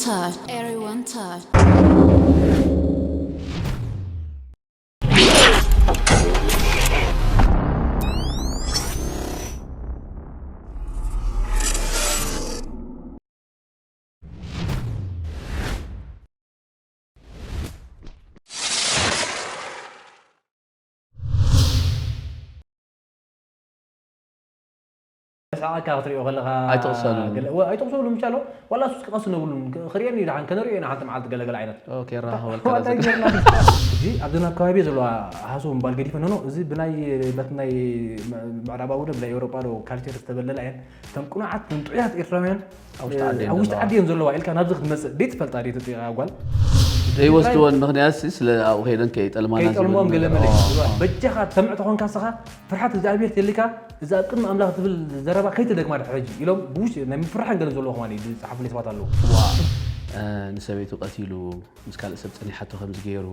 Touch. Everyone touch. ሰዓካ ክትሪኦ ከለኻ ኣይትቕሰኑ። ገለ- ወ- ኣይትቕሰኑ ምቻሎ ዋላ ሱስ ክቐስኑ የብሉን ክርእየኒ ዩ ደሓን ከነርእዮ ኢና ሓንቲ መዓልቲ ገለገለ ዓይነት ኦኬ ራኸበልካ ዋላ እንታይ ጌርና እዚ ኣብዚ ናብ ከባቢ ዘለዋ ሃሶ ምባል ገዲፈ ኖኖ እዚ ብናይ በቲ ናይ ምዕራባዊ ዶ ብናይ ኤውሮጳ ዶ ካልቸር ዝተበለላ እየን እተን ቁኑዓት እተን ጥዑያት ኤርትራውያን ኣብ ውሽጢ ዓዲ እየን ኣብ ውሽጢ ዘለዋ። ዓዲ እየን ዘለዋ ኢልካ ናብዚ ክትመፅእ ደይ ትፈልጣ ደይ ተፅኢኻ ጓል ዘይወስድወን ምኽንያት ሲ ስለ ኣብኡ ከይደን ከይጠልማና ከይጠልሞም ዝብል ገለ ነገር። መለ ኦ። በጃኻ ተምዕ ተኾንካ ስኻ ፍርሓት እግዚኣብሔር ተልካ እዚ ኣብ ቅድሚ ኣምላኽ ትብል ዘረባ ከይትደግማ ድሕጂ ኢሎም ብውሽጢ ናይ ምፍርሓን ገለ ዘለኹም ኣነ ዝፅሓፉለይ ሰባት ኣለዉ እ፣ ንሰበይቱ ቀቲሉ ምስ ካልእ ሰብ ፀኒሓቶ ከምዚ ገይሩ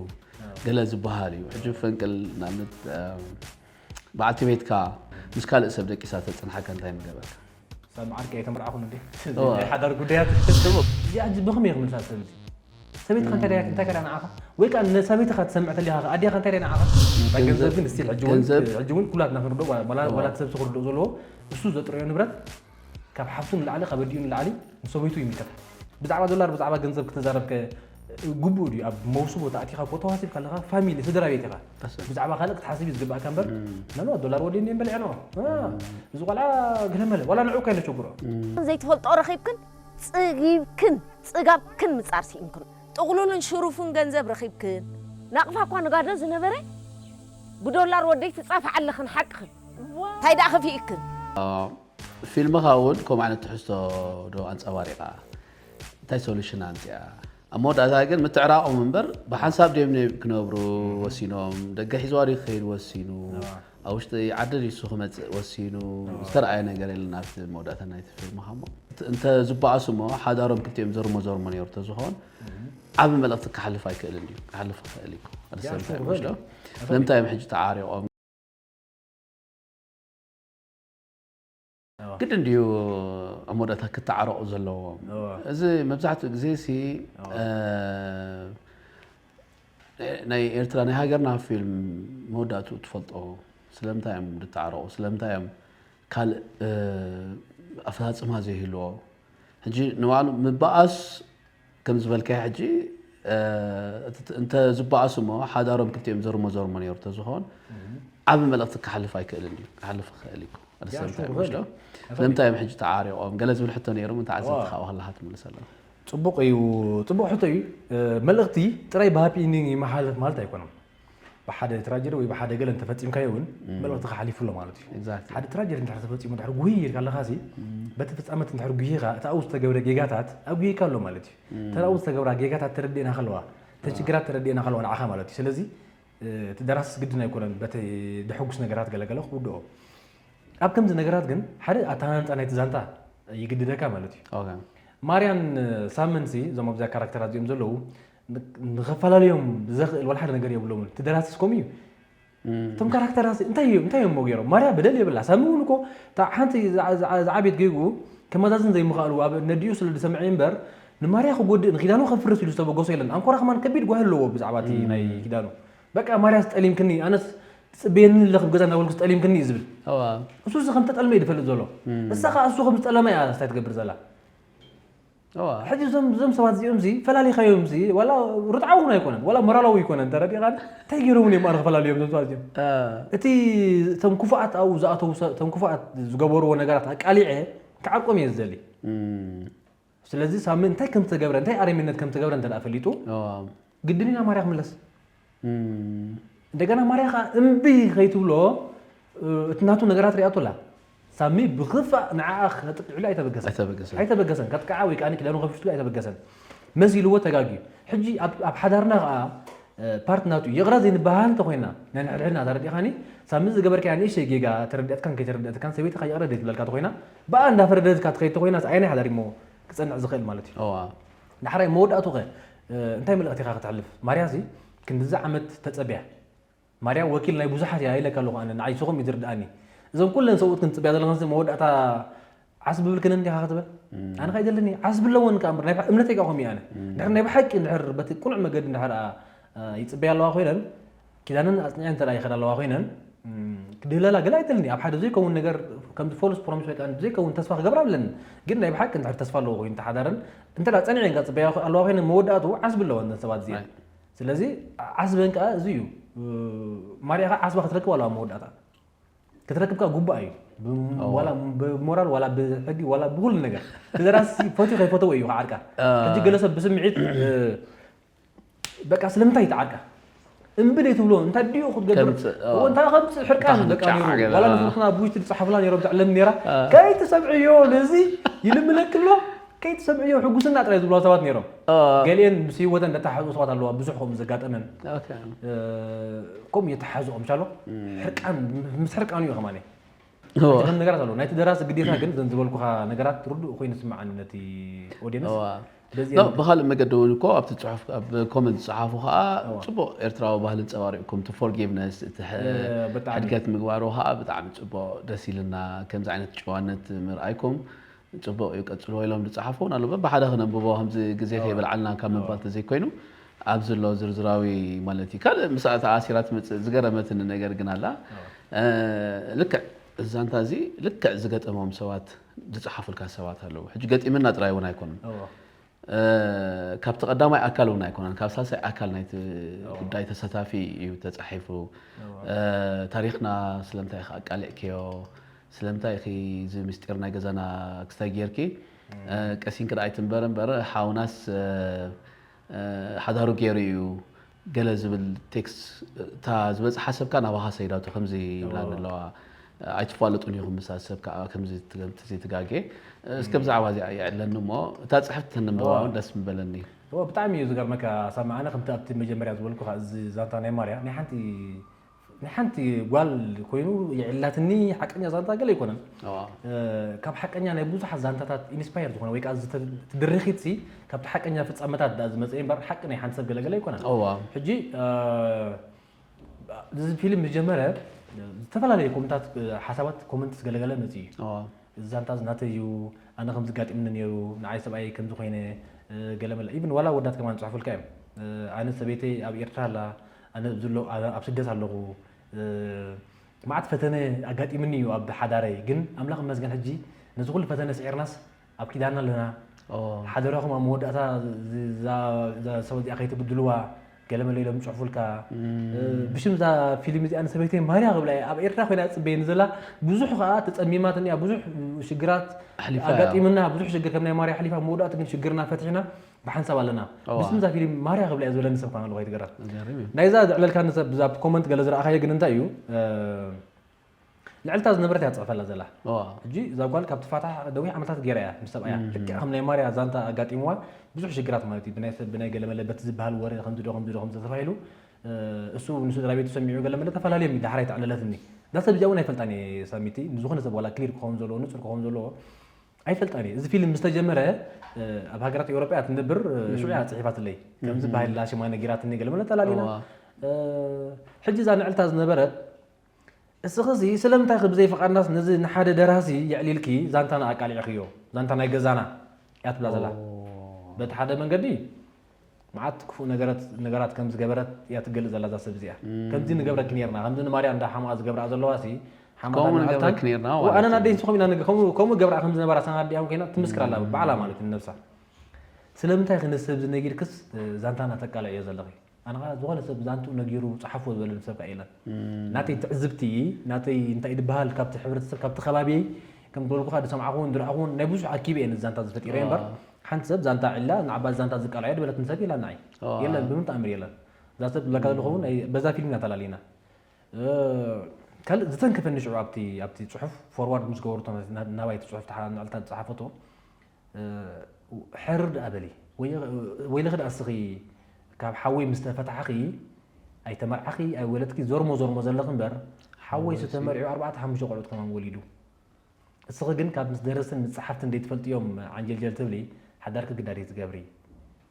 ገለ ዝበሃል እዩ ሕጂ ፈንቅል ንኣብነት እ፣ በዓልቲ ቤትካ ምስ ካልእ ሰብ ደቂሳ ተፅንሓካ እንታይ ምገበርካ ሳብ መዓርቂ ኣይተመርዓኹን እንዴ እዋ። ናይ ሓዳር ጉዳያት እዚኣ ሕጂ ብኸመይ ክምልሳ ሰብ እዚ ሰበይትኻ እንታይ ደያ እንታይ ከዳ ንዓኻ ወይ ከዓ ነሰበይትኻ ትሰምዕ ተሊኻ ኣዴኻ እንታይ ደያ ንዓኻ ናይ ገንዘብ ግን ስቲል ሕጂ እውን ገንዘብ- ሕጂ እውን ኩላትና ክንርዶ ዋላ ሰብ ክርዶ ዘለዎ እሱ ዘጥረዮ ንብረት ካብ ሓፍቱ ንላዕሊ ካብ ኣዲኡ ንላዕሊ ንሰበይቱ ይምልከታ ብዛዕባ ዶላር ብዛዕባ ገንዘብ ክትዛረብ ከ ግቡእ ድዩ ኣብ መውስቦ ተኣቲኻ ፎቶ ሃሲብካ ኣለኻ ፋሚሊ ስድራ ቤት ኢኻ ብዛዕባ ካልእ ክትሓስብ እዩ ዝግባእካ እምበር ነኖ ዶላር ወዲኒ እምበልዐ ነው እዚ ቆልዓ ገለመለ ዋላ ንዑ ከይነ ቸግሮ ዘይትፈልጦ ረኺብክን ጽጊብክን ጽጋብክን ምጻር ስኢንክን ጥቕሉልን ሽሩፍን ገንዘብ ረኺብክን ናቕፋ እኳ ንጋዶ ዝነበረ ብዶላር ወደይ ትጻፍዓ ኣለኽን ሓቅኽን እንታይ ደኣ ከፊእክን ፊልምኻ እውን ከምኡ ዓይነት ትሕዝቶ ዶ ኣንፀባሪቓ እንታይ ሶሉሽን ኣምፅኣ ኣብ መወዳእታ ግን ምትዕራቖም እምበር ብሓንሳብ ድዮም ክነብሩ ወሲኖም ደገ ሒዝዋ ድዩ ክኸይድ ወሲኑ ኣብ ውሽጢ ዓዲ ድዩ ክመፅእ ወሲኑ ዝተረኣየ ነገር የለን ኣብቲ መወዳእታ ናይቲ ፊልምኻ እሞ እንተ ዝበኣሱ እሞ ሓዳሮም ክልቲኦም ዘርሞ ዘርሞ ነይሩ ተዝኾን ዓብ መልእኽቲ ክሓልፍ ኣይክእልን ድዩ ክሓልፍ ክኽእል እዩ ኣደሰምታይ ምሽዶ ስለምንታይ እዮም ሕጂ ተዓሪቖም ግድን ድዩ ኣብ መወዳእታ ክተዓረቑ ዘለዎም እዚ መብዛሕትኡ ግዜ ሲ ናይ ኤርትራ ናይ ሃገርና ፊልም መወዳእትኡ ትፈልጦ ስለምንታይ እዮም ዝተዓረቑ ስለምንታይ እዮም ካልእ ኣፈፃፅማ ዘይህልዎ ሕጂ ንባዕሉ ምበኣስ ከም ዝበልካዮ ሕጂ እንተ ዝበኣሱ እሞ ሓዳሮም ክልቲኦም ዘርሞ ዘርሞ ነይሩ ተዝኾን ዓብ መልእኽቲ ክሓልፍ ኣይክእልን እዩ ክሓልፍ ክኽእል እዩ ኣደሰምታይ ምሽዶ ስለምንታይ እዮም ሕጂ ተዓሪቖም ገለ ዝብል ሕቶ ነይሩ ተዓዘብቲ ካብኡ ከለካ ትምልሰሎም ፅቡቕ እዩ ፅቡቕ ሕቶ እዩ መልእኽቲ ጥራይ ብሃፒ ኢንዲንግ ይመሓለፍ ማለት ኣይኮነን ብሓደ ትራጀዲ ወይ ብሓደ ገለ እንተፈፂምካዮ እውን መልእኽቲ ክሓሊፉ ኣሎ ማለት እዩ ሓደ ትራጀዲ እንድሕር ተፈፂሙ ድሕር ጉሂ ኢልካ ኣለኻ ሲ በቲ ፍፃመት እንድሕር ጉሂኻ እቲ ኣብኡ ዝተገብረ ጌጋታት ኣጉሂካ ኣሎ ማለት እዩ እተን ኣብኡ ዝተገብራ ጌጋታት ተረዲእና ከለዋ እተን ሽግራት ተረዲእና ከለዋ ንዓኻ ማለት እዩ ስለዚ እቲ ደራስስ ግድን ኣይኮነን በቲ ደሐጉስ ነገራት ገለገለ ክውድኦ ኣብ ከምዚ ነገራት ግን ሓደ ኣተሃናንፃ ናይቲ ዛንታ ይግድደካ ማለት እዩ ማርያን ሳምን ሲ እዞም ኣብዚኣ ካራክተራት እዚኦም ዘለዉ ንኸፈላለዮም ዘኽእል ዋላ ሓደ ነገር የብሎምን እቲ ደራሲስ ከምኡ እዩ እቶም ካራክተራት እንታይ እዮም እንታይ እዮም ገይሮም ማርያ በደል የብላ ሳሚ እውን እኮ ሓንቲ ዝዓቤት ገይጉ ከመዛዝን ዘይምኽኣሉ ኣብ ነዲኡ ስለ ዝሰምዐ እምበር ንማርያ ክጎድእ ንኪዳኑ ከፍርስ ኢሉ ዝተበገሶ የለን ኣንኮራ ከማን ከቢድ ጓሂ ኣለዎ ብዛዕባ እቲ ናይ ኪዳኑ በቃ ማርያስ ጠሊምክኒ ኣነስ ትፅበየኒ ኣለኺ ገዛ እናበልኩ ጠሊምክኒ እዩ ዝብል እሱ እዚ ከም ተጠልመ እዩ ዝፈልጥ ዘሎ እሳ ከዓ እሱ ከም ዝጠለመ እያ ስታይ ትገብር ዘላ ሕጂ እዞም እዞም ሰባት እዚኦም ዚ ፈላሊኻዮም ዚ ዋላ ርትዓዊ እውን ኣይኮነን ዋላ ሞራላዊ ኣይኮነን ተረዲኻ እንታይ ገይሮም እዮም ኣነ ክፈላልዮም እዞም ሰባት እዚኦም እቲ እቶም ክፉኣት ኣብኡ ዝኣተው እቶም ክፉኣት ዝገበርዎ ነገራት ኣቃሊዐ ክዓርቆም እየ ዝደሊ ስለዚ ሳሚ እንታይ ከም ዝተገብረ እንታይ ኣረሜነት ከም ዝተገብረ እንተ ፈሊጡ ግድን ኢና ማርያ ክምለስ እንደገና ማርያ ከዓ እምቢ ከይትብሎ እቲ ናቱ ነገራት ሪኣቶ ኣላ ሳሚ ብኽፋእ ንዓኣ ከጥቅዕሉ ኣይተበገሰን ኣይተበገሰን ከጥቅዓ ወይ ከዓ ኪዳኑ ከፍሽትሉ ኣይተበገሰን መሲልዎ ተጋግዩ ሕጂ ኣብ ሓዳርና ከዓ ፓርት ናቱ ይቕረ ዘይንበሃል እንተኮይና ናይ ንሕድሕድና ተረዲእካኒ ሳሚ ዝገበርካያ ንእሽተይ ጌጋ ተረዲኣትካን ከይተረዲኣትካን ሰበይትካ ይቕረ ዘይትብለልካ ተኮይና ብኣ እንዳፈረደትካ ትኸይድ ተኮይና ኣየናይ ሓዳር እሞ ክፀንዕ ዝኽእል ማለት እዩ ዳሕራይ መወዳእቱ ከ እንታይ መልእክቲ ኢካ ከተሕልፍ ማርያ ሲ ክንድዚ ዓመት ተፀቢያ ማርያ ወኪል ናይ ብዙሓት እያ ኢለካ ኣለኹ ኣነ ንዓይ ስኹም እዩ ዝርድኣኒ እዞም ኩለን ሰብኡት ክንፅብያ ዘለኽን መወዳእታ ዓስቢ ብልክን እንዲኻ ክትብል ኣነ ከይደለኒ ዓስቢ ኣለወን ከኣ እምበር ናይ ብሓ- እምነተይ ከኣ ከምኡ ኣነ ድሕር ናይ ብሓቂ ድሕር በቲ ቁኑዕ መገዲ እንድሕር ይፅበያ ኣለዋ ኮይነን ኪዳነን ኣፅኒዐ እንተ ይኸዳ ኣለዋ ኮይነን ክድህለላ ገለ ኣይደለኒ ኣብ ሓደ ዘይከውን ነገር ከምዚ ፎልስ ፕሮሚስ ወይ ከዓ ዘይከውን ተስፋ ክገብር ኣለኒ ግን ናይ ብሓቂ እንድሕር ተስፋ ኣለዎ ኮይኑ ተሓዳረን እንተ ፀኒዐን ከፅበያ ኣለዋ ኮይነን መወዳእቱ ዓስቢ ኣለወን ሰባት እዚኣ ስለዚ ዓስበን ከዓ እዚ እዩ ማርያ ከዓ ዓስባ ክትረክብ ኣለዋ መወዳእታ ክትረክብካ ጉባእ እዩ ዋላ ብሞራል ዋላ ብሕጊ ዋላ ብኩሉ ነገር ተደራሲ ፈትዩ ከይፈተወ እዩ ክዓርካ ሕጂ ገለ ሰብ ብስምዒት በቃ ስለምንታይ ይትዓርካ እምብል የትብሎ እንታይ ድኡ ክትገብር እንታይ ከምፅእ ሕርቃን በቃ ነሩ ዋላ ንፍልክና ብውሽጢ ዝፀሓፍላ ነሮም ትዕለም ነራ ከይትሰምዕዮ ነዚ ይልምነክሎ ከይትሰምዕዮ ሕጉስና ጥራይ ዝብልዋ ሰባት ነሮም ገሊአን ምስ ህይወተን እንዳተሓዙ ሰባት ኣለዋ ብዙሕ ከምኡ ዘጋጠመን ከምኡ የተሓዝኦም ቻሎ ሕርቃን ምስ ሕርቃኑ እዩ ከማነ ከም ነገራት ኣለዎ ናይቲ ደራሲ ግዴታ ግን ዘን ዝበልኩኻ ነገራት ርዱእ ኮይኑ ስምዓኒ ነቲ ኦዲየንስ በዚ ኖ፣ ብኻልእ መገዲ እውን እኮ ኣብቲ ፅሑፍ ኣብ ኮመንት ዝፀሓፉ ከዓ ፅቡቅ ኤርትራዊ ባህሊ ንፀባሪቕኩም እቲ ፎርጊቭነስ እቲ ሕ- እ፣ ብጣዕሚ። ሕድገት ምግባሩ ከዓ ብጣዕሚ ፅቡቅ ደስ ኢልና ከምዚ ዓይነት ጨዋነት ምርኣይኩም ፅቡቅ እዩ ቀፅልዎ ኢሎም ዝፀሓፉ እውን ኣለዉ በብሓደ ክነንብቦ ከምዚ ግዜ ከይበልዓልና ካብ ምባል ተዘይኮይኑ ኣብዚ ኣሎ ዝርዝራዊ ማለት እዩ ካልእ ምስኣ ተኣሲራ ትመፅእ ዝገረመትኒ ነገር ግን ኣላ እ፣ ልክዕ እዚ ዛንታ እዚ ልክዕ ዝገጠሞም ሰባት ዝፀሓፉልካ ሰባት ኣለዉ ሕጂ ገጢምና ጥራይ እውን ኣይኮኑን እዎ እ፣ ካብቲ ቀዳማይ ኣካል እውን ኣይኮነን ካብ ሳልሳይ ኣካል ናይቲ ጉዳይ ተሳታፊ እዩ ተፃሒፉ እዎ እ፣ ታሪክና ስለምንታይ ኢኺ ኣቃሊዕክዮ ስለምንታይ ኢኺ እዚ ምስጢር ናይ ገዛና ክስታይ ጌርኪ እ፣ ቀሲንኪ ደኣ ኣይትንበር እምበር ሓውናስ እ፣ እ፣ ሓዳሩ ገይሩ እዩ ገለ ዝብል ቴክስት እታ ዝበፅሓ ሰብካ ናባኻ ሰይዳቶ ከምዚ ይብላኒ ኣለዋ ኣይትፋለጡን ኢኹም ምሳ ሰብ ከዓ ከምዚ ዘይትጋጌ እስከ ብዛዕባ እዚኣ የዕለኒ እሞ እታ ፅሕፍቲ ተንብባ እውን ደስ ምበለኒ እዎ ብጣዕሚ እዩ ዝገርመካ ሳሚ ኣነ ከምቲ ኣብቲ መጀመርያ ዝበልኩ እዚ ዛንታ ናይ ማርያ ናይ ሓንቲ ናይ ሓንቲ ጓል ኮይኑ የዕላትኒ ሓቀኛ ዛንታ ገለ ኣይኮነን ካብ ሓቀኛ ናይ ብዙሓት ዛንታታት ኢንስፓየር ዝኾነ ወይ ከዓ ትድርኺት ሲ ካብቲ ሓቀኛ ፍፃመታት ዳ ዝመፀ እምበር ሓቂ ናይ ሓንቲ ሰብ ገለገለ ኣይኮነን ሕጂ እዚ ፊልም ዝጀመረ ዝተፈላለዩ ኮመንታት ሓሳባት ኮመንትስ ገለገለ መፅኡ እዩ እዚ ዛንታ እዚ ናተይ እዩ ኣነ ከምዚ ጋጢምኒ ነይሩ ንዓይ ሰብኣይ ከምዚ ኮይነ ገለመለ ኢቭን ዋላ ወዳት ከማን ፅሑፍልካ እዮም ኣነ ሰበይተይ ኣብ ኤርትራ ኣላ ኣነ ኣብዚ ኣሎ- ኣነ ኣብ ስደት ኣለኹ መዓት ፈተነ ኣጋጢምኒ እዩ ኣብ ሓዳረይ ግን ኣምላኽ ይመስገን ሕጂ ነዚ ኩሉ ፈተነ ስዒርናስ ኣብ ኪዳና ኣለና ሓደራኹም ኣብ መወዳእታ ሰብ እዚኣ ከይትብድልዋ ገለመለ ኢሎም ይፅሕፉልካ ብሽም እዛ ፊልም እዚኣ ንሰበይተይ ማርያ ክብላ እየ ኣብ ኤርትራ ኮይና ፅበየኒ ዘላ ብዙሕ ከዓ ተፀሚማትኒ እያ ብዙሕ ሽግራት ኣጋጢምና ብዙሕ ሽግር ከም ናይ ማርያ ሓሊፋ መወዳእቲ ግን ሽግርና ፈትሕና ብሓንሳብ ኣለና ብስም እዛ ፊልም ማርያ ክብላ እየ ዝበለኒ ሰብ ከማን ከይትገረም ናይዛ ዘዕለልካኒ ሰብ ብዛ ኮመንት ገለ ዝረኣኻዮ ግን እንታይ እዩ ልዕልታ ዝነበረት እያ ትፅሕፈላ ዘላ ሕጂ እዛ ጓል ካብ ትፋታሕ ነዊሕ ዓመታት ገይራ እያ ምስ ሰብኣያ ልክዕ ከም ናይ ማርያ ዛንታ ኣጋጢምዋ ብዙሕ ሽግራት ማለት እዩ ብናይ ሰብ ብናይ ገለመለ በቲ ዝበሃል ወረ ከምዚ ዶ ከምዚ ዶ ከምዚ ተባሂሉ እሱ ንስድራ ቤቱ ሰሚዑ ገለመለ ተፈላለዮም እዩ ዳሕራይ ተዕለለትኒ እዛ ሰብ እዚኣ እውን ኣይፈልጣን እየ ሳሚቲ ንዝኾነ ሰብ ዋላ ክሊር ክኸውን ዘለዎ ንፁር ክኸውን ዘለዎ ኣይፈልጣን እየ እዚ ፊልም ምስ ተጀመረ ኣብ ሃገራት ኤውሮጳ እያ ትነብር ሽዑ እያ ፅሒፋትለይ ከምዚ ባህላ ሽማ ነጊራትኒ ገለመለ ተላሊና ሕጂ እዛ ንዕልታ ዝነበረት እስኺ እዚ ስለምንታይ ብዘይ ፍቓድናስ ነዚ ንሓደ ደራሲ የዕሊልኪ ዛንታና ኣቃሊዕኽዮ? ዛንታ ናይ ገዛና እያ ትብላ ዘላ። በቲ ሓደ መንገዲ መዓት ክፉእ ነገረት ነገራት ከም ዝገበረት እያ ትገልጽ ዘላ እዛ ሰብ እዚኣ። ከምዚ ንገብረኪ ኔርና፣ ከምዚ ንማርያ እንዳ ሓምኣ ዝገብርኣ ዘለዋ ሲ ሓማታ ከምኡ ንዓልታን ንገብረኪ ኔርና ማለት ኣነን እዩ። ኣደይ ንስኹም ኢና ንገ- ከምኡ ከምኡ ገብርኣ ከም ዝነበራ ሳና ኣዲኣ ኮይና ትምስክር ኣላ ባዕላ ማለት እዩ ንነብሳ። ስለምንታይ ኢኺ ነዚ ሰብ እዚ ነጊርክስ ዛንታና ተቃልዕዮ ዘለኺ? ኣነ ኸዓ ዝኾነ ሰብ ዛንትኡ ነጊሩ ጸሓፍዎ ዝበለኒ ሰብ ከኣ የለን። ናተይ ትዕዝብቲ፣ ናተይ እንታይ ድበሃል ካብቲ ሕብረተሰብ፣ ካብቲ ከባቢየይ ከም ዝበልኩኻ ዝሰምዓኹን ዝረኣኹን ናይ ብዙሕ ኣኪበ እየ ነዚ ዛንታ እዚ ፈጢረዮ እምበር፣ ሓንቲ ሰብ ዛንታ ዕላ ንዓባ ዛንታ ዝቃልዓዮ ዝበለትኒ ሰብ የላን ንዓይ። የለን፣ ብምንም ተኣምር የለን። እዛ ሰብ ዝብለካ ዘለኹ እውን ናይ በዛ ፊልም ኢና ተላሊና። ካልእ ዝተንከፈኒ ሽዑ ኣብቲ ኣብቲ ጽሑፍ ፎርዋርድ ምስ ገበርቶ ናባይ እቲ ጽሑፍ ንዕልታ ዝጸሓፈቶ ሕርር ደኣ በሊ። ወይለኺ ደኣ እስኺ ካብ ሓወይ ምስ ተፈታሕኺ ኣይተመርዓኺ ኣይወለድኪ ዞርሞ ዞርሞ ዘለኺ እምበር ሓወይ ሱ ተመርዒዩ ኣርባዕተ ሓሙሽተ ቆልዑት ከማን ወሊዱ። እስኺ ግን ካብ ምስ ደረስትን ምስ ጸሓፍትን ደይትፈልጥዮም ዓንጀልጀል ትብሊ ሓዳርኪ ግዳ ደይትገብሪ።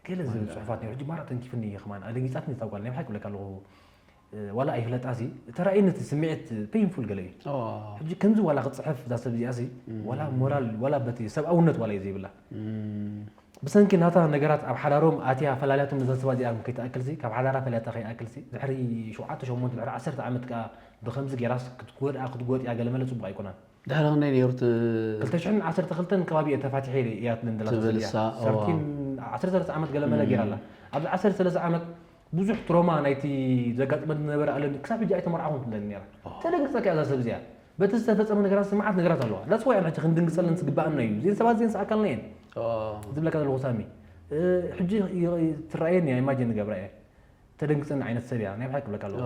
ገለ ዝብል ጽሑፋት ነይሩ። ሕጂ ማራ ተንኪፍኒ እየ ከማን ኣደንጊጻትኒ እታ ጓል ናይ ብሓቂ ክብለካ ኣለኹ። ዋላ ኣይፍለጣ ሲ ተራእየኒ እቲ ስምዒት ፔንፉል ገለ እዩ። ሕጂ ከምዚ ዋላ ክፅሕፍ እዛ ሰብ እዚኣ ሲ ዋላ ሞራል ዋላ በቲ ሰብኣውነት ዋላ እዩ ዘይብላ። ብሰንኪ ናታ ነገራት ኣብ ሓዳሮም ኣትያ ፈላልያቶም ነዛ ሰብ እዚኣ ከይትኣክል ሲ ካብ ሓዳራ ፈላልያታ ከይኣክል ሲ ድሕሪ ሸውዓተ ሸሞንተ ድሕሪ ዓሰርተ ዓመት ከዓ ብከምዚ ገይራስ ክትጎድኣ ክትጎድያ ገለመለ ፅቡቅ ኣይኮነን። ድሕሪ ክንደይ ነይሩ እቲ ክልተ ሽሕን ዓሰርተ ክልተን ከባቢ እየ ተፋቲሐ እያ ትብል ዘላ ትብል እያ። እሳ፣ እዋ። ሰርቲን ዓሰርተ ሰለስተ ዓመት ገለመለ ገይራ ኣላ። ኣብዚ ዓሰርተ ሰለስተ ዓመት ብዙሕ ትሮማ ናይቲ ዘጋጥመኒ ዝነበረ ኣለኒ ክሳብ ሕጂ ኣይተመርዓኹን ትብለኒ ነይራ። ተደንግፀካ እያ እዛ ሰብ እዚኣ። በቲ ዝተፈፀመ ነገራት ስምዓት ነገራት ኣለዋ። ዳስ ዋይ ኣነ ሕጂ ክንድንግፀለን ዝግበኣና እዩ። እዚን ሰባት እዚን ኣካልና እየን ዝብለካ ዘለኹ ሳሚ። እ፣ ሕጂ ይ- ይ- ትረኣየኒ እያ ኢማጂን ንገብራ እየ። ተደንግፀኒ ዓይነት ሰብ እያ ናይ ብሓቂ ክብለካ ኣለኹ።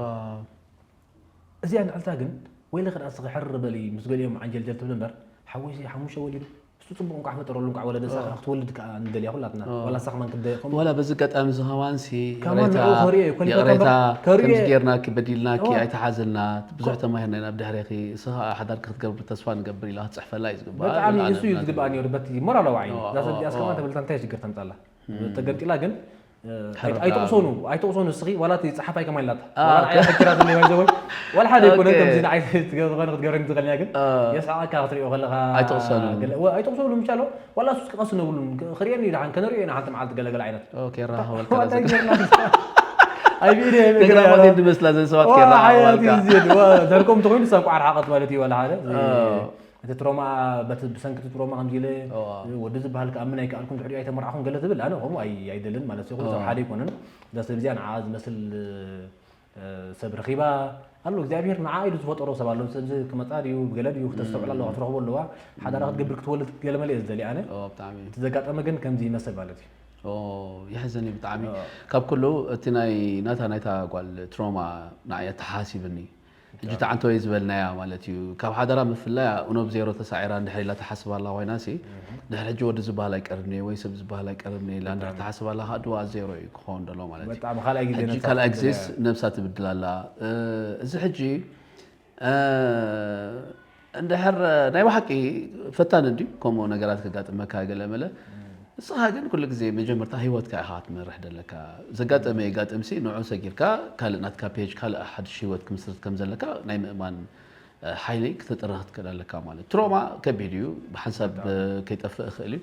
እዚኣ ንዕልታ ግን ወይለኺ ደኣ እስኺ ሕርር በሊ ምስ ገሊኦም ዓንጀልጀል ትብል እምበር ሓወይሲ ሓሙሽተ ወሊዱ እሱ ፅቡቅ እንቋዕ ፈጠረሉ እንቋዕ ወለደ ንሳ ከዓ ክትወልድ ከዓ ንደልያ ኩላትና ዋላ ንሳ ከማን ክትደ ከምኡ ዋላ በዚ ኣጋጣሚ እዚ ከማን ሲ ከማን ይቕሬታ ንዕኡ ከርእዮ እዩ፣ ኮሊካ ይቕሬታ ከማን ከርእዮ ከምዚ እዩ። ጌርናኪ በዲልናኪ እዋ። ኣይተሓዘልና ብዙሕ ተማሂርና ኢና ብድሕሬኺ ንስኻ ሓዳርኪ ክትገብሪ ተስፋ ንገብር ኢላ ክትፅሕፈላ እዩ ዝግባእ ብጣዕሚ ይብል ኣነ እሱ እዩ ብናተይ። ዝግባእ ነይሩ በቲ ሞራላዊ ዓይኒ እዋ፣ እዛ ሰብ እዋ፣ እዚኣ እዋ። እስከማን ተበልታ እንታይ ሽግር ተምፃላ ተገምጢላ ግን ሕርዳ። ኣይትቕሰኑ ኣይትቕሰኑ እስኺ ዋላ እቲ ፀሓፋይ ከማይ ኢላታ አ፣ ዋላ ንዓይ ኦኬ። ፈኪራ ዘለይ ባይዘወይ ዋላ ሓደ ይኮነ ኦኬ። ከምዚ ንዓይ ዝኾነ ክትገብረኒ ትኽእልኛ ግን አ። የስሓቐካ ክትሪኦ ከለኻ ኣይትቕሰኑ። ገለ- ወ- ኣይትቕሰኑ ምቻሎ ዋላ ሱስ ክቐስን የብሉን ክርእየኒ ደሓን ከነሪኦ ኢና ሓንቲ መዓልቲ ገለገለ ዓይነት ኦኬ፣ ራኸበልካ ዋላ ረዘ- ገርና ኣይብኢደ ገና ሞዴል ድመስላ ዘን ሰባት ዋ፣ ኬራ ሓያል ሓዋልካ። ግዜ፣ ዋ፣ ዘርኮም ተኾይኑ ሳብ ቋዕ ረሓቐት ማለት እዩ ዋላ ሓደ አ። እቲ ትሮማ በቲ ብሰንኪ እቲ ትሮማ ከምዚ ኢለ እዋ። ወዲ ዝበሃል ክኣምን ኣይከኣልኩን ድሕሪኡ ኣይተመርዓኹን ገለ ትብል ኣነ ከምኡ ኣይ- ኣይደልን ማለት እዩ ሰብ እዋ። ሓደ ኣይኮነን እዛ ሰብ እዚኣ ንዓ ዝመስል እ፣ ሰብ ረኺባ ኣሎ እግዚኣብሔር ንዓ ኢሉ ዝፈጠሮ ሰብ ኣሎ እዚ ክመፃ ድዩ ገለ ድዩ ክተስተውዕል ኣለዋ ክትረኽቦ ኣለዋ ሓዳራ ክትገብር ክትወልድ ገለ መለ እየ ዝደሊ ኣነ እዋ፣ ብጣዕሚ እቲ ዘጋጠመ ግን ከምዚ ይመስል ማለት እዩ ኦ፣ የሕዝን እዩ ብጣዕሚ እዋ። ካብ ኩሉ እቲ ናይ ናታ ናይታ ጓል ትሮማ ንዓይ ኣተሓሳሲብኒ ሕጂ ተዓንተወይ ዝበልናያ ማለት እዩ ካብ ሓደራ ምፍላያ ኡኖብ ዜሮ ተሳዒራ እንድሕር ኢላ ተሓስብ ኣላ ኮይና ሲ ድሕሪ ሕጂ ወዲ ዝበሃል ኣይቀርብኒ ወይ ሰብ ዝበሃል ኣይቀርብኒ ኢላ እንድሕር ተሓስብ ኣላ ከዓ ድዋ ዜሮ እዩ ክኸውን ደሎ ማለት እዩ ብጣዕሚ ካልኣይ ግዜ ሕጂ ነብሳ ካልኣይ ክትብል ግዜስ እያ። ነብሳ ትብድል ኣላ እ፣ እዚ ሕጂ እ፣ እንድሕር ናይ ብሓቂ ፈታኒ እንድዩ ከምኡ ነገራት ከጋጥመካ ገለ መለ ንስኻ ግን ኩሉ ግዜ መጀመርታ ህይወትካ ኢኻ ክትመርሕ ደለካ ዘጋጠመ የጋጥምሲ ንዑ ሰጊርካ ካልእ ናትካ ፔጅ ካልእ ሓድሽ ህይወት ክምስርት ከም ዘለካ ናይ ምእማን እ፣ ሓይሊ ክትጥረ ክትክእል ኣለካ ማለት ትሮማ ከቢድ እዩ ብሓንሳብ እ፣ ከይጠፍእ ይኽእል እዩ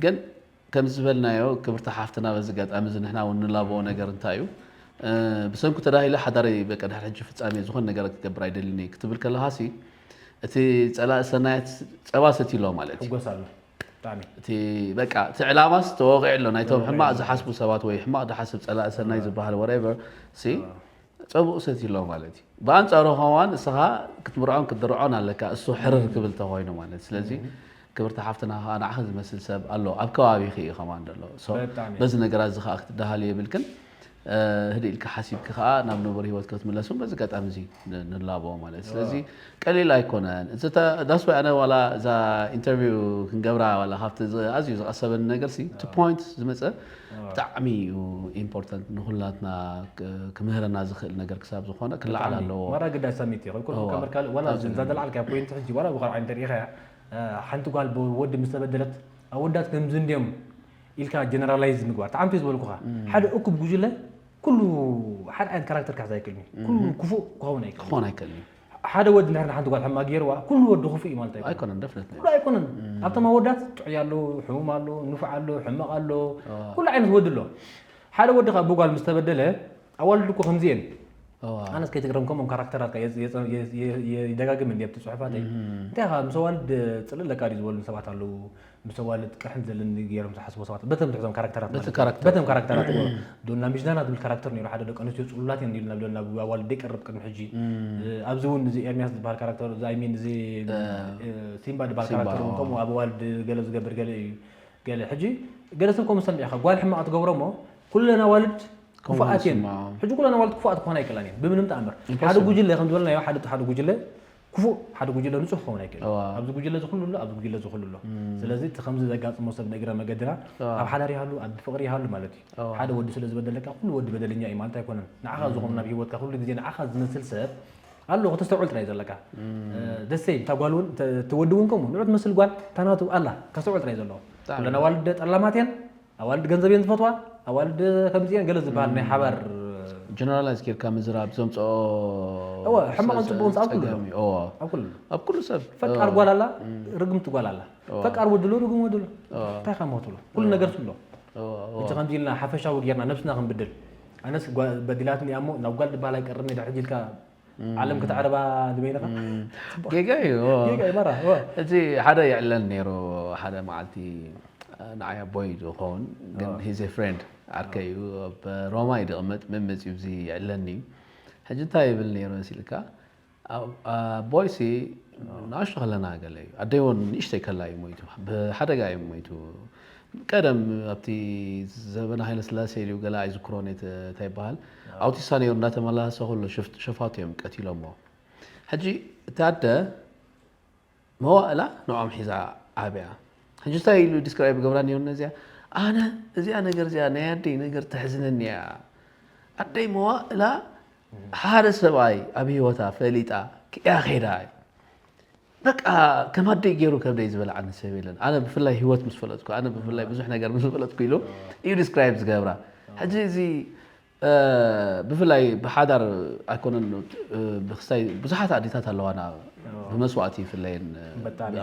ግን ከም ዝበልናዮ ክብርቲ ሓፍትና በዚ ኣጋጣሚ እዚ ንሕና እውን ንላበዎ ነገር እንታይ እዩ እ፣ ብሰንኩ ተዳሂለ ሓዳረይ በቃ ድሕሪ ሕጂ ፍጻሜ ዝኾነ ነገር ክገብር ኣይደልን እየ ክትብል ከለኻ ሲ እቲ ጸላእ ሰናያት ጸባ ሰትዩ ኣሎ ማለት እዩ ሕጎስ ኣሎ ብጣዕሚ እቲ በቃ እቲ ዕላማስ ተወቂዑ ኣሎ ናይቶም ተወቂዑ ሕማቕ ኣሎ። ዝሓስቡ ሰባት ወይ ሕማቕ ዝሓስብ ጸላእ ሰናይ ዝበሃል whatever ሲ ጸቡቕ ሰትዩ ኣሎ ማለት እዩ ብኣንጻሩ ከማን እስኻ ክትምርዖን ክትድርዖን ኣለካ እሱ ሕርር ክብል ተኾይኑ ማለት ስለዚ ክብርቲ ሓፍትና ከዓ ንዓኺ ዝመስል ሰብ ኣሎ ኣብ ከባቢኺ እዩ ከማን ዘሎ So፣ በጣዕሚ። በዚ ነገራት እዚ ከዓ ክትደሃሉ የብልክን እ፣ ህድእ ኢልካ ሓሲብኪ ከዓ ናብ ንቡር ህይወት ክትምለሱ በዚ ኣጋጣሚ እዚ ን- ንላቦ ማለት እዩ። ስለዚ ቀሊል ኣይኮነን እዚ ተ- that's why ኣነ ዋላ እዛ ኢንተርቪው ክንገብራ ዋላ ካብቲ ዝ- ኣዝዩ ዝቐሰበኒ ነገር ሲ to point ዝመፀ ብጣዕሚ እዩ ኢምፖርታንት ንኩላትና ክ- ክምህረና ዝኽእል ነገር ክሳብ ዝኾነ ክለዓል ኣለዎ ማራ ግዳይ ሰሚት እዩ ከብኩ እዋ። ከበር ካልእ ዋላ እዛ ደልዓልካ ፖይንት ሕጂ ዋላ ብኻልእ ዓይነት ሪኢኻ እያ ሓንቲ ጓል ብወዲ ምስ ተበደለት ኣወዳት ከምዚ እንድዮም ኢልካ ጀነራላይዝ ምግባር ተዓምቲ ዝበልኩኻ ሓደ እኩብ ጉጅለ ኩሉ ሓደ ዓይነት ካራክተር ክሕዝ ኣይክእልን እዩ ኩሉ ክፉእ ክኸውን ኣይክእልን ክኾን ኣይክእልን እዩ ሓደ ወዲ እንድሕር ንሓንቲ ጓል ሕማቅ ገይርዋ ኩሉ ወዲ ክፉእ እዩ ማለት ኣይኮነን ኣይኮነን ደፍነት ኩሉ ኣይኮነን ኣብቶም ኣወዳት ጥዑይ ኣሎ ሕሙም ኣሎ ንፉዕ ኣሎ ሕማቅ ኣሎ ኩሉ ዓይነት ወዲ ኣሎ ሓደ ወዲ ካብ ብጓል ምስ ተበደለ ኣዋልድ እኮ ከምዚ እየን ኣነስ ከይትግረም ከምኦም ካራክተራት ይደጋግም እንዲ ኣብቲ ፅሑፋተይ እንታይ ኻ ምስ ኣዋልድ ፅልእ ለካ ድዩ ዝበሉ ሰባት ኣለዉ ምስ ኣዋልድ ቅርሕንቲ ዘለኒ ገይሮም ዝሓስቡ ሰባት በተም ትሕዞም ካራክተራት በተም ካራክተራት ዶና ምጅዳና ዝብል ካራክተር ነይሩ ሓደ ደቂ ኣንስትዮ ፅሉላት እየን ኢሉ ናብ ናብ ኣዋልድ ደይቀርብ ቅድሚ ሕጂ ኣብዚ እውን እዚ ኤርሚያስ ዝበሃል ካራክተር እዚ ኣይሚን እዚ ሲምባ ዝበሃል ካራክተር እውን ከምኡ ኣብ ኣዋልድ ገለ ዝገብር ገለ እዩ ገለ ሕጂ ገለ ሰብ ከምኡ ሰሚዕኻ ጓል ሕማቕ ትገብሮ እሞ ኩለን ኣዋልድ ክፉኣት እየን ሕጂ ኩለን ኣዋልድ ክፉኣት ክኾና ኣይክእላን እየን ብምንም ተኣምር ሓደ ጉጅለ ከም ዝበልናዮ ሓደ ሓደ ጉጅለ ክፉእ ሓደ ጉጅለ ንፁህ ክኸውን ኣይክእል ኣብዚ ጉጅለ ዝኩሉ ኣሎ ኣብዚ ጉጅለ ዝኩሉ ኣሎ ስለዚ እቲ ከምዚ ዘጋጥሞ ሰብ ንእግረ መገድና ኣብ ሓዳር ይሃሉ ኣብ ፍቅሪ ይሃሉ ማለት እዩ ሓደ ወዲ ስለ ዝበደለካ ኩሉ ወዲ በደለኛ እዩ ማለት ኣይኮነን ንዓኻ ዝኾኑ ናብ ሂወትካ ኩሉ ግዜ ንዓኻ ዝመስል ሰብ ኣሎ ከተስተውዕል ጥራይ ዘለካ ደሰይ እታ ጓል እውን እቲ ወዲ እውን ከምኡ ንዑ ትመስል ጓል እታ ናቱ ኣላ ከስተውዕል ጥራይ ዘለዎ ኩለን ኣዋልድ ጠላማት እየን ኣዋልድ ገንዘብ እየን ዝፈትዋ ኣዋልድ ከምዚ እየን ገለ ዝበሃል ናይ ሓባር ጀነራላይዝ ጌርካ ምዝራብ ዘምፅኦ እወ፣ ሕማቕን ጽቡቕን ኣብ ኩሉ ጸገም እዩ። እወ። ኣብ ኩሉ ኣብ ኩሉ ሰብ ፈቃር ጓል ኣላ፣ ርግምቲ ጓል ኣላ። እወ። ፈቃር ወድሎ ርግም ወድሎ። እወ። እንታይ ካብ ሞትሎ ኩሉ ነገር ስሎ። እወ፣ እወ። ሕጂ ከምዚ ኢልና ሓፈሻዊ ጌርና ነብስና ክንብድል፣ ኣነስ ጓ- በዲላትኒ እያ እሞ ናብ ጓል ዝበሃል ኣይቀርብን ኢለ ሕጂ ኢልካ ዓለም ክትዕርባ ዝበይንኻ። ጌጋ እዩ። እወ። ጌጋ እዩ፣ ማራ፣ እወ። እዚ ሓደ ይዕለን ነይሩ። ሓደ መዓልቲ ንዓይ ኣቦይ ዝኸውን ግን ሂዝ ፍሬንድ ዓርከይ እዩ። ኣብ ሮማ እዩ ዝቕመጥ። መመፂኡ እዚ ይዕለኒ እዩ። ሕጂ እንታይ ይብል ነይሩ መሲልካ? ኣቦይሲ ንኣሽቱ ከለና ገለ እዩ፣ ኣደይ እውን ንእሽተይ ከላ እዩ ሞይቱ። ብሓደጋ እዩ ሞይቱ። ቀደም ኣብቲ ዘበነ ሃይለ ስላሴ ድዩ ገለ ኣይዝክሮን እየ፣ እንታይ ይበሃል፣ ኣውቲስታ ነይሩ፣ እንዳተመላለሰ ከሎ ሸፋቱ እዮም ቀቲሎሞ። ሕጂ እቲ ኣደ መዋእላ ንዖም ሒዛ ዓብያ። ሕጂ እንታይ ኢሉ ዲስክራይብ ገብራ ነይሩ ነዚኣ? ኣነ እዚኣ ነገር እዚኣ ናይ ኣደይ ነገር ተሕዝነኒ እያ። ኣደይ መዋእላ ሓደ ሰብኣይ ኣብ ህይወታ ፈሊጣ ክያ ኸይዳ እያ። በቃ ከም ኣደይ ገይሩ ከብደይ ዝበልዓኒ ሰብ የለን። ኣነ ብፍላይ ህይወት ምስ ፈለጥኩ፣ ኣነ ብፍላይ ብዙሕ ነገር ምስ ፈለጥኩ ኢሉ እዩ ዲስክራይብ ዝገብራ። ሕጂ እዚ ብፍላይ ብሓዳር ኣይኮነን፣ ብክስታይ ብዙሓት ኣዴታት ኣለዋና ብመስዋእቲ ይፍለየን።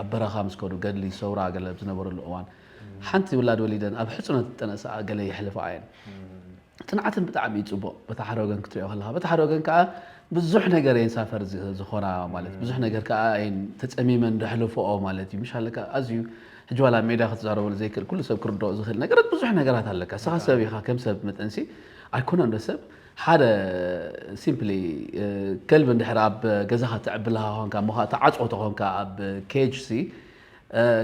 ኣብ በረኻ ምስ ከዱ ገድሊ ሰውራ ገለ ዝነበረሉ እዋን ሓንቲ ውላድ ወሊደን ኣብ ሕፅነት ጠነሳ ገለ ይሕልፋ እየን። ፅንዓትን ብጣዕሚ እዩ ፅቡቕ። በታ ሓደ ወገን ክትሪኦ ከለካ፣ በታ ሓደ ወገን ከዓ ብዙሕ ነገር እየን ሳፈር ዝኾና ማለት ብዙሕ ነገር ከዓ እየን ተፀሚመን ደሕልፈኦ ማለት እዩ። ምሽ ኣለካ ኣዝዩ ሕጂ ዋላ ሜዳ ክትዛረበሉ ዘይክእል ኩሉ ሰብ ክርድኦ ዝኽእል ነገራት ብዙሕ ነገራት ኣለካ። ስኻ ሰብ ኢኻ ከም ሰብ መጠንሲ ኣይኮነን ዶ ሰብ ሓደ ሲምፕሊ ከልቢ እንድሕር ኣብ ገዛኻ ተዕብልኻ ኾንካ እሞ ከዓ ተዓፅዎ ተኾንካ ኣብ ኬጅ ሲ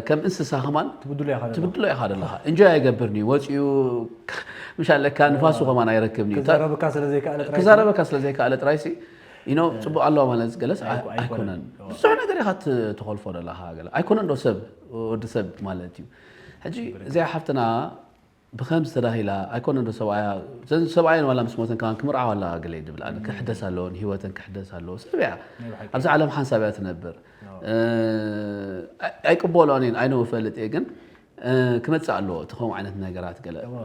ከም እንስሳ ከማን ትብድሎ ኢኻ ዘለኻ። ትብድሎ ኢኻ ዘለኻ። እንጆይ ኣይገብርን እዩ ወፂኡ ምሽ ኣለካ ንፋሱ ከማን ኣይረክብን እዩ። ክዛረበካ ስለ ዘይከኣለ ጥራይ ክዛረበካ ስለ ዘይከኣለ ጥራይ ሲ you know ፅቡቅ ኣለዋ ማለት ገለስ ኣይኮ- ኣይኮነን። ኣይኮነን። ብዙሕ ነገር ኢኻ ት- ትኾልፎ ዘለኻ ገለ ኣይኮነን ዶ ሰብ ወዲ ሰብ ማለት እዩ። ሕጂ እዚኣ ሓፍትና ብኸምዚ ተዳሂላ ኣይኮነን ዶ ሰብኣያ ዘን ሰብኣየን ዋላ ምስ ሞተን ከማን ክምርዓዋ ኣለዋ ገለ ድብል ኣነ ክሕደስ ኣለወን ህይወተን ክሕደስ ኣለዎ ሰብ እያ። ናይ ብሓቂ። ኣብዚ ዓለም ሓንሳብ እያ ትነብር። እ፣ ኣይ- ኣይቅበሎን እየን ኣይነው እፈልጥ እየ ግን እ፣ ክመፅእ ኣለዎ እቲ ከምኡ ዓይነት ነገራት ገለ እዋ።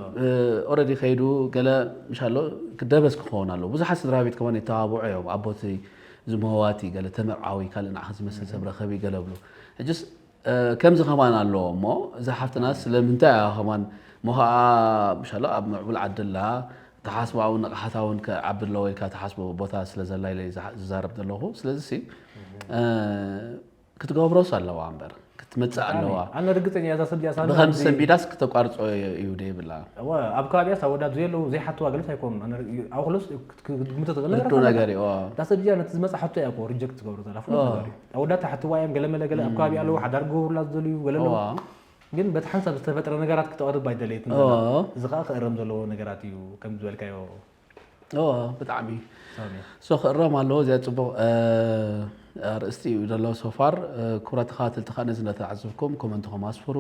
ኦረዲ ከይዱ ገለ ምሻሎ ክደበስ ክኸውን ኣለዎ። ብዙሓት ስድራ ቤት ከማን የተባብዑ እዮም። ኣቦቲ ዝመዋቲ ገለ ተመርዓዊ ካልእ ንዓኻ ዝመስል ሰብ ረኸቢ ገለ ብሉ። ሕጅስ እ፣ ከምዚ ከማን ኣለዎ እሞ እዛ ሓፍትና ስለምንታይ እያ ከማን እሞ ከዓ ምሻሎ ኣብ ምዕቡል ዓዲ ኣላ ተሓስባ እውን ንቕሓታ እውን ክዓቢ ኣለዎ ኢልካ ተሓስቦ ቦታ ስለ ዘላ ኢለ ዝሓ- ዝዛረብ ዘለኹ። ስለዚ ሲ እ፣ ክትገብሮስ ኣለዋ እምበር ክትመፅእ ኣለዋ። ኣነ ርግፀኛ እዛ ሰብ እዚኣ ሳሚ ብከምዚ ኣብዚ- ሰንቢዳስ ክተቋርፆ እዩ ደይብላ። እወ፣ ኣብ ከባቢያስ ኣወዳት ዘየለዉ ዘይሓትዋ ገለስ ኣይኮኑን። ኣነ ር- ኣብ ክሎስ ክትግምቶ ትኽእል ነገር ርዱእ ኣለካ። ነገር እዩ። እዛ ሰብ እዚኣ ነቲ ዝመፃ ሕቶ እያ እኮ ሪጀክት ትገብሮ ዘላ ፍሉጥ እወ። ነገር እዩ። ኣወዳት ተሓትዋ እዮም ገለ መለ ገለ ኣብ ከባቢ ኣለዉ ሓዳር ክገብሩላ ዝደልዩ ገለ ኣለዉ። እዋ። ግን በቲ ሓንሳብ ዝተፈጥረ ነገራት ክተቕርብ ኣይደለየትን እወ። ዘላ። እዚ ከዓ ክእረም ዘለዎ ነገራት እዩ ከም ዝበልካዮ እወ፣ ብጣዕሚ ሳሚ። ሶ ክእረም ኣለዎ። እዚኣ ፅቡቕ እ፣ ኣርእስቲ እዩ ዘሎ ሶፋር። ክቡራት ተኸታተልቲ ከዓ ነዚ እንዳተዓዘብኩም ኮመንትኹም ኣስፍሩ።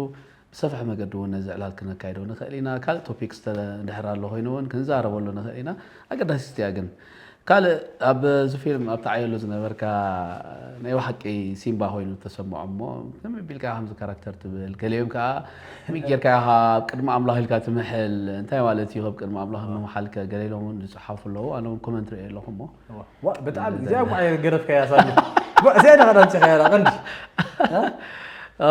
ብሰፍሐ መገዲ እውን ነዚ ዕላል ክነካይዶ ንኽእል ኢና። ካልእ ቶፒክስ እንድሕር ኣሎ ኮይኑ እውን ክንዛረበሉ ንኽእል ኢና። ኣገዳሲት እያ ግን ካልእ ኣብዚ ፊልም ኣብቲ ዓየሎ ዝነበርካ ናይ ብሓቂ ሲምባ ኮይኑ ተሰምዖ እሞ ከመይ ቢልካ ከምዚ ካራክተር ትብል ገሊኦም ከዓ ከመይ ጌርካ ኢኻ ኣብ ቅድሚ ኣምላኽ ኢልካ ትምሕል እንታይ ማለት እዩ ካብ ቅድሚ ኣምላኽ ምምሓልከ ገለ ኢሎም እውን ዝፅሓፉ ኣለዉ ኣነ እውን ኮመንት ርእየ ኣለኹ እሞ ዋ ብጣዕሚ እዚኣ እኳ ገረፍካያ ሳሚ እዚኣ ደኸዳ ምፅኻያ ቀንዲ እ፣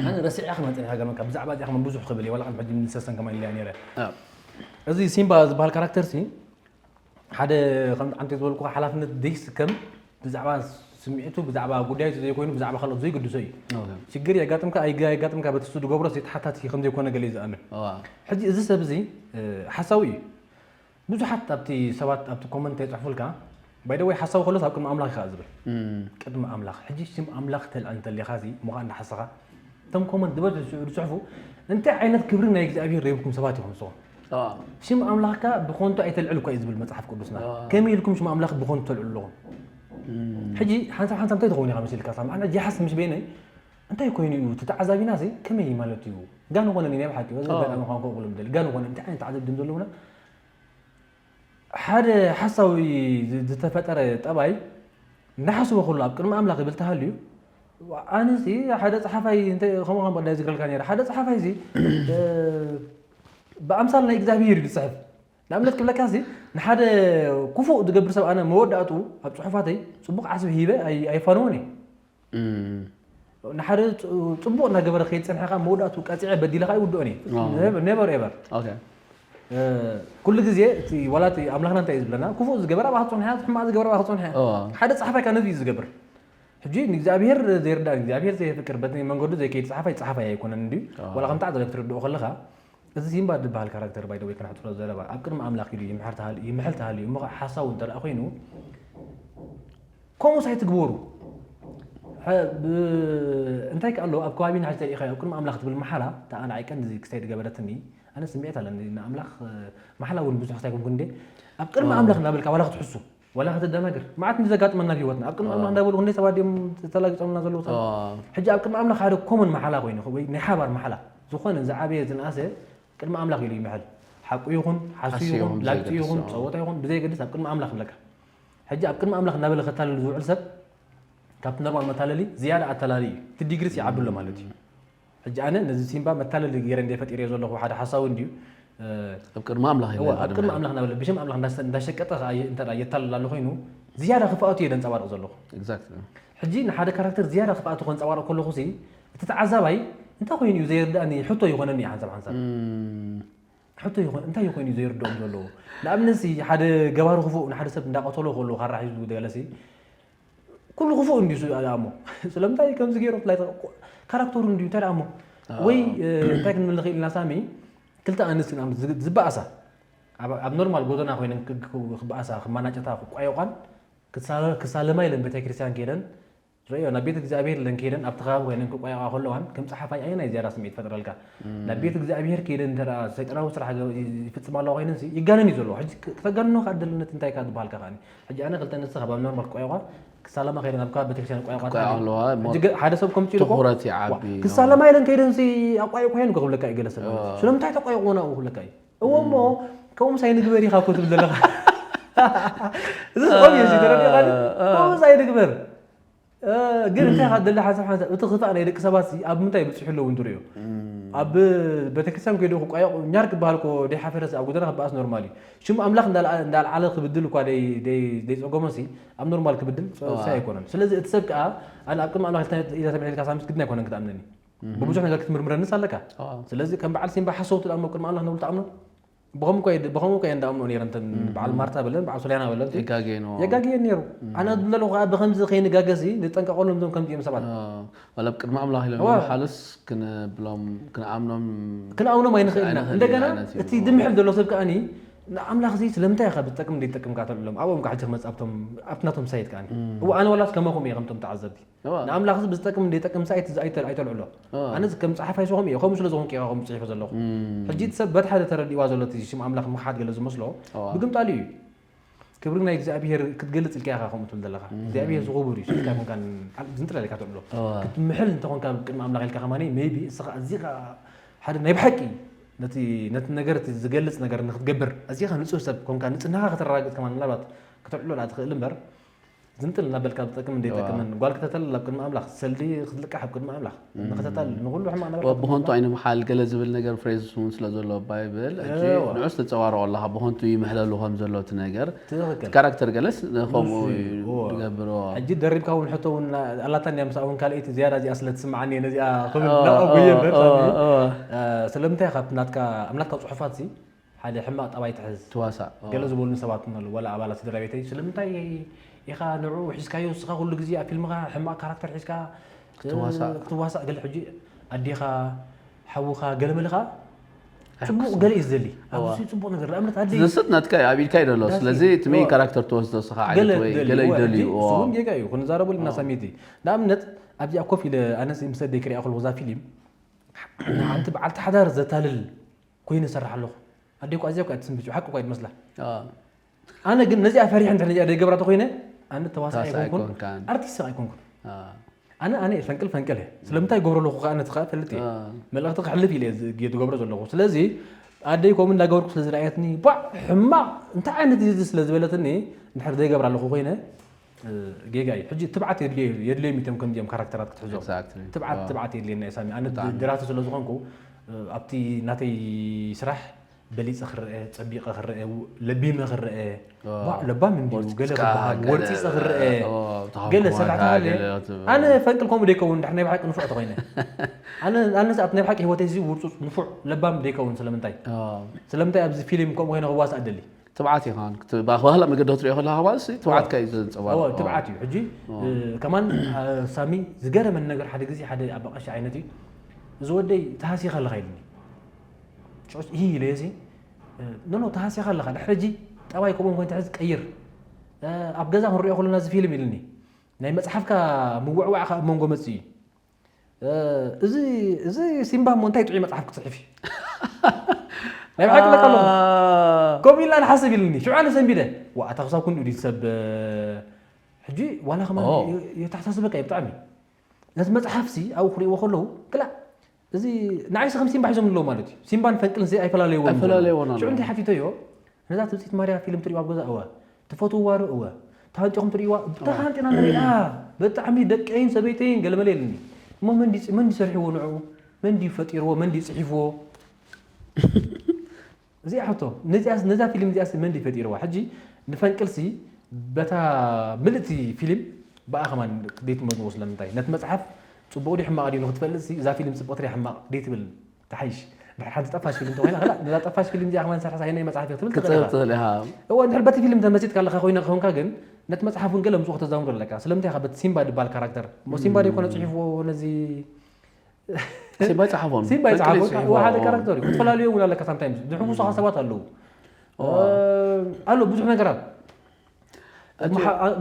ኣነ ረሲዕያ ክመፅእ ኢኻ ገርመካ ብዛዕባ እዚኣ ከመን ብዙሕ ክብል እየ ዋላ ከም ሕጂ ምንሰሰን ከማ ኢለያ ነረ እ፣ እዚ ሲምባ ዝበሃል ካራክተር ሲ ሓደ ከም ዓንተ ዝበልኩ ሓላፍነት ዘይስከም ብዛዕባ ስምዒቱ ብዛዕባ ጉዳይ ዘይኮይኑ ብዛዕባ ካልኦት ዘይግድሶ እዩ ኦኬ። ሽግር የጋጥምካ ኣይጋ- የጋጥምካ በቲ እሱ ዝገብሮ ተሓታቲ ከም ዘይኮነ ገለ እዩ ዝኣምን እዋ። ሕጂ እዚ ሰብ እዚ ሓሳዊ እዩ ብዙሓት ኣብቲ ሰባት ኣብቲ ኮመንት ይፅሕፉልካ ባይደወይ ሓሳዊ ከሎስ ኣብ ቅድሚ ኣምላኽ ኢኻ ዝብል እም፣ ቅድሚ ኣምላኽ ሕጂ ሽም ኣምላኽ ተልዕል እንተሊኻ እዚ ምዃን እንዳሓሰኻ እቶም ኮመንት ዝበዝሑ ዝፅሑ- ዝፅሕፉ እንታይ ዓይነት ክብሪ ናይ እግዚኣብሔር ረብኩም ሰባት ይኹም ንስኹም እዋ። ሽም ኣምላኽካ ብኾንቱ ኣይተልዕል እኳ እዩ ዝብል መፅሓፍ ቅዱስና ኣዎ። ከመይ ኢልኩም ሽም ኣምላኽ ብኾንቱ ተልዕሉ ኣለኹም እም፣ ሕጂ ሓንሳብ ሓንሳብ እንታይ ትኸውን ኢኻ መሲልካ ሳሚ ኣነ ጃሓስ ምስ በይነይ እንታይ ኮይኑ እዩ እቲ ተዓዛቢና ሲ ከመይ እዩ ማለት እዩ ጋን ኾነ ናይ ብሓቂ በዚ ኣዎ። ኣጋጣሚ ኳን ከቕሉ ምደሊ ጋን ኾነ እንታይ ዓይነት ተዓዘብ ድም ዘለውና ሓደ ሓሳዊ ዝ- ዝተፈጠረ ጠባይ እንዳሓስቦ ከሎ ኣብ ቅድሚ ኣምላኽ ይብል ተሃልዩ ኣነሲ ሓደ ፀሓፋይ እንተ ከምኡ ከም በዳይ ዝግረልካ ነረ ሓደ ፀሓፋይ እዚ ብኣምሳል ናይ እግዚኣብሔር እዩ ዝፅሕፍ ንኣብነት ክብለካ ሲ ንሓደ ክፉእ ዝገብር ሰብ ኣነ መወዳእቱ ኣብ ጽሑፋተይ ጽቡቕ ዓስቢ ሂበ ኣይፋነዎን እየ። ንሓደ ጽቡቕ እናገበረ ከይድ ጸንሐካ መወዳእቱ ቀጺዐ በዲለካ ይውድኦን እየ። ኔቨር ኤቨር። ኩሉ ግዜ እቲ ዋላ እቲ ኣምላኽና እንታይ እዩ ዝብለና? ክፉእ ዝገበረ ኣባኻ ትጸንሐ፣ ሕማቕ ዝገበረ ኣባኻ ትጸንሐ። ሓደ ጸሓፋይ ካብ ነዚ እዩ ዝገብር። ሕጂ ንእግዚኣብሔር ዘይርዳእ ንእግዚኣብሔር ዘየፍቅር በቲ መንገዱ ዘይከይድ ጸሓፋይ ጸሓፋይ ኣይኮነን እንድዩ። ዋላ ከምታ ዝበለ ክትርድኦ ከለኻ እዚ ሲምባ ዝበሃል ካራክተር ባይ ወይ ከነሕትሮ ዘረባ ኣብ ቅድሚ ኣምላኽ ኢሉ ይምሕል ተሃልዩ እሞ ሓሳዊ እንተ ደኣ ኮይኑ ከምኡስ ኣይትግበሩ። እንታይ ከ ኣሎ ኣብ ከባቢና ሕጂ ተሪኢኻዮ ኣብ ቅድሚ ኣምላኽ ትብል መሓላ እታ ኣነ ዓይቀን እዚ ክስታይ ዝገበረትኒ ኣነ ስምዒት ኣለኒ ንኣምላኽ መሓላ እውን ብዙሕ ክስታይ ኮንኩ እንደ ኣብ ቅድሚ ኣምላኽ እናበልካ ዋላ ክትሕሱ ዋላ ከተደናግር መዓት ዘጋጥመና ኣብ ህይወትና ኣብ ቅድሚ ኣምላኽ እንዳበሉ ክንደይ ሰባት እዮም ተላጊጾምና ዘለዉ ሕጂ ኣብ ቅድሚ ኣምላኽ ሓደ ኮመን መሓላ ኮይኑ ወይ ናይ ሓባር መሓላ ዝኾነ ዝዓበየ ዝነኣሰ ቅድሚ ኣምላኽ ኢሉ ይምሕል ሓቁ ይኹን ሓሱ ይኹን ላግጺ ይኹን ጸወታ ይኹን ብዘየገድስ ኣብ ቅድሚ ኣምላኽ ይብለካ ሕጂ ኣብ ቅድሚ ኣምላኽ እናበለ ከታልል ዝውዕል ሰብ ካብቲ ኖርማል መታለሊ ዝያዳ ኣታላሊ እዩ እቲ ዲግሪስ ይዓብሎ ማለት እዩ ሕጂ ኣነ ነዚ ሲምባ መታለሊ ገይረ እንደ ፈጢረዮ ዘለኹ ሓደ ሓሳዊ እንድዩ ኣብ ቅድሚ ኣምላኽ ይብለና ኣብ ቅድሚ ኣምላኽ እናበለ ብሽም ኣምላኽ እንዳሸቀጠ ከዓ እንተ የታልል ኣሎ ኮይኑ ዝያዳ ክፍኣቱ እየ ደንፀባርቕ ዘለኹ ሕጂ ንሓደ ካራክተር ዝያዳ ክፍኣቱ ከንፀባርቕ ከለኹ ሲ እቲ ተዓዛባይ እንታይ ኮይኑ እዩ ዘይርዳእኒ ሕቶ ይኾነኒ ሓንሳብ ሓንሳብ ሕቶ ይኾን እንታይ ኮይኑ ዘይርድኦም ዘለዎ ንኣብነት ሲ ሓደ ገባሪ ክፉእ ንሓደ ሰብ እንዳቀተሎ ከሎ ካራ ሒዙ ገለ ሲ ኩሉ ክፉእ እንዲዩ ኣሞ ስለምንታይ ከምዚ ገይሩ ፍላይ ካራክተሩ እንዲዩ እንታይ ኣሞ ወይ እንታይ ክንብል ንኽእል ኢና ሳሚ ክልተ ኣንስቲ ንኣብነት ዝበኣሳ ኣብ ኖርማል ጎደና ኮይነን ክበኣሳ ክመናጨታ ክቋየቋን ክሳለማ ኢለን ቤተክርስትያን ከይደን ርእዮ ናብ ቤት እግዚኣብሔር ኢለን ከይደን ኣብቲ ከባቢ ኮይነን ክቋየቋ ከለዋን ከም ፀሓፋይ ኣየናይ ዝያዳ ስምዒት ፈጥረልካ ናብ ቤት እግዚኣብሔር ከይደን እንተ ሰይጣናዊ ስራሕ ይፍፅማ ኣለዋ ኮይነን ይጋነን እዩ ዘለዎ ሕጂ ክተጋንኖ ከዓ ደለነት እንታይ ካ ዝበሃልካ ከዓ ሕጂ ኣነ ክልተ ኣንስቲ ካብ ኣብ ኖርማል ክቋየቋ ክሳለማ ከይደን ኣብ ከባቢ ቤተክርስትያን ቋየቋ ኣለዋ ሓደ ሰብ ከምፂ ኢልኮ ትኹረት ይዓቢ ክሳለማ ኢለን ከይደን ኣቋየቁ እየን ክብለካ እዩ ገለ ሰብ ስለምንታይ ተቋየቁ ናብኡ ክብለካ እዩ እዎ እሞ ከምኡ ሳይ ንግበር ኢኻ እኮ ትብል ዘለኻ እዚ ስቆም እዩ ተረዲኻ ከምኡ ሳይ ንግበር ግን እንታይ ካ ደሊ ሓንሳብ ሓንሳብ እቲ ክፋእ ናይ ደቂ ሰባት ኣብ ምንታይ ይብፅሑ ኣለዉ እንትሪኦ ኣብ ቤተክርስትያን ከይዱ ክቋየቑ ኛር ክበሃል ኮ ደይ ሓፈረስ ኣብ ጎደና ክበኣስ ኖርማል እዩ ሽም ኣምላኽ እንዳልዓለ ክብድል እኳ ደይፀገሞ ሲ ኣብ ኖርማል ክብድል ሲ ኣይኮነን ስለዚ እቲ ሰብ ከዓ ኣነ ኣብ ቅድሚ ኣምላኽ ኢለ ተምሒልካ ሳምስ ግድን ኣይኮነን ክትኣምነኒ ብብዙሕ ነገር ክትምርምረንስ ኣለካ ስለዚ ከም በዓል ሲምባ ሓሰውቲ ዳሞ ቅድሚ ኣምላኽ ነብሉ ተኣምኖ ብኸምኡ እኳ እንዳኣምኖ ነይረ እንተን በዓል ማርታ በለን በዓል ሶልያና በለን የጋግየን ነይሩ ኣነ ዝብለለኹ ከዓ ብኸምዚ ከይንጋገዚ ንጠንቀቐሎም ዞም ከምዚኦም ሰባት ዋላ ኣብ ቅድሚ ኣምላኽ ኢሎም ሓሉስ ክንብሎም ክንኣምኖም ክንኣምኖም ኣይንኽእልና እንደገና እቲ ዝምሕል ዘሎ ሰብ ከዓኒ ንኣምላኽ እዚ ስለምንታይ ኢኻ ብትጠቅም ዘይትጠቅም ከዓ ተልዕሎም ኣብኦም ከዓ ሕጂ ክመፅእ ኣብቶም ኣብቲ ናቶም ሳይት ከዓኒ እዎ ኣነ ዋላስ ከማኹም እየ ከምቶም ተዓዘብቲ ንኣምላኽ እዚ ብዝጠቅም ዘይጠቅም ሳይት እዚ ኣይተልዕሎ ኣነ ከም ፀሓፋይ ስኹም እየ ከምኡ ስለ ዝኾንኩ ኢኻ ከምኡ ፅሒፈ ዘለኹ ሕጂ እቲ ሰብ በቲ ሓደ ተረዲእዋ ዘሎ እቲ ሽም ኣምላኽ ምኽሓድ ገለ ዝመስሎ ብግምጣሉ እዩ ክብሪ ናይ እግዚኣብሄር ክትገልፅ ኢልካ ኢኻ ከምኡ ትብል ዘለኻ እግዚኣብሄር ዝኽቡር እዩ ስልካ ኮንካ ዝንጥላ ኢልካ ትዕሎ ክትምሕል እንተኾንካ ቅድሚ ኣምላኽ ኢልካ ከማኒ ሜቢ እስኻ እዚኻ ሓደ ናይ ብሓቂ ነቲ ነቲ ነገር እቲ ዝገልፅ ነገር ንክትገብር እዚኻ ንፁህ ሰብ ኮንካ ንፅህናኻ ከተረጋግፅ ከማን ምናልባት ከተዕሎ ዳ ትኽእል እምበር ዝንጥል እናበልካ ዝጠቅምን ዘይጠቅምን ጓል ክተታልል ኣብ ቅድሚ ኣምላኽ ሰልዲ ክትልቃሕ ኣብ ቅድሚ ኣምላኽ ንክተታልል ንኩሉ ሕማቕ ነገር ብኾንቱ ኣይንምሓል ገለ ዝብል ነገር ፍሬዝስ እውን ስለ ዘሎ ባይብል ሕጂ ንዑስ ተፀዋርኦ ኣለኻ ብኾንቱ ይምሕለሉ ከም ዘሎ እቲ ነገር ካራክተር ገለስ ከምኡ ይገብሮ ሕጂ ደሪብካ እውን ሕቶ እውን ኣላታ እንዲያ ምሳእ እውን ካልኣይቲ ዝያዳ እዚኣ ስለ ትስምዓኒ ነዚኣ ክብል ናብኣ ጉየ እምበር ስለምንታይ ካብ ናትካ ኣብ ናትካ ፅሑፋት ሓደ ሕማቕ ጠባይ ትሕዝ ትዋሳእ ገለ ዝበሉኒ ሰባት ኣለዉ ዋላ ኣባላት ስድራ ቤተይ ስለምንታይ ኢኻ ንዕኡ ሒዝካዮ ንስኻ ኩሉ ግዜ ኣብ ፊልምኻ ሕማቕ ካራክተር ሒዝካ ክትዋሳእ ክትዋሳእ ገለ ሕጂ ኣዴኻ ሓውኻ ገለ መለኻ ጽቡቕ ገለ እዩ ዝደሊ ኣብዚ ጽቡቕ ነገር ንኣብነት ኣደ ዘስት ናትካ እዩ ኣብ ኢድካ እዩ ዘሎ ስለዚ እቲ ሜን ካራክተር ትወስዶ ስኻ ዓይነት ወይ ገለ ይደልዩ እውን ጌጋ እዩ ክንዛረበሉ እና ሳሜቲ ንኣብነት ኣብዚኣ ኮፍ ኢለ ኣነስ ምስ ኣደይ ክሪኣ ከለኹ እዛ ፊልም ሓንቲ በዓልቲ ሓዳር ዘታልል ኮይኑ ይሰርሕ ኣለኹ ኣደይ እኮ ኣዝያ እኮ ትስንብድ ሓቂ እኮ ይመስላ ኣነ ግን ነዚኣ ፈሪሐ እንድሕር ነዚኣ ዘይገብራ ተኮይነ ኣነ ተዋሳእ ኣይኮንኩን ኣርቲስት ኣይኮንኩን ኣነ ኣነ ፈንቅል ፈንቅል እየ ስለምንታይ ይገብሮ ኣለኹ ከዓ ነቲ ከዓ ፈልጥ እየ መልእኽቲ ክሕልፍ ኢለ እየ ዝገብሮ ዘለኹ ስለዚ ኣደይ ከምኡ እንዳገበርኩ ስለ ዝረኣየትኒ ቧዕ ሕማቕ እንታይ ዓይነት እዩ እዚ ስለ ዝበለትኒ እንድሕር ዘይገብራ ኣለኹ ኮይነ ጌጋ እዩ ሕጂ ትብዓት የድልዮም እቶም ከምዚኦም ካራክተራት ክትሕዞም ትብዓት ትብዓት የድልየና እዩ ሳሚ ኣነ ደራሲ ስለ ዝኾንኩ ኣብቲ ናተይ ስራሕ በሊፀ ክረአ፣ ፀቢቐ ክረአ፣ ለቢመ ክረአ፣ ለባም እንዲዩ ገለ ክበሃል፣ ወርፂፀ ክረአ፣ ገለ ሰባት ኣለ። ኣነ ፈንቅል ከምኡ ደይከውን፣ ድሕር ናይ ብሓቂ ንፉዕ ተኮይነ። ኣነ ሰኣት ናይ ብሓቂ ህይወተይ እዚ ውርፁፅ ንፉዕ ለባም ደይከውን። ስለምንታይ? ስለምንታይ ኣብዚ ፊልም ከምኡ ኮይነ ክዋሳእ ደሊ? ትብዓት ኢኻ። ባህላ መገዲ ክትሪኦ ከለካ ማለት ትብዓትካ እዩ ዘንፀባርቕ። ትብዓት እዩ። ሕጂ ከማን ሳሚ ዝገረመን ነገር ሓደ ግዜ ሓደ ኣባቀሺ ዓይነት እዩ። እዚ ወደይ ተሃሲኻ ኣለኻ ኢልኒ። ሽዑስ ይህ ኢለ እዚ ኖ ኖ ተሃሲኻ ኣለኻ። ድሕሪ ሕጂ ጠባይ ከምኡ ኮይን ትሕዝ ቀይር። ኣብ ገዛ ክንሪኦ ከለና እዚ ፊልም ኢልኒ። ናይ መፅሓፍካ ምውዕዋዕ ካብ መንጎ መፅእ እዩ። እዚ እዚ ሲምባ እሞ እንታይ ጥዑይ መፅሓፍ ክፅሕፍ እዩ። ናይ ብሓቂ ለካ ኣለኹ። ከምኡ ኢልና ንሓስብ ኢልኒ። ሽዑ ኣነ ሰንቢደ። ዋ ኣታ ክሳብ ክንድኡ ድዩ ሰብ ሕጂ ዋላ ከማን የተሓሳስበካ እዩ ብጣዕሚ። ነቲ መፅሓፍሲ ኣብኡ ክርእይዎ ከለዉ ክላእ እዚ ንዓይሲ ከም ሲምባ ሒዞም ኣለዉ ማለት እዩ። ሲምባን ፈንቅልን ኣይፈላለይዎን። ሽዑ እንታይ ሓቲተዮ? ነዛ ትብፂት ማርያ ፊልም ትሪእዋ ኣብ ገዛ እወ ትፈትውዋ ዶ እወ ተሃንጢኹም ትሪእዋ ተሃንጢና ንሪኣ። ብጣዕሚ ደቀይን ሰበይተይን ገለመለ የለኒ። እሞ መን ድዩ መን ድዩ ሰሪሕዎ ንዕኡ? መን ድዩ ፈጢርዎ? መን ድዩ ፅሒፍዎ? እዚኣ ሕቶ ነዚኣስ ነዛ ፊልም እዚኣስ መን ድዩ ፈጢርዋ? ሕጂ ንፈንቅልሲ በታ ምልእቲ ፊልም ብኣ ከማን ደይትመዝንዎ ስለምንታይ ነቲ መፅሓፍ ፅቡቕ ድዩ ሕማቕ ድዩ ንክትፈልጥሲ እዛ ፊልም ፅብቕቲ ድያ ሕማቕ ደይትብል። ተሓይሽ ድሕር ሓንቲ ጠፋሽ ፊልም እንተኮይና ከላ ነዛ ጠፋሽ ፊልም እዚኣ ከማን ሰርሓስ ኣየናይ መፅሓፍ እያ ክትብል ትኽእል ኢኻ። ትኽእል ኢኻ። እወ እንድሕር በቲ ፊልም ተመሲጥካ ኣለካ ኮይነ ከኾንካ ግን ነቲ መፅሓፍ እውን ገለ ምስኡ ከተዛምዶ ኣለካ። ስለምንታይ ኢኻ በቲ ሲምባ ድበሃል ካራክተር እሞ ሲምባ ደይኮነ ፅሒፍዎ ነዚ ሲምባ ይፅሓፎ ሲምባ ይፅሓፎ ሓደ ካራክተር እዩ። ክትፈላለዮ እውን ኣለካ ሳምታይምስ ዝሕጉሱኻ ሰባት ኣለዉ። ኣሎ ብዙሕ ነገራት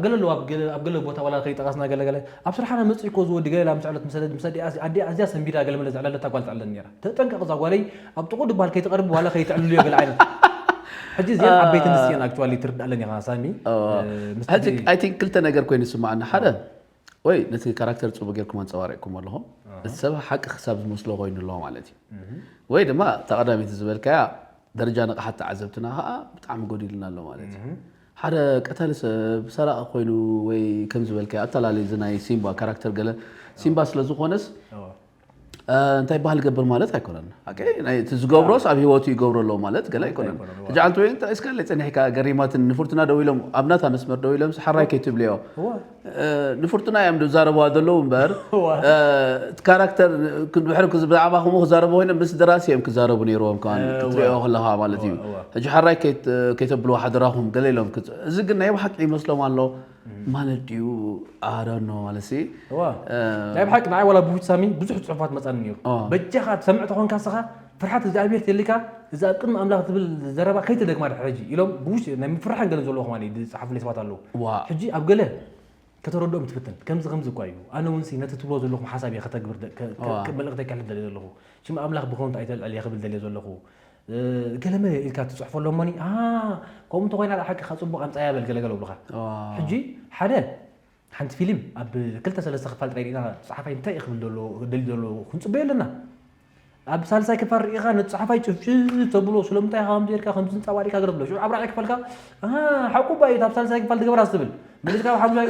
ገለ ኣለዉ ኣብ ገለ ቦታ ዋላ ከይጠቐስና ገለገለ ኣብ ስርሓና መፅእ እኮ ዝወዲ ገለ ምስ ዕለት ምስ ኣዲኣ ኣዚያ ሰንቢዳ ገለ መለ ዘዕለለታ ጓል ትዕለን ነራ። ተጠንቀቕ እዛ ጓለይ ኣብ ጥቑ ድበሃል ከይትቐርብ ዋላ ከይትዕልልዮ ገለ ዓይነት። ሕጂ እዚኣን ዓበይቲ ንስየን ኣክቹዋሊ ትርዳእለን ኢኻ ሳሚ። ሕጂ ኣይ ቲንክ ክልተ ነገር ኮይኑ ይስማዓኒ ሓደ ወይ ነቲ ካራክተር ፅቡቅ ጌርኩም ኣንፀባሪቅኩም ኣለኹም። እቲ ሰብ ሓቂ ክሳብ ዝመስሎ ኮይኑ ኣሎ ማለት እዩ። ወይ ድማ እታ ቀዳመይቲ ዝበልካያ ደረጃ ንቕሓት ተዓዘብትና ከዓ ብጣዕሚ ጎዲሉና ኣሎ ማለት እዩ። ሓደ ቀታሊ ሰብ ሰራቂ ኮይኑ ወይ ከም ዝበልካያ ኣተላለዩ እዚ ናይ ሲምባ ካራክተር ገለ ሲምባ ስለ ዝኾነስ እንታይ ባህል ገብር ማለት ኣይኮነን። ሓቂ ናይ እቲ ዝገብሮስ ኣብ ህይወቱ ይገብሮ ኣለዎ ማለት ገለ ኣይኮነን። ሕጂ ኣንተ ወይ እንታይ እስከ ለይ ጸኒሕካ ገሪማትን ንፉርትና ደው ኢሎም ኣብ ናታ መስመር ደው ኢሎም ሓራይ ከይትብልዮ ንፉርትና እዮም ዝዛረብዋ ዘለዉ እምበር እቲ ካራክተር ድሕሪ ብዛዕባ ከምኡ ክዛረቡ ኮይኖም ምስ ደራሲ እዮም ክዛረቡ ነይርዎም ከማን ክትሪኦ ከለኻ ማለት እዩ። ሕጂ ሓራይ ከይተብልዎ ሓደራኹም ገለ ኢሎም እዚ ግን ናይ ብሓቂ ይመስሎም ኣሎ። ማለት ድዩ ኣረኖ ማለት ሲ እዋ ናይ ብሓቂ ንዓይ ዋላ ብውጭ ሳሚ ብዙሕ ፅሑፋት መፃኒ ነይሩ። በጃኻ ትሰምዕ ተኾንካ ስኻ ፍርሓት እግዚኣብሔር ተልካ እዚ ኣብ ቅድሚ ኣምላኽ ትብል ዘረባ ከይትደግማ ድሕሪ ሕጂ ኢሎም ብውጭ ናይ ምፍርሓን ገለን ዘለዎ ከማን ዝፀሓፉለይ ሰባት ኣለዉ። ሕጂ ኣብ ገለ ከተረድኦም ትፍትን ከምዚ ከምዚ እኳ እዩ ኣነ እውን ሲ ነቲ ትብሎ ዘለኹም ሓሳብ እየ ከተግብር መልእኽተይ ከሕልፍ ደልየ ዘለኹ ሽም ኣምላኽ ብኸንቱ ኣይተልዕል እየ ክብል ደልየ ዘለኹ። ገለመ ኢልካ ትፅሕፈሎም ሞኒ ከምኡ እንተኮይና ሓቂ ካብ ፅቡቅ ኣምፃያ በል ገለገለ ብሉካ። ሕጂ ሓደ ሓንቲ ፊልም ኣብ ክልተ ሰለስተ ክፋል ጥራይ ርኢና ፀሓፋይ እንታይ እዩ ክብል ዘሎ ደሊ ዘሎ ክንፅበዮ ኣለና። ኣብ ሳልሳይ ክፋል ርኢኻ ነቲ ፀሓፋይ ጭፍጭፍ ተብሎ ስለምንታይ ኢኻ ከምዚ ጌርካ ከምዚ ንፃባ ርኢካ ገለ ትብሎ ሽዑ ኣብ ራብዓይ ክፋልካ ሓቁ ባ እዩ ኣብ ሳልሳይ ክፋል ትገብራ ትብል መሊስካ ኣብ ሓሙሻይ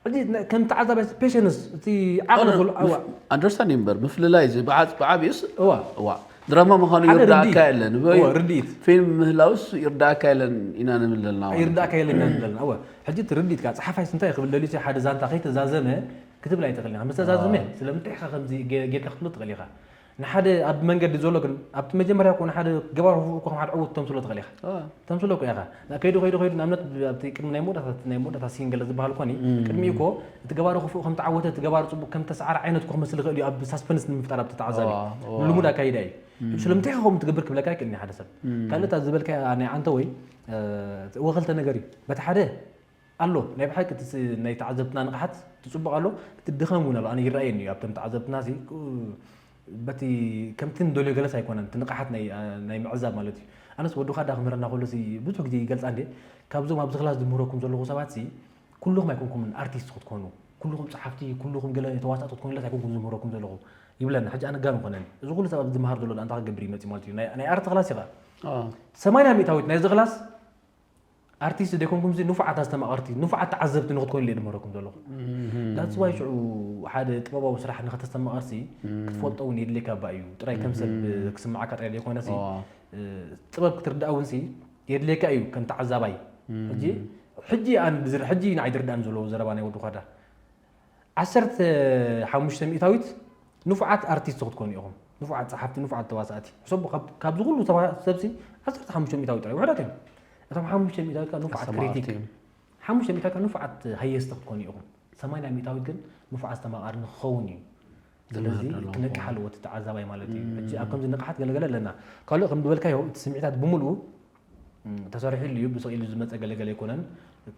ሕጂ ከም ተዓዛባይ ፔሽንስ እቲ ዓቕሊ ኩሉ ኣዋ ኣንደርስታንድ እዩ እምበር ምፍልላይ እዚ ብዓብዩስ እዋ እዋ ድራማ ምዃኑ ይርዳእካ የለን ርድኢት ፊልም ምህላውስ ይርዳእካ የለን ኢና ንብል ዘለና ይርዳእካ የለን ኢና ንብል ዘለና እወ ሕጂ እቲ ርድኢትካ ፀሓፋይስ እንታይ ክብል ደልዩ ሓደ ዛንታ ከይተዛዘመ ክትብል ኣይትኽእል ኢኻ ምስ ተዛዘመ ስለምንታይ ኢኻ ከምዚ ጌርካ ክትብሎ ትኽእል ኢኻ ንሓደ ኣብ መንገዲ ዘሎ ግን ኣብቲ መጀመርያ እኮ ንሓደ ገባር ክፉእ እኮ ከም ሓደ ዕዉት ተምስሎ ትኽእል ኢኻ ተምስሎ እኮ ኢኻ ከይዱ ከይዱ ከይዱ ንኣብነት ኣብቲ ቅድሚ ናይ መወዳእታ ናይ መወዳእታ ሲን ገለ ዝበሃል እኮ ቅድሚኡ እኮ እቲ ገባር ክፉእ ከም ተዓወተ እቲ ገባር ፅቡቅ ከም ተሰዓረ ዓይነት እኮ ክመስል ይኽእል እዩ ኣብ ሳስፐንስ ንምፍጣር ኣብቲ ተዓዛቢ ልሙድ ኣካይዳ እዩ ስለምንታይ ኢኻ ከምኡ ትገብር ክብለካ ይክእል ሓደ ሰብ ካልእ እታ ዝበልካ ናይ ዓንተ ወይ ወኸልተ ነገር እዩ በቲ ሓደ ኣሎ ናይ ብሓቂ እቲ ናይ ተዓዘብትና ንቕሓት ትፅቡቕ ኣሎ እቲ ድኻም እውን ኣሎ ኣነ ይረኣየኒ እዩ ኣብቶም ተዓዘብትና ሲ በቲ ከምቲ ንደልዮ ገለስ ኣይኮነን እቲ ንቕሓት ናይ ምዕዛብ ማለት እዩ ኣነስ ወድኻ ዳ ክምህረና ከሎ ሲ ብዙሕ ግዜ ይገልፃ እንዴ ካብዞም ኣብዚ ክላስ ዝምህረኩም ዘለኹ ሰባት ሲ ኩልኹም ኣይኮንኩምን ኣርቲስት ክትኮኑ ኩልኹም ፀሓፍቲ ኩልኹም ገለ ተዋሳእቲ ክትኮኑ ኢለስ ኣይኮንኩም ዝምህረኩም ዘለኹ ይብለና ሕጂ ኣነ ጋር ንኮነኒ እዚ ኩሉ ሰብ ኣብዚ ዝመሃር ዘሎ ኣንታ ክገብር ይመፅእ ማለት እዩ ናይ ኣርቲ ክላስ ኢኻ ሰማንያ ሚእታዊት ናይዚ ክላስ ኣርቲስት ደይኮንኩም ዚ ንፉዓት ኣስተማቐርቲ ንፉዓት ተዓዘብቲ ንክትኮኑ ኢለ ድምህረኩም ዘለኹ that's why ሽዑ ሓደ ጥበባዊ ስራሕ ንኸተስተማቐርሲ ክትፈልጦ እውን የድልየካ ባ እዩ ጥራይ ከም ሰብ ክስምዓካ ጥራይ ዘይኮነሲ ጥበብ ክትርዳእ እውን ሲ የድልየካ እዩ ከም ተዓዛባይ። ሕጂ ሕጂ ኣን ዝር ሕጂ ንዓይ ዝርዳእን ዘሎ ዘረባ ናይ ወዲ ኳዳ ዓሰርተ ሓሙሽተ ሚእታዊት ንፉዓት ኣርቲስት ክትኮኑ ኢኹም። ንፉዓት ጸሓፍቲ፣ ንፉዓት ተዋሳእቲ። ሕሰቡ፣ ካብ ካብዚ ኩሉ ተዋ- ሰብሲ ዓሰርተ ሓሙሽተ ሚእታዊት ጥራይ ውሑዳት እዮም። እቶም ሓሙሽተ ሚእታዊት ከኣ ንፉዓት ኣስተማቐርቲ ክሪቲክ እዮም። ሓሙሽተ ሚእታዊት ከኣ ንፉዓት ሃየስቲ ክትኮኑ ኢኹም። ሰማንያ ሚእታዊት ግን ንፉዓት ኣስተማቓሪ ንክኸውን እዩ። ስለዚ ዝምህር ዘሎ ክነቅሕ ኣለዎ እቲ ተዓዛባይ ማለት እዩ። ሕጂ ኣብ ከምዚ ንቕሓት ገለገለ ኣለና። ካልእ ከም ዝበልካዮ እቲ ስምዒታት ብምልኡ ተሰሪሕሉ እዩ። ብስቕ ኢሉ ዝመፀ ገለገለ ኣይኮነን።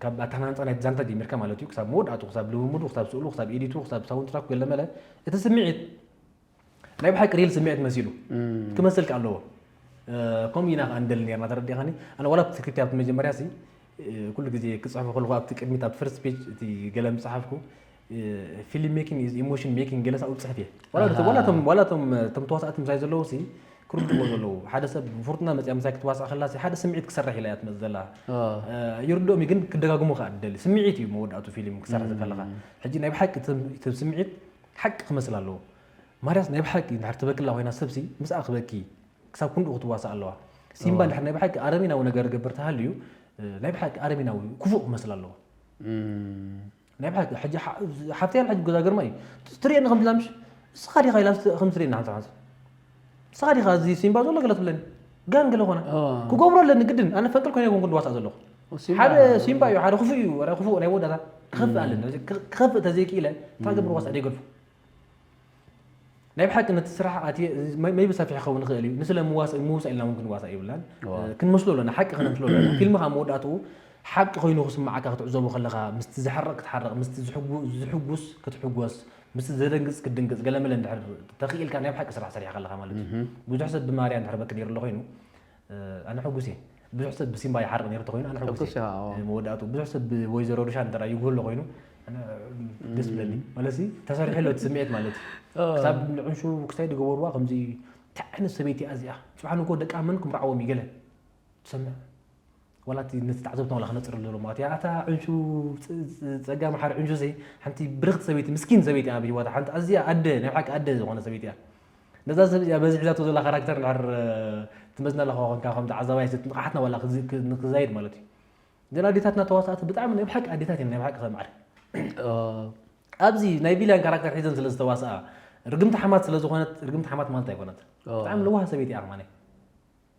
ካብ ኣተሃናንፃ ናይ ዛንታ ጀሚርካ ማለት እዩ፣ ክሳብ መወዳእቱ፣ ክሳብ ልምምዱ፣ ክሳብ ስእሉ፣ ክሳብ ኤዲቱ፣ ክሳብ ሳውንድ ትራክ ገለመለ እቲ ስምዒት ናይ ብሓቂ ሪል ስምዒት መሲሉ ክመስል ከ ኣለዎ። ከምኡ ኢና ከዓ ንደሊ ነርና፣ ተረዲኻኒ። ኣነ ዋላ ኣብቲ ስክሪፕት ኣብቲ መጀመርያ ሲ ኩሉ ግዜ ክፅሕፎ ከለኹ ኣብቲ ቅድሚት ኣብ ፈርስት ፔጅ እቲ ገለ ምፅሓፍኩ ፊልም ሜኪንግ ኢዝ ኢሞሽን ሜኪንግ ገለ ሳኡ ፅሕፍ እየ። ዋላ እቶም ዋላ እቶም ዋላ እቶም እቶም ተዋሳእቲ ምሳይ ዘለዉ ሲ ክርድዎ ዘለዉ፣ ሓደ ሰብ ብፍርቱና መፅያ ምሳይ ክትዋሳእ ከላ ሲ ሓደ ስምዒት ክሰርሕ ኢላ እያ ትመፅእ ዘላ። ይርድኦም እዩ ግን ክደጋግሞ ከዓ ትደሊ። ስምዒት እዩ መወዳእቱ ፊልም ክሰርሕ ዝከለካ። ሕጂ ናይ ብሓቂ እቲ ስምዒት ሓቂ ክመስል ኣለዎ። ማርያስ ናይ ብሓቂ እንድሕር ትበክላ ኮይና ሰብሲ ምስኣ ክበኪ ክሳብ ክንድኡ ክትዋሳእ ኣለዋ። ሲምባ እንድሕር ናይ ብሓቂ ኣረሚናዊ ነገር ገብር ተሃልዩ ናይ ብሓቂ ኣረሚናዊ ክፉእ ክመስል ኣለዎ። ናይ ብሓቂ ሕጂ ሓፍትያን ሕጂ ገዛ ግርማ እዩ ትርእየኒ ከም ዝላምሽ እስኻ ዲኻ ኢላ ከም ትርእየኒ ሓንሳ ሓንሳ እስኻ ዲኻ እዚ ሲምባ ዘሎ ገለ ትብለኒ ጋን ገለ ኮነ ክገብሮ ኣለኒ ግድን ኣነ ፈንቅል ኮይነ ይኮንኩ ንዋሳእ ዘለኹ ሓደ ሲምባ እዩ ሓደ ክፉእ እዩ ክፉእ ናይ ወዳታ ክኸፍእ ኣለኒ ክኸፍእ ተዘይክኢለ እንታይ ገብር ዋሳእ ደይገድፎ ናይ ብሓቂ ነቲ ስራሕ ኣትየ መይቢ ሰፊሕ ክኸውን ይኽእል እዩ ንስለ ምውሳእ ኢልና እውን ክንዋሳእ የብልናን ክንመስሎ ኣለና ሓቂ ክነምስሎ ኣለና ፊልምኻ መወዳእትኡ ሓቂ ኮይኑ ክስምዓካ ክትዕዘቦ ከለኻ ምስቲ ዝሓርቕ ክትሓርቕ ምስቲ ዝሕጉስ ክትሕጎስ ምስቲ ዘደንግጽ ክትድንግጽ ገለመለ እንድሕር ተኽኢልካ ናይ ብሓቂ ስራሕ ሰሪሕካ ኣለኻ ማለት እዩ ብዙሕ ሰብ ብማርያ እንድሕር በቂ ነይሩ ኣሎ ኮይኑ ኣነ ሕጉስ እየ ብዙሕ ሰብ ብሲምባ ይሓርቕ ነይሩ ተኮይኑ ኣነ ሕጉስ እየ መወዳእቱ ብዙሕ ሰብ ብወይዘሮ ሩሻ እንተ ይጉህሎ ኮይኑ ደስ ብለኒ ማለት ተሰሪሑ ኣሎ ስምዒት ማለት እዩ ክሳብ ንዕንሹ ክሳይ ዝገበርዋ ከምዚ እንታይ ዓይነት ሰበይቲ እያ እዚኣ ፅባሕ ንጎ ደቃ መን ክምርዓዎም ይገለ ትሰምዕ ዋላ እቲ ነቲ ተዓዘብትና ዋላ ክነፅር ዘሎ ማለት እያ ኣታ ዕንሹ ፀጋ መሓር ዕንሹ ዘይ ሓንቲ ብርኽቲ ሰበይቲ ምስኪን ሰበይቲ ኣብ ህይወታ ሓንቲ ኣዝያ ኣደ ናይ ሓቂ ኣደ ዝኾነ ሰበይቲ እያ ነዛ ሰብ እዚኣ በዚ ሒዛቶ ዘላ ካራክተር እንድሕር ትመዝና ኣለኻ ኮንካ ከም ተዓዛባይ ንቕሓትና ዋላ ንክዛይድ ማለት እዩ ግን ኣዴታትና ተዋሳእቲ ብጣዕሚ ናይ ብሓቂ ኣዴታት እየን ናይ ብሓቂ ሰብ ማዕረ ኣብዚ ናይ ቪላን ካራክተር ሒዘን ስለ ዝተዋስኣ ርግምቲ ሓማት ስለ ዝኾነት ርግምቲ ሓማት ማለት ኣይኮነት ብጣዕሚ ለዋህ ሰበይቲ እያ ከማነ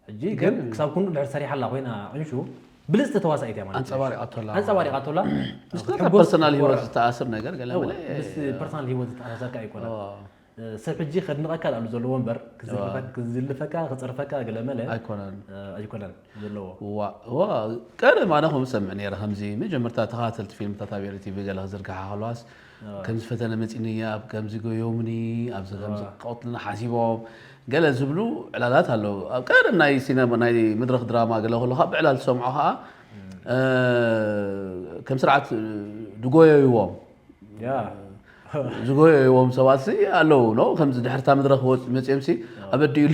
ሕጂ ግን ክሳብ ክንዱ ድሕር ሰሪሓ ኣላ ኮይና ዕንሹ ብልፅቲ ተዋሳኢት እያ ማለት ኣንፀባሪቃቶላ ኣንፀባሪቃቶላ ምስ ፐርሰናል ህይወት ዝተኣስር ነገር ገለ መለ ምስ ፐርሰናል ህይወት ዝተኣሳሰርካ ኣይኮነ ሰብ ሕጂ ከድንቐካ ዳሉ ዘለዎ እምበር ክዝልፈካ ክፀርፈካ ገለ መለ ኣይኮነን ኣይኮነን ዘለዎ ዋ ዋ ቀደም ኣነ ከም ሰምዕ ነይረ ከምዚ መጀመርታ ተኸታተልቲ ፊልምታት ኣብ ኤሪ ቲቪ ገለ ክዝርግሓ ከለዋስ ከምዚ ፈተነ መፂኒ ኣብ ከምዚ ጎዮምኒ ኣብዚ ከምዚ ክቐትሉና ሓሲቦም ገለ ዝብሉ ዕላላት ኣለዉ ኣብ ቀደም ናይ ሲነማ ናይ መድረክ ድራማ ገለ ከሎ ካብ ብዕላል ዝሰምዖ ከዓ ከም ስርዓት ድጎየይዎም ዝጎየይዎም ሰባት ኣለዉ ኖ ከምዚ ድሕርታ መድረክ መፅኦም ሲ ኣበዲሉ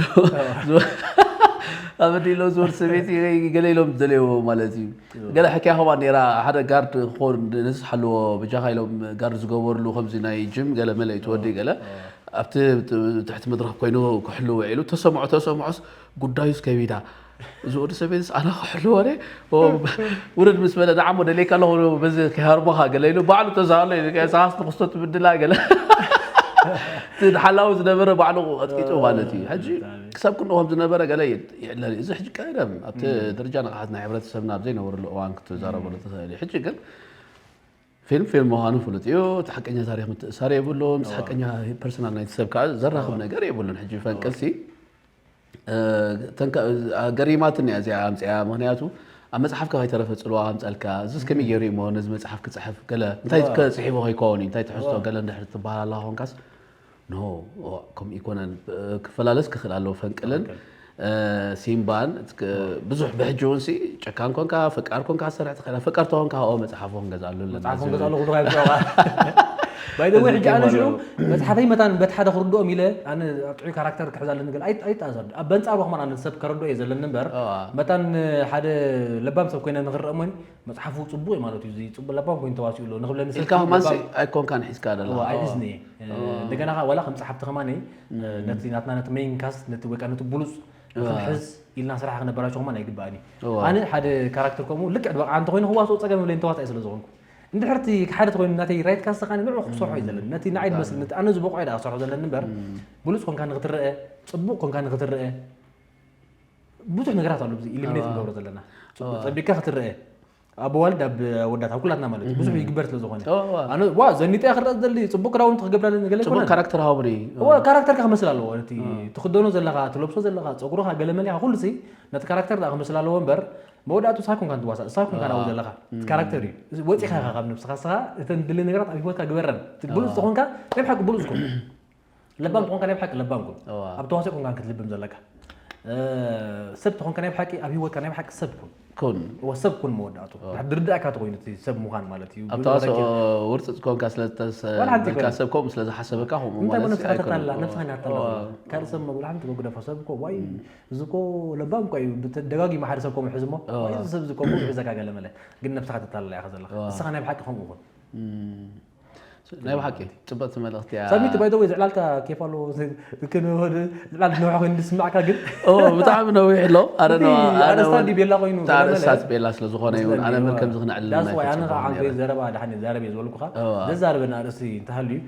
ኣበዲሎ ዝወድ ሰበይቲ ገለ ኢሎም ዝደለይዎ ማለት እዩ ገለ ሕክያ ከባ ነራ ሓደ ጋርድ ክኾን ነዚ ዝሓልዎ ብጃኻ ኢሎም ጋርድ ዝገበርሉ ከምዚ ናይ ጅም ገለ መለ ትወዲ ገለ ኣብቲ ትሕቲ መድረክ ኮይኑ ክሕልዎ ኢሉ ተሰምዖ ተሰምዖስ ጉዳዩስ ከቢዳ እዚ ወዲ ሰበይትስ ኣነ ክሕልዎ ደ ውርድ ምስ በለ ንዓሞ ደልየካ ኣለኹ በዚ ከይሃርሞኻ ገለ ኢሉ ባዕሉ ተዛሃሎ እዩ ሳኻስ ንክስቶ ትብድላ ገለ እቲ ሓላዊ ዝነበረ ባዕሉ ቀጥቂጡ ማለት እዩ ሕጂ ክሳብ ክንድኦም ዝነበረ ገለ ይዕለል እዚ ሕጂ ቀደም ኣብቲ ደረጃ ንቕሓት ናይ ሕብረተሰብና ኣብ ዘይነበረሉ እዋን ክትዛረበሉ ትኽእል እዩ ሕጂ ግን ፊልም ፊልም ምዃኑ ፍሉጥ እዩ እቲ ሓቀኛ ታሪክ ምትእሳር የብሉን ምስ ሓቀኛ ፐርሰናል ናይቲ ሰብ ከዓ ዘራኽብ ነገር የብሉን ሕጂ ፈንቅልሲ ገሪማትኒ እያ እዚኣ ኣምፅያ ምክንያቱ ኣብ መፅሓፍካ ከይተረፈ ፅልዋ ከምፀልካ እዚስ ከመይ ገይሩ እሞ ነዚ መፅሓፍ ክፅሕፍ ገለ እንታይ ከፅሒፎ ከይከውን እዩ እንታይ ትሕዝቶ ገለ እንድሕር ትበሃል ኣላ ኮንካስ ኖ ከምኡ ይኮነን ክፈላለስ ክኽእል ኣለዎ ፈንቅልን ሲምባን ብዙሕ ብሕጂ እውን ጨካን ኮንካ ፈቃር ኮንካ ትሰርሕ ትኽእል ፈቃር ተኾንካ ኦ መፅሓፎ ክንገዝኣሉ ኣለና መፅሓፎ ክንገዝኣሉ ክብሉ ካብ ባይደወይ ሕጂ ኣነ ሽዑ መፅሓፈይ መታን በቲ ሓደ ክርድኦም ኢለ ኣነ ኣብ ጥዑይ ካራክተር ክሕዝ ኣለኒ ገለ ኣይተኣዘር ኣብ በንፃሩ ከማን ኣነ ሰብ ከረድኦ እየ ዘለኒ እምበር መታን ሓደ ለባም ሰብ ኮይነ ንክረአ እሞ መፅሓፉ ፅቡቅ እዩ ማለት እዩ እዚ ፅቡቅ ለባም ኮይኑ ተዋሲኡ ኣሎ ንክብለኒ ኢልካ ከማን ኣይኮንካን ሒዝካ ደላ ኣይሕዝኒ እንደገና ዋላ ከም ፀሓፍቲ ከማን ነቲ ናትና ነቲ ሜን ካስት ነቲ ወይ ነቲ ብሉፅ ክንሕዝ ኢልና ስራሕ ክነበራቸው ከማን ኣይግባእን እዩ። ኣነ ሓደ ካራክተር ከምኡ ልክዕ በቃ እንተኮይኑ ክዋስኦ ጸገም የብለይን፣ ተዋሳኢ ስለ ዝኾንኩ። እንድሕር እቲ ሓደ ተኮይኑ ናተይ ራይት ካስኻ ንዑ ክሰርሖ እዩ ዘለኒ። ነቲ ንዓይ ዝመስል ነቲ ኣነ ዝበቑዐ ደኣ ክሰርሖ ዘለኒ እምበር ብሉጽ ኮንካ ንክትረአ፣ ጽቡቕ ኮንካ ንክትረአ ብዙሕ ነገራት ኣሎ። ብዚ ኢሊሚኔት ንገብሮ ዘለና ጸቢካ ክትረአ ኣብ ኣዋልድ ኣብ ኣወዳት ኣብ ኩላትና ማለት እዩ ብዙሕ ይግበር ስለ ዝኾነ ኣነ ዋ ዘኒጠያ ክረአ ዝደሊ ጽቡቕ ክዳውንቲ ክገብረለኒ ገለ ጽቡቕ ይኮነ። ካራክተር ሃቡኒ። እወ ካራክተርካ ክመስል ኣለዎ። እቲ ትኽደኖ ዘለኻ ትለብሶ ዘለኻ ጸጉርኻ ገለ መሊኻ ኩሉ ሲ ነቲ ካራክተር ደኣ ክመስል ኣለዎ እምበር መወዳእቱ ንስኻ ኮንካ ትዋሳእ ንስኻ ኮንካ ናብኡ ዘለኻ እቲ ካራክተር እዩ። እዚ ወጺኻ ኢኻ ካብ ነብስኻ ንስኻ እተን ድሊ ነገራት ኣብ ህይወትካ ግበረን። እቲ ብሉጽ ተኾንካ ናይ ብሓቂ ብሉጽ ኩን። ለባም ተኾንካ ናይ ብሓቂ ለባም ኩን። ኣብ ተዋስኦ ኮንካ ክትልብም ዘለካ። ሰብ ተኾንካ ናይ ብሓቂ ኣብ ህይወትካ ናይ ብሓቂ ሰብ ኩን። ኩን እወ ሰብ ኩን መወዳእቱ ድሕሪ ድርዳእካ ተኾይኑ እቲ ሰብ ምዃን ማለት እዩ። ኣብ ተዋስኦ ውርፅፅ ኮንካ ስለዝተሰበልካ ሰብ ከምኡ ስለዝሓሰበካ ከምኡ እንታይ ማለት ነብስኻ ኣይኮነን። ተታላ ነብስኻ ናታላ ካልእ ሰብ መጉል ሓንቲ መጉደፎ ሰብ እኮ ዋይ እዚ እኮ ለባም እኮ እዩ። ደጋጊሙ ሓደ ሰብ ከምኡ ሕዝሞ ዋይ እዚ ሰብ እዚ ከምኡ ይሕዘካ ገለ መለ ግን ነብስኻ ተታልላ ኢኻ ዘለኻ። ንስኻ ናይ ብሓቂ ከምኡ ኩን። ናይ ብሓቂ ፅብቕቲ መልእኽቲ እያ። ሳሚቲ ባይ ዘ ወይ ዝዕላልካ ኬፍ ኣለዎ። ዝዕላል ነውሒ ኮይኑ ዝስማዕካ ግን ብጣዕሚ ነዊሕ ኣሎ። ኣረ ኣረስታ ዲ ቤላ ኮይኑ ኣረስታት ቤላ ስለዝኾነ ይውን ኣነ በር ከምዚ ክነዕልልና ዳስዋይ ኣነ ከዓ ዓንተ ዘረባ ድሓን ዛረብ እየ ዝበልኩኻ። ዘዛረበና ኣርእስቲ እንተሃልዩ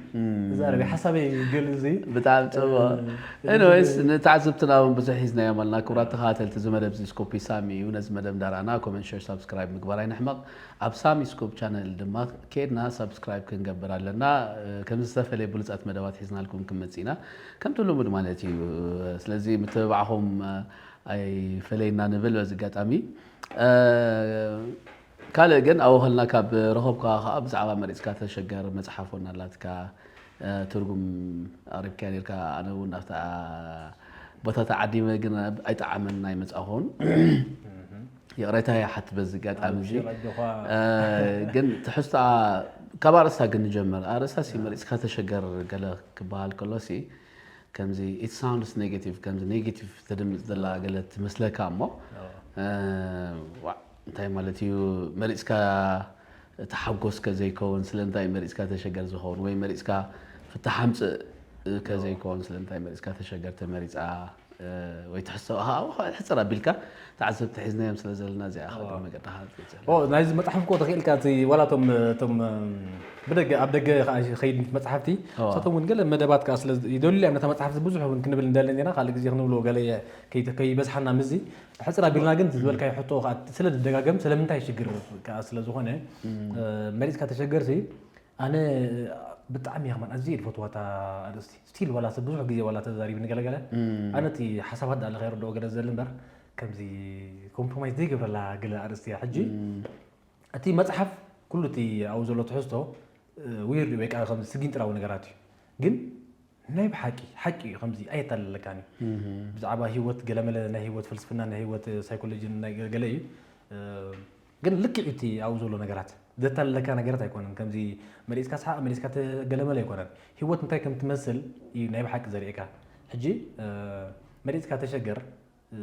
ዛረብ ሓሳበይ ገል እዚ ብጣዕሚ ፅቡቕ። ኤኒዌይስ ንተዓዘብትና እውን ብዙሕ ሒዝናዮም ኣለና። ክቡራት ተኸታተልቲ እዚ መደብ እዚ ስኮፒ ሳሚ እዩ። ነዚ መደብ እንዳረኣና ኮመንት ሸር ሳብስክራይብ ምግባር ኣይንሕመቕ። ኣብ ሳሚ ስኮፕ ቻነል ድማ ከድና ሳብስክራይብ ክንገብር ኣለና። ከምዚ ዝተፈለየ ብሉፃት መደባት ሒዝናልኩም ክንመፅእ ኢና ከምቲ ልሙድ ማለት እዩ። ስለዚ ምትብባዕኹም ኣይፈለየና ንብል በዚ ኣጋጣሚ። ካልእ ግን ኣብኡ ከልና ካብ ረኸብካ ከዓ ብዛዕባ መሪፅካ ተሸገር መፅሓፍ እውን ኣላትካ ትርጉም ኣቕሪብካያ ነርካ። ኣነ እውን ኣብታ ቦታ ተዓዲመ ግን ኣይጠዓመን ኣይመፃኹን። ይቕሬታ ይሓት በዚ ኣጋጣሚ እዚ ግን ትሕዝቶኣ ካብ ኣርእስታ ግን ንጀምር። ኣርእስታ ሲ መሪፅካ ተሸገር ገለ ክበሃል ከሎ ሲ ከምዚ it sounds negative ከምዚ negative ተድምፅ ዘላ ገለ ትመስለካ እሞ እንታይ ማለት እዩ መሪፅካ ተሓጎስ ከዘይከውን ስለምንታይ መሪፅካ ተሸገር ዝኸውን ወይ መሪፅካ ፍታሕ ኣምፅእ ከዘይከውን ስለምንታይ መሪፅካ ተሸገር ተመሪፃ ወይ ትሕዝቶ ሕፅር ኣቢልካ ተዓዘብቲ ሒዝናዮም ስለ ዘለና እዚኣ ከ መገድኻ ናይዚ መፅሓፍ ኮ ተኽኢልካ እቲ ዋላ እቶም እቶም ብደገ ኣብ ደገ ከይድ መፅሓፍቲ ሳቶም እውን ገለ መደባት ከዓ ስለ ይደልዩ እዮም ነታ መፅሓፍቲ ብዙሕ እውን ክንብል እንደለን ኢና ካልእ ግዜ ክንብልዎ ገለ ከይበዝሓና ምዚ ሕፅር ኣቢልና ግን ዝበልካዮ ሕቶ ከዓ ስለ ዝደጋገም ስለምንታይ ሽግር ከዓ ስለ ዝኾነ መሪፅካ ተሸገርሲ ኣነ ብጣዕሚ እየ ከማን ኣዝየ ዝፈትዋ እታ ኣርእስቲ ስቲል ዋላ ሰብ ብዙሕ ግዜ ዋላ ተዛሪብኒ ገለገለ ኣነ እቲ ሓሳባት ዳኣ ለካ ይርድኦ ገለ ዘል እምበር ከምዚ ኮምፕሮማይዝ ዘይገብረላ ገለ ኣርእስቲ እያ ሕጂ እቲ መፅሓፍ ኩሉ እቲ ኣብኡ ዘሎ ትሕዝቶ ዊርድ ወይ ከዓ ከምዚ ስጊንጥራዊ ነገራት እዩ ግን ናይ ብሓቂ ሓቂ እዩ ከምዚ ኣየታለለካን እዩ ብዛዕባ ህይወት ገለመለ ናይ ህይወት ፍልስፍና ናይ ህይወት ሳይኮሎጂ ናይ ገለ እዩ ግን ልክዕ እቲ ኣብኡ ዘሎ ነገራት ዘታለለካ ነገራት ኣይኮነን ከምዚ መሪፅካ ስሓቅ መሪፅካ ገለመለ ኣይኮነን ህይወት እንታይ ከም ትመስል እዩ ናይ ብሓቂ ዘርእካ ሕጂ መሪፅካ ተሸገር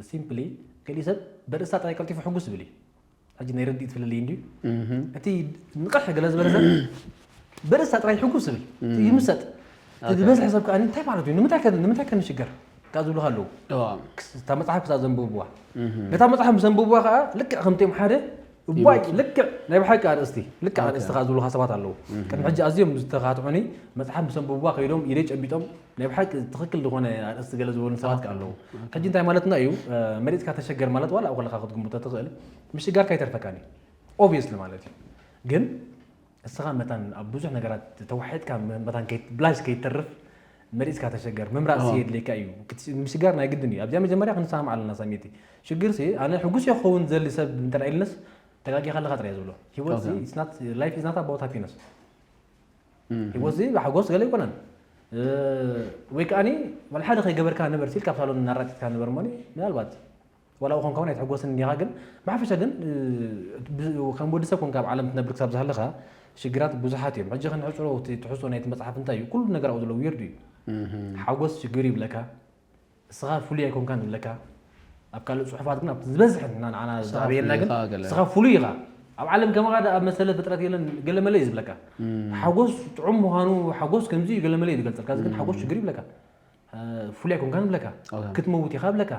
ሲምፕሊ ገሊኡ ሰብ በርእስታ ጥራይ ቀልጢፉ ሕጉስ ዝብል እዩ ሕጂ ናይ ርድኢት ፍልልይ እንድዩ እቲ ንቕሕ ገለ ዝበለ ሰብ በርእስታ ጥራይ ሕጉስ ዝብል ይምሰጥ እቲ ዝበዝሐ ሰብ ከዓ እንታይ ማለት እዩ ንምንታይ ከ- ንምንታይ ከንሽገር ካብ ዝብሉካ ኣለዉ እታ መፅሓፍ ክሳብ ዘንብብዋ ነታ መፅሓፍ ምስ ኣንብብዋ ከዓ ልክዕ ከምቲኦም ሓደ እዋይ ልክዕ ናይ ብሓቂ ኣርእስቲ ልክዕ ኣርእስቲ ከዓ ዝብሉካ ሰባት ኣለዉ ቅድሚ ሕጂ ኣዝዮም ዝተኻትዑኒ መፅሓፍ ምስ ኣንብብዋ ከይዶም ኢደይ ጨቢጦም ናይ ብሓቂ ትኽክል ዝኾነ ኣርእስቲ ገለ ዝበሉ ሰባት ከዓ ኣለዉ ሕጂ እንታይ ማለትና እዩ መሪፅካ ተሸገር ማለት ዋላ ኣብ ከለካ ክትግምቶ ትኽእል ምሽጋርካ ይተርፈካን እዩ ኦብቪየስሊ ማለት እዩ ግን እስኻ መታን ኣብ ብዙሕ ነገራት ተዋሒጥካ መታን ብላሽ ከይተርፍ መሪፅካ ተሸገር ምምራፅ የድልየካ እዩ ምሽጋር ናይ ግድን እዩ ኣብዚኣ መጀመርያ ክንሰማማዕ ኣለና ሳሚቲ ሽግር ሲ ኣነ ሕጉስ እየ ክኸውን ዘሊ ሰብ እንተ ኢልንስ ተጋጊኻ ኣለኻ ጥራይ ዝብሎ ህይወት ላይፍ ኢዝ ናት ኣባውት ሃፒነስ ህይወት እዚ ብሓጎስ ገለ ኣይኮነን ወይ ከዓኒ ዋላ ሓደ ከይገበርካ ንበር ሲል ካብ ሳሎን እናራጢጥካ ንበር እሞኒ ምናልባት ዋላ ኾንካ እውን ኣይትሕጎስን እኒኻ ግን ብሓፈሻ ግን ከም ወዲ ሰብ ኮንካ ኣብ ዓለም ትነብር ክሳብ ዝሃለኻ ሽግራት ብዙሓት እዮም ሕጂ ክንሕፅሮ እቲ ትሕዝቶ ናይቲ መፅሓፍ እንታይ እዩ ኩሉ ነገር ኣብኡ ዘሎ ዊርድ እዩ ሓጎስ ሽግር ይብለካ እስኻ ፍሉይ ኣይኮንካን ይብለካ ኣብ ካልእ ፅሑፋት ግን ኣብቲ ዝበዝሕ ንዓና ዝዓበየና ግን እስኻ ፍሉይ ኢኻ ኣብ ዓለም ከማኻ ኣብ መሰለ ፍጥረት የለን ገለመለ እዩ ዝብለካ ሓጎስ ጥዑም ምዃኑ ሓጎስ ከምዚ እዩ ገለመለ እዩ ዝገልፀልካ ግን ሓጎስ ሽግር ይብለካ ፍሉይ ኣይኮንካን ይብለካ ክትመውት ኢኻ ይብለካ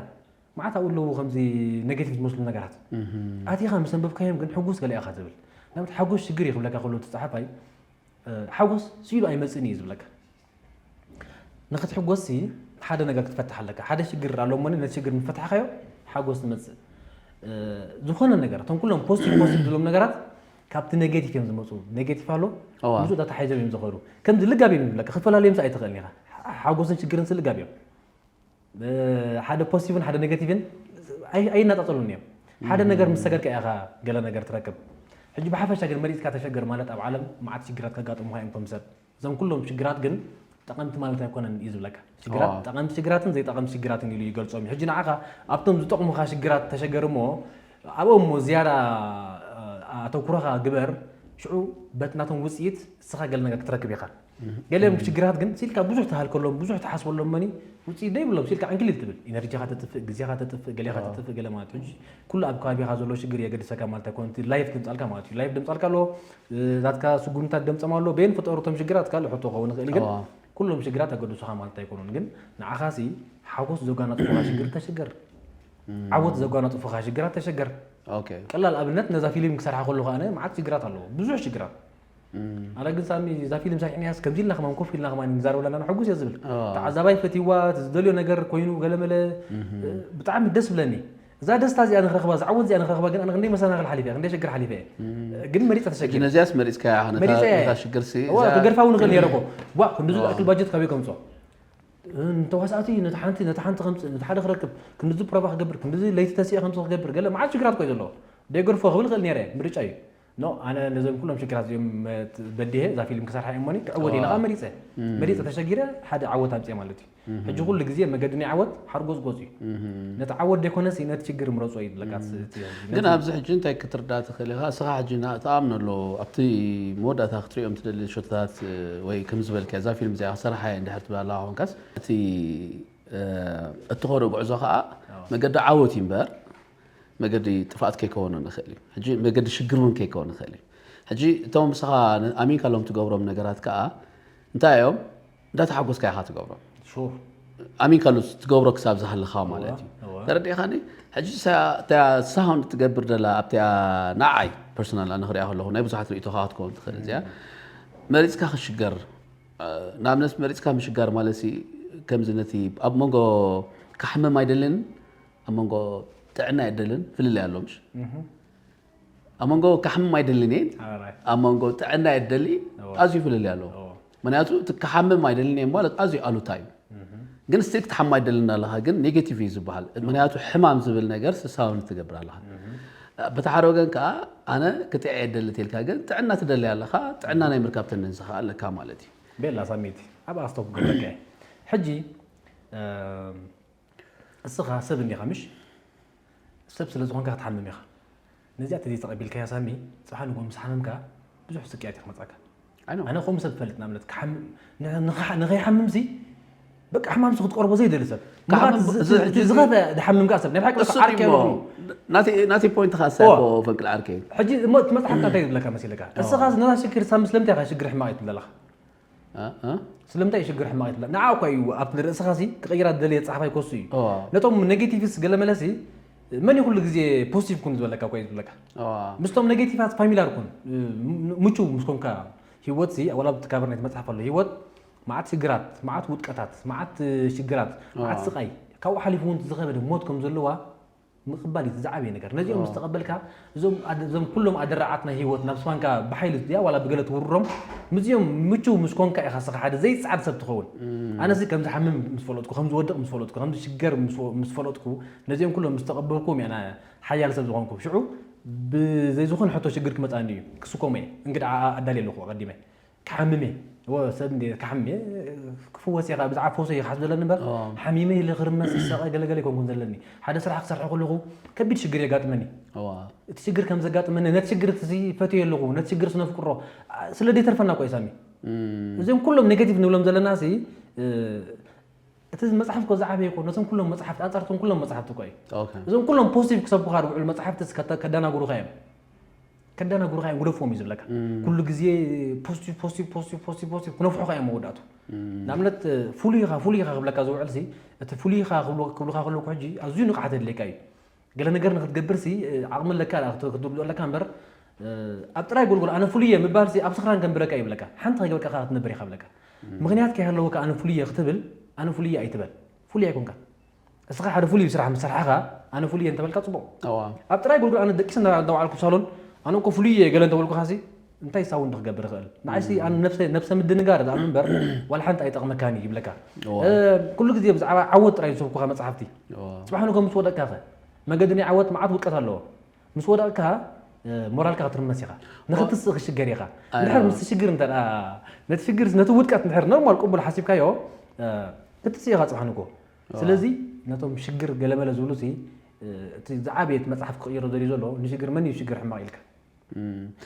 መዓት ኣብኡ ኣለዉ ከምዚ ኔጌቲቭ ዝመስሉ ነገራት ኣቲኻ ምስ ኣንበብካዮም ግን ሕጉስ ገለ ኢኻ ትብል። ንኣብነት ሓጎስ ሽግር እዩ ክብለካ ከሎ እቲ ጸሓፋይ ሓጎስ ስኢሉ ኣይመጽእን እዩ ዝብለካ። ንክትሕጎስ ሓደ ነገር ክትፈትሕ ኣለካ። ሓደ ሽግር ኣሎ እሞ ነቲ ሽግር ምፈትሕካዮ ሓጎስ ትመጽእ። ዝኾነ ነገር እቶም ኩሎም ፖዚቲቭ ፖዚቲቭ ዝብሎም ነገራት ካብቲ ኔጌቲቭ እዮም ዝመፁ። ኔጌቲቭ ኣሎ ምስኡ ተታሒዞም እዮም ዝኸዱ። ከምዚ ልጋብ እዮም ዝብለካ። ክትፈላለዮም ኣይትኽእልን ኢኻ። ሓጎስን ሽግርን ልጋብ እዮም። ሓደ ፖዚቲቭን ሓደ ኔጌቲቭን ኣይናጣጠሉን እዮም። ሓደ ነገር ምስ ሰገድካ ኢኻ ገለ ነገር ትረክብ። ሕጂ ብሓፈሻ ግን መሪፅካ ተሸገር ማለት ኣብ ዓለም መዓት ሽግራት ከጋጥሙካ እዮም ከም ሰብ። እዞም ኩሎም ሽግራት ግን ጠቐምቲ ማለት ኣይኮነን እዩ ዝብለካ። ሽግራት ጠቐምቲ ሽግራትን ዘይጠቐምቲ ሽግራትን ኢሉ ይገልጾም እዩ። ሕጂ ንዓኻ ኣብቶም ዝጠቕሙኻ ሽግራት ተሸገር እሞ ኣብኦም እሞ ዝያዳ ኣተኩሮኻ ግበር። ሽዑ በቲ ናቶም ውፅኢት እስኻ ገለ ነገር ክትረክብ ኢኻ። ገሊኦም ሽግራት ግን ሲልካ ብዙሕ ትሃልከሎም ብዙሕ ትሓስበሎም መኒ ውፅኢት ደይብሎም ሲልካ ዕንክሊል ትብል። ኢነርጂኻ ተጥፍእ፣ ግዜኻ ተጥፍእ፣ ገሌኻ ተጥፍእ፣ ገለ ማለት እዩ። ኩሉ ኣብ ከባቢኻ ዘሎ ሽግር የገድሰካ ማለት ኣይኮነን። ላይፍ ደምፃልካ ማለት እዩ። ላይፍ ደምፃልካ ኣሎ፣ ናትካ ስጉምታት ደምፀም ኣሎ። በየን ፈጠሩ እቶም ሽግራት ካልእ ሕቶ ክኸውን ይኽእል ግን ኩሎም ሽግራት ኣገድሱኻ ማለት ኣይኮኑን። ግን ንዓኻሲ ሓጎስ ዘጓናፅፉኻ ሽግር ተሸገር፣ ዓወት ዘጓናፅፉኻ ሽግራት ተሸገር። ቀላል ኣብነት ነዛ ፊልም ክሰርሓ ከለኹ ኣነ መዓት ሽግራት ኣለዎ፣ ብዙሕ ሽግራት። ኣነ ግን ሳሚ እዛ ፊልም ሰሪሕናያስ ከምዚ ኢልና ከማን ኮፍ ኢልና ከማን ንዛረብ ኣለና ንሕጉስ እየ ዝብል። ተዓዛባይ ፈትይዋ፣ ዝደልዮ ነገር ኮይኑ ገለመለ ብጣዕሚ ደስ ብለኒ። እዛ ደስታ እዚኣ ንክረኽባ፣ እዛ ዓወት እዚኣ ንክረኽባ ግን ኣነ ክንደይ መሰናኽል ሓሊፈ እየ፣ ክንደይ ሽግር ሓሊፈ እየ። ግን መሪፀ ተሸጊረ። ነዚያስ መሪፅካ ኢኻ ነታ መሪፀ እየ። ነታ ሽግርሲ እዋ እዛ- ክገድፋ እውን ንኽእል ነይረ እኮ። ዋ ክንድዚ ዝኣክል ባጀት ካበይ ከምፅኦ? ንተዋሳእቲ ነቲ ሓንቲ ነቲ ሓንቲ ከምፅእ ነቲ ሓደ ክረክብ ክንድዚ ፕሮቫ ክገብር ክንድዚ ለይቲ ተሲኤ ከምዚ ክገብር ገለ መዓት ሽግራት ኮዩ ዘለዎ። ደይገድፎ ክብል ክእል ነይረ እየ። ምርጫ እዩ። ኖ ኣነ ነዞም ኩሎም ሽግራት እዚኦም በዲሀ እዛ ፊልም ክሰርሓ እየ እሞኒ ክዕወት ኢለ ከዓ መሪፀ። መሪፀ ተሸጊረ ሓደ ዓወት ኣምፅአ ማለት እዩ። ሕጂ ኩሉ ግዜ መገዲ ናይ ዓወት ሓርጎፅጎፅ እዩ። ነቲ ዓወት ደይኮነሲ ነቲ ሽግር ምረፆ እዩ ዝብለካ። ግን ኣብዚ ሕጂ እንታይ ክትርዳእ ትኽእል ኢኻ? እስኻ ሕጂ ትኣምነሉ ኣብቲ መወዳእታ ክትሪኦም ትደሊ ሾቶታት ወይ ከም ዝበልካ እዛ ፊልም እዚኣ ክሰርሓ እየ እንድሕር ትብል ኣለኻ ኮንካስ እቲ እትኸዶ ጉዕዞ ከዓ መገዲ ዓወት እዩ እምበር መገዲ ጥፍኣት ከይከወን ንኽእል እዩ። ሕጂ መገዲ ሽግር እውን ከይከወን ይኽእል እዩ። ሕጂ እቶም ምሳኻ ኣሚንካሎም ትገብሮም ነገራት ከዓ እንታይ እዮም? እንዳተሓጎስካ ኢኻ ትገብሮም። ኣሚንካሉ ትገብሮ ክሳብ ዝሃለኻ ማለት እዩ። ተረዲእኻኒ? ሕጂ ሳውንድ ትገብር ደላ ኣብቲኣ ንዓይ ፐርሶናል ኣነ ክሪኣ ከለኹ ናይ ብዙሓት ርእይቶ ከዓ ክትከውን ትኽእል እዚኣ መሪፅካ ክሽገር ንኣብነት መሪፅካ ምሽጋር ማለት ከምዚ ነቲ ኣብ መንጎ ክሓምም ኣይደልን ኣብ መንጎ ጥዕና የደልን ፍልልይ ኣሎ ምሽ ኣብ መንጎ ክሓምም ኣይደልን እየ ኣብ መንጎ ጥዕና የደሊ ኣዝዩ ፍልልይ ኣለዎ። ምክንያቱ እቲ ክሓምም ኣይደልን እየ ማለት ኣዝዩ ኣሉታ እዩ። ግን ስቲል ክትሓምም ኣይደልን ኣለካ ግን ኔጌቲቭ እዩ ዝበሃል። ምክንያቱ ሕማም ዝብል ነገር ሳውንድ ትገብር ኣለካ። በቲ ሓደ ወገን ከዓ ኣነ ክጥዕ የደሊ ተልካ ግን ጥዕና ትደሊ ኣለካ። ጥዕና ናይ ምርካብ ተንደንሲ ከዓ ኣለካ ማለት እዩ። ቤላ ሳሚቲ ኣብ ኣስቶክ ክገብረካ እየ ሕጂ። እስኻ ሰብ እንዲኻ ምሽ? ሰብ ስለ ዝኾንካ ክትሓምም ኢኻ። ነዚኣ ተዘይተቐቢልካያ ሳሚ ጽባሕ ንግሆ ምስ ሓመምካ ብዙሕ ስቅያት እዩ ክመጻካ። ኣነ ከምኡ ሰብ እፈልጥ ንኣብነት ንኸይሓምም ሲ በቃ ሕማም ሲ ክትቀርቦ ዘይደሊ ሰብ ዝኸፈ ድሓምም ከዓ ሰብ ናይ ብሓቂ ዓርኪ ኣለኹ። ናተይ ፖይንት ኻ ሳ ፈንቅል ዓርከይ ሕጂ እሞ እቲ መፅሓፍካ እንታይ ዝብለካ መሲለካ እስኻ ነዛ ሽግር ሳሚ ስለምንታይ ኢኻ ሽግር ሕማቕ እዩ ትብለለኻ? ስለምንታይ እዩ ሽግር ሕማቕ ይትብላ ንዓ እኳ እዩ ኣብቲ ርእስኻ ሲ ክቕይራ ዝደለየ ጸሓፋይ ኮሱ እዩ። ነቶም ኔጌቲቭስ ገለ መለሲ መን እዩ ኩሉ ግዜ ፖዚቲቭ ኩን ዝበለካ እኳ እዩ ዝብለካ። ምስቶም ኔጌቲቫት ፋሚላር ኩን። ምቹው ምስ ኮንካ ህይወት ሲ ዋላ ኣብቲ ካቨር ናይቲ መጽሓፍ ኣሎ ህይወት መዓት ሽግራት መዓት ውድቀታት መዓት ሽግራት መዓት ስቃይ ካብኡ ሓሊፉ እውን ዝኸበደ ሞት ከም ዘለዋ ምቕባል እዩ ዝዓበየ ነገር። ነዚኦም ምስ ተቐበልካ እዞም ኣደ- እዞም ኩሎም ኣደራዓት ናይ ህይወት ናብ ስፋንካ ብሓይሊ ድያ ዋላ ብገለ ትውርሮም ምስዚኦም ምቹው ምስ ኮንካ ኢኻ ስኻ ሓደ ዘይጸዓድ ሰብ ትኸውን። ኣነሲ ከም ዝሓምም ምስ ፈለጥኩ ከም ዝወድቕ ምስ ፈለጥኩ ከም ዝሽገር ምስ ወ- ምስ ፈለጥኩ ነዚኦም ኩሎም ምስ ተቐበልኩም እየ ኣነ ሓያል ሰብ ዝኾንኩ። ሽዑ ብዘይ ዝኾነ ሕቶ ሽግር ክመጻኒ እዩ ክስከሞ እየ። እንግዳ ኣዳልየ ኣለኹ ኣቐዲመ። ክሓምም እየ እወ ሰብ እንደ ክሓምም እየ ክፍወስ እየ ብዛዕባ ፈውሰ እየ ክሓስብ ዘለኒ እምበር ሓሚመ ኢለ ክርመስ ይሳቐ ገለገለ ኣይኮንኩን ዘለኒ። ሓደ ስራሕ ክሰርሐ ከለኹ ከቢድ ሽግር የጋጥመኒ። እቲ ሽግር ከም ዘጋጥመኒ ነቲ ሽግር እቲ ፈትዮ ኣለኹ ነቲ ሽግር ስነፍቅሮ ስለ ዘይተርፈና እኮ እዩ ሳሚ። እዚኦም ኩሎም ኔጋቲቭ ንብሎም ዘለና ሲ እቲ መፅሓፍ እኮ ዝዓበየ እኮ ነቶም ኩሎም መፅሓፍቲ ኣንፃር እቶም ኩሎም መፅሓፍቲ እኮ እዩ። እዞም ኩሎም ፖዚቲቭ ክሰብኩኻ ዝውዕሉ መፅሓፍቲ ከዳናግሩኻ እዮም። ከዳናግሩኻ እዮም ግደፍዎም እዩ ዝብለካ። ኩሉ ግዜ ፖዚቲቭ ፖዚቲቭ ፖዚቲቭ ፖዚቲቭ ፖዚቲቭ ክነፍሑኻ እዮም መወዳእቱ። ንኣብነት ፍሉይ ኢኻ ፍሉይ ኢኻ ክብለካ ዝውዕል ሲ እቲ ፍሉይ ኢኻ ክብሉ- ክብሉኻ ከለኩ ሕጂ ኣዝዩ ንቕሓት የድልየካ እዩ። ገለ ነገር ንክትገብር ሲ ዓቕሚ ኣለካ ክትርድኦ ኣለካ እምበር ኣብ ጥራይ ጎልጎል ኣነ ፍሉይ እየ ምባል ሲ ኣብ ስኽራን ከንብረካ ይብለካ። ሓንቲ ከይገበርካ ክትነብር ኢኻ ብለካ። ምክንያት ከይሃለወካ ኣነ ፍሉይ እየ ክትብል ኣነ ፍሉይ እየ ኣይትበል። ፍሉይ ኣይኮንካ። እስኻ ሓደ ፍሉይ ስራሕ ምስ ሰርሓኻ ኣነ ፍሉይ እየ እንተበልካ ጽቡቕ። ኣብ ጥራይ ጎልጎል ኣነ ደቂሰ እንዳውዓልኩ ሳሎን ኣነ እኮ ፍሉይ እየ ገለ እንተበልኩኻ ሲ እንታይ ሳውንድ ክገብር ይኽእል? ንዓይሲ ኣነ ነብሰ ነብሰ ምድንጋር ዝኣምን እምበር ዋላ ሓንቲ ኣይጠቕመካን እዩ ይብለካ። ኩሉ ግዜ ብዛዕባ ዓወት ጥራይ ዝሰብኩኻ መጽሓፍቲ። ጽባሕ ንግሆ ምስ ወደቅካ ኸ? መገዲ ናይ ዓወት መዓት ውድቀት ኣለዎ። ምስ ወደቕካ ሞራልካ ክትርመስ ኢኻ። ንኽትስእ ክሽገር ኢኻ። እንድሕር ምስ ሽግር እንተ ነቲ ሽግር ነቲ ውድቀት እንድሕር ኖርማል ቅቡል ሓሲብካዮ ክትስእ ኢኻ ጽባሕ ንግሆ። ስለዚ ነቶም ሽግር ገለመለ ዝብሉ ሲ እቲ ዝዓበየ እቲ መጽሓፍ ክቕይሮ ደልዩ ዘሎ ንሽግር መን እዩ ሽግር ሕማቕ ኢልካ?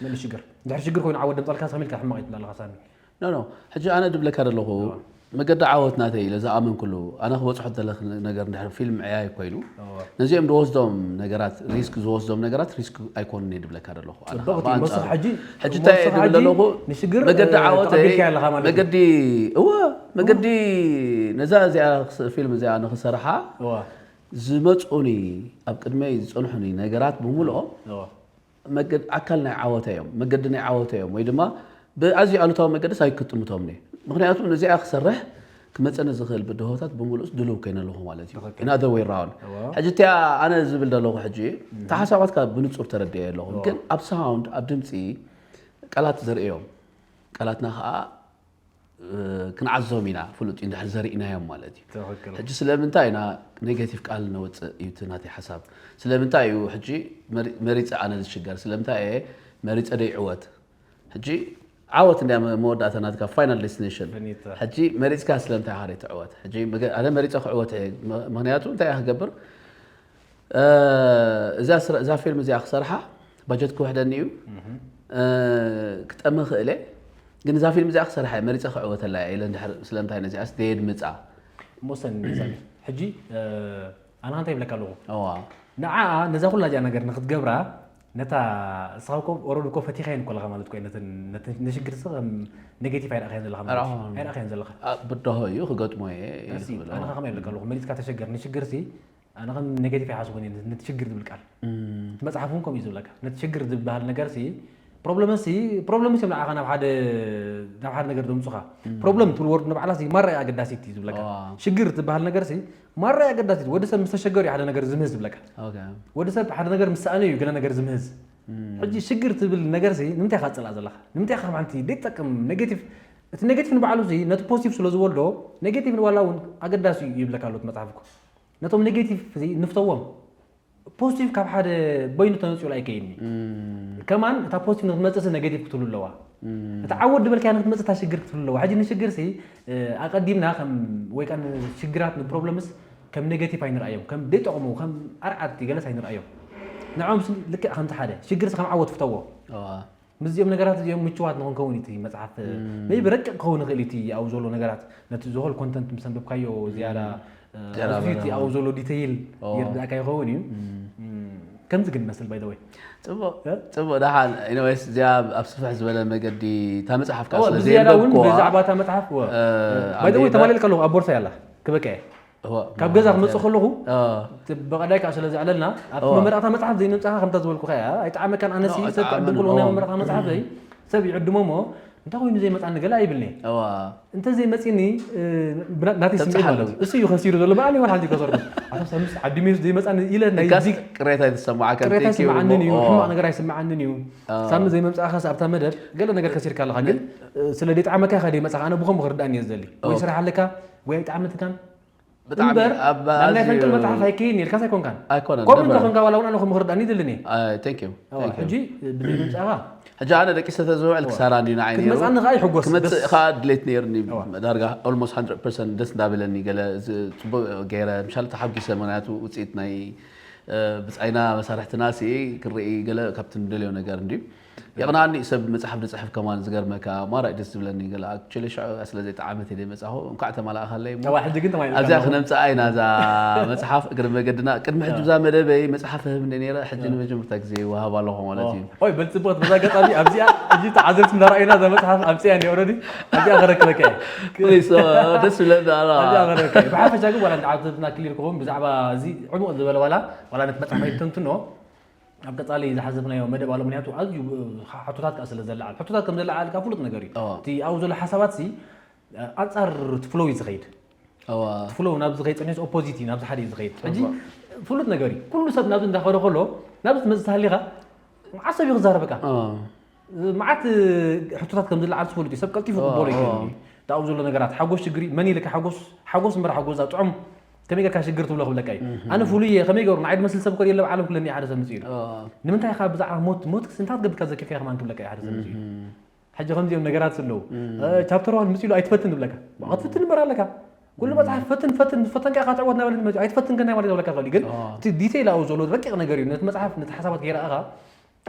መን እዩ ሽግር? እንድሕር ሽግር ኮይኑ ዓወት ደምጻልካ ከመይ ኢልካ ሕማቕ እዩ ትብላለኻ ሳሚ? ኖ ኖ ሕጂ ኣነ ድብለካ ደለኹ መገዲ ዓወት ናተይ ኢለ ዝኣመንኩሉ ኣነ ክበፅሖ ደለኽ ነገር እንድሕር ፊልም ዕያይ ኮይኑ ነዚኦም ዝወስዶም ነገራት ሪስክ ዝወስዶም ነገራት ሪስክ ኣይኮኑን እየ ድብለካ ደለኹ ኣነ ጽቡቕ እዩ። መወሰኺ በኣንጻሩ ሕጂ ሕጂ እንታይ እየ መወሰኺ ድብል ሕጂ ደለኹ ንሽግር መገዲ እ፣ ዓወተይ ተቐቢልካዮ ኣለኻ ማለት እዩ። መገዲ እወ መገዲ ነዛ እዚኣ ክስ- ፊልም እዚኣ ንክሰርሓ እዋ ዝመፁኒ ኣብ ቅድመይ ዝፀንሑኒ ነገራት ብምልኦም እዋ መገድ ኣካል ናይ ዓወተ እዮም መገዲ ናይ ዓወተ እዮም ወይ ድማ ብኣዝዩ ኣሉታዊ መገድስ ኣይክጥምቶም እየ ምክንያቱ ነዚኣ ክሰርሕ ክመፀኒ ዝኽእል ብድሆታት ብምሉእስ ድልው ኮይነ ኣለኹ ማለት እዩ ትኽክል። In other way round እዋ ሕጂ እቲኣ ኣነ ዝብል ዘለኹ ሕጂ እታ ሓሳባትካ ብንፁር ተረድየ ኣለኹ እዋ ግን ኣብ ሳውንድ ኣብ ድምፂ ቃላት ዘርእዮም ቃላትና ከዓ ክንዓዞም ኢና ፍሉጥ እዩ እንድሕር ዘርኢናዮም ማለት እዩ ትኽክል። ሕጂ ስለምንታይ ኢና ኔጋቲቭ ቃል ነወፅእ እዩ እቲ ናተይ ሓሳብ ስለምንታይ እዩ ሕጂ መሪ- መሪፀ ኣነ ዝሽገር ስለምንታይ እየ መሪፀ ደይ ዕወት ሕጂ ዓወት እንድያ መ- መወዳእታ ናትካ ፋይናል ዴስቲኔሽን ፈኒታ። ሕጂ መሪፅካ ስለምንታይ ኢኻ ደይ ትዕወት ሕጂ መገ- ኣነ መሪፀ ክዕወት እየ ም- ምክንያቱ እንታይ እየ ክገብር እዛ ስረ- እዛ ፊልም እዚኣ ክሰርሓ ባጀት ክውሕደኒ እዩ እ፣ ክጠሚ ክእል እየ ግን እዛ ፊልም እዚኣ ክሰርሓ እየ መሪፀ ክዕወተላ እየ ኢለ እንድሕር ስለምንታይ ነዚኣስ ደየድምፃ መወሰኒ ሚዛን እዩ። ሕጂ እ፣ ኣነ እንታይ ይብለካ ኣለኹ? እዋ ንዓ ነዛ ኩላ እዚኣ ነገር ንክትገብራ ነታ እስኻ እኮ ኦረድ እኮ ፈቲኻየን እኮ ኣለኻ ማለት እኮ እዩ። ነተን- ነተን- ነሽግር ስ ከም ኔጌቲቭ ኣይረኣኻየን ዘለኻ ማለት እዩ። ኣይረኣኻን። ኣይረኣኻየን ዘለኻ። ኣ፣ ብድሆ እዩ ክገጥሞ እየ ኢሉ እሲ ዝብሎ። ኣነ ከ ከመይ ይብለካ ኣለኹ? መሪፅካ ተሸገር ንሽግር ሲ ኣነ ከም ኔጌቲቭ ኣይሓስቦን እየ ነቲ ሽግር ዝብል ቃል። እቲ መፅሓፍ እውን ከምኡ እዩ ዝብለካ። ነቲ ሽግር ዝበሃል ነገር ሲ ፕሮብለምስ ሲ ፕሮብለምስ እዮም ንዓኻ ናብ ሓደ ናብ ሓደ ነገር ዘምፁኻ። ፕሮብለም ትብል ወርድ ንባዕላ ሲ ማራ እያ ኣገዳሲት እዩ ዝብለካ። ሽግር ትበሃል ነገር ሲ ማራ እያ ኣገዳሲት። ወዲ ሰብ ምስ ተሸገሩ እዩ ሓደ ነገር ዝምህዝ ዝብለካ። ወዲ ሰብ ሓደ ነገር ምስ ሰኣነ እዩ ገለ ነገር ዝምህዝ። ሕጂ ሽግር ትብል ነገር ሲ ንምንታይ ኢኻ ትፅልኣ ዘለኻ? ንምንታይ ኢኻ ከም ሓንቲ ዘይትጠቅም ኔጌቲቭ እቲ ኔጌቲቭ ንባዕሉ ሲ ነቲ ፖዚቲቭ ስለ ዝወልዶ ኔጌቲቭ ንዋላ እውን ኣገዳሲ እዩ ይብለካ ኣሎ እቲ መፅሓፍ እኮ። ነቶም ኔጌቲቭ ንፍተዎም። ፖዚቲቭ ካብ ሓደ በይኑ ተነፂሉ ኣይከይድን እዩ። ከማን እታ ፖዚቲቭ ንክትመፅእ ሲ ኔጌቲቭ ክትህሉ ኣለዋ። እታ ዓወት ዝበልካያ ንክትመፅእ እታ ሽግር ክትህሉ ኣለዋ። ሕጂ ንሽግር ሲ ኣቀዲምና ከም ወይ ከዓ ሽግራት ንፕሮብለምስ ከም ኔጌቲቭ ኣይንርኣዮም፣ ከም ዘይጠቕሙ፣ ከም ኣርዓድቲ ገለስ ኣይንርኣዮም። ንዕኦም ሲ ልክዕ ከምቲ ሓደ ሽግር ሲ ከም ዓወት ፍተዎ። ምስዚኦም ነገራት እዚኦም ምችዋት ንኽንከውን እቲ መፅሓፍ ሜቢ ረቂቕ ክኸውን ይኽእል እቲ ኣብኡ ዘሎ ነገራት ነቲ ዝሆል ኮንተንት ምስ ኣንበብካዮ ዝያዳ ኣዝዩ እቲ ኣብኡ ዘሎ ዲተይል ይርዳእካ ይኸውን እዩ። ከምዚ ግን መስል ባይ ወይ ፅቡቅ ደሓን ኢነወይስ እዚኣ ኣብ ስፍሕ ዝበለ መገዲ እታ መፅሓፍ ከዓ ስለ ብዝያዳ እውን ዘየንበብኩዋ ብዛዕባ እታ መፅሓፍ ባይ ወይ ተማሊልካ ኣለኹ ኣብ ቦርሳ ያላ ክበቀ ካብ ገዛ ክመፅእ ከለኹ ብቐዳይ ከዓ ስለ ዘዕለልና ኣብቲ መመረቕታ መፅሓፍ ዘይምምፃእካ ከምታ ዝበልኩኻ እያ ኣይጠዓመካን ኣነሲ ሰብ ክዕድም ከለኹ ናይ መመረቕታ መፅሓፈይ ሰብ ይዕድሞ እሞ እንታይ ኮይኑ ዘይመፃኒ ገለ ኣይብልኒ እንተዘይመፂኒ ናተይ ስምዒት ማለት እዩ እሱ እዩ ከሲሩ ዘሎ ብኣኒ ዋላ ሓንቲ ከሰርኩ ኣቶ ሳምስ ዓዲመ ዘይመፃኒ ኢለ ናይ ዚግ ቅሬታ ይተሰማዓካ ቅሬታ ይስምዓንን እዩ ሕማቕ ነገር ኣይስምዓንን እዩ ሳሚ ዘይመምፃእካ ኣብታ መደብ ገለ ነገር ከሲርካ ኣለካ ግን ስለ ደይጠዓመካ ኢኻ ደይመፃኻ ኣነ ብኸምኡ ክርዳእኒ እየ ዝደሊ ወይ ስራሕ ኣለካ ወይ ኣይጠዓመትካን ብጣዕሚ እምበር ኣብ ናብ ናይ ኣዝዩ ፈንቅል መጽሓፍ ኣይከይን ኢልካስ ኣይኮንካን ኣይኮነን ከምኡ never። እንተኾንካ ዋላ እውን ኣነ ከምኡ ክርዳእኒ ይድልን እየ ኣይ፣ thank you፣ እዋ፣ thank you። ሕጂ ብዘይ ምምጻእኻ ሕጂ ኣነ ደቂሰ ተዘውዕል ክሳራኒ ንዓይ ነይሩ ክትመጽእኻ ድሌት ነይርኒ ዳርጋ almost one hundred percent ደስ እንዳበለኒ ገለ ዝ- ጽቡቅ ገይረ ምሻል ተሓጒሰ ምክንያቱ ውፅኢት ናይ እ፣ ብጻይና መሳርሕትና ሲ ክንርኢ ገለ ካብቲ ንደልዮ ነገር እንድዩ የቕናኒ ሰብ መጽሓፍ ዝጽሕፍ ከማን ዝገርመካ ማራይ ደስ ዝብለኒ ገለ ኣክቹሊ ሽዑ ስለ ዘይጠዓመት ኢለ መጻኹ እንኳዕ ተማላእኻለይ እሞ ተባ ሕጂ ግን ተማይ ኣብዚኣ ክነምጽኣ ኢና እዛ መጽሓፍ እግሪ መገድና ቅድሚ ሕጂ ብዛ መደበይ መጽሓፍ ህብ እንደ ነረ ሕጂ ንመጀመርታ ግዜ ይወሃብ ኣለኹ ማለት እዩ ኦይ በል ጽቡቅ በዛ ኣጋጣሚ ኣብዚኣ ሕጂ ተዓዘብቲ እንዳረኣዩና እዛ መጽሓፍ ኣምፅያ እንዲ ኦረዲ ኣብዚኣ ከረክበካ እየ ፕሊስ ደስ ይብለኒ ኣላ ኣብዚኣ ከረክበካ እየ ብሓፈሻ ግን ዋላ እንዳ ዓዘብትና ክሊር ክኸውን ብዛዕባ እዚ ዕሙቕ ዝበለ ዋላ ዋላ ነቲ መጽሓፍ ኣይተንትኖ ኣብ ቀጻሊ ዝሓዘፍናዮ መደብ ኣሎ ምክንያቱ ኣዝዩ ሕቶታት ከዓ ስለ ዘለዓል ሕቶታት ከም ዘለዓል ከዓ ፍሉጥ ነገር እዩ ኣዎ። እቲ ኣብኡ ዘሎ ሓሳባት ሲ ኣንጻር እቲ ፍሎው እዩ ዝኸይድ ኣዋ ፍሎው ናብዚ ከይድ ፀኒሑስ ኦፖዚት እዩ ናብዚ ሓደ እዩ ዝኸይድ ሕጂ ፍሉጥ ነገር እዩ ኩሉ ሰብ ናብዚ እንዳኸደ ከሎ ናብዚ ትመፅእ ተሃሊኻ መዓት ሰብ እዩ ክዛረበካ ኣዋ መዓት ሕቶታት ከም ዝለዓል ዝፈልጡ ሰብ ቀልጢፉ ኣዎ፣ ክበሎ ይኽእል ኣዎ። እዩ ኣብኡ ዘሎ ነገራት ሓጎስ ሽግሪ መን ኢልካ ሓጎስ ሓጎስ እምበር ሓጎስ እዛ ጥዑም ከመይ ጌርካ ሽግር ትብሎ ክብለካ እዩ ኣነ ፍሉይ እየ ከመይ ገሩ ንዓይ ድመስል ሰብ ኮ የለ ብዓለም ኩለኒ ሓደ ሰብ ምፅኡ ኢሉ ኣዋ ንምንታይ ኢኻ ብዛዕባ ሞት ሞት እንታይ ትገብርካ ዘኪርካ ከማን ክብለካ እዩ ሓደ ሰብ ምፅኡ ኢሉ ሕጂ ከምዚኦም ነገራት ኣለዉ ቻፕተር ዋን ምፅኡ ኢሉ ኣይትፈትን ዝብለካ ክትፍትን እምበር ኣለካ ኩሉ መፅሓፍ ፈትን ፈትን ፈተንካ ኢኻ ትዕወት ናበለ መፅኡ ኣይትፈትን ከ እንታይ ማለት ይብለካ ይኽእል እዩ ግን ኣዋ። እቲ ዲቴይል ኣብኡ ዘሎ ረቂቕ ነገር እዩ ነቲ መጽሓፍ ነቲ ሓሳባት ከይረኣኻ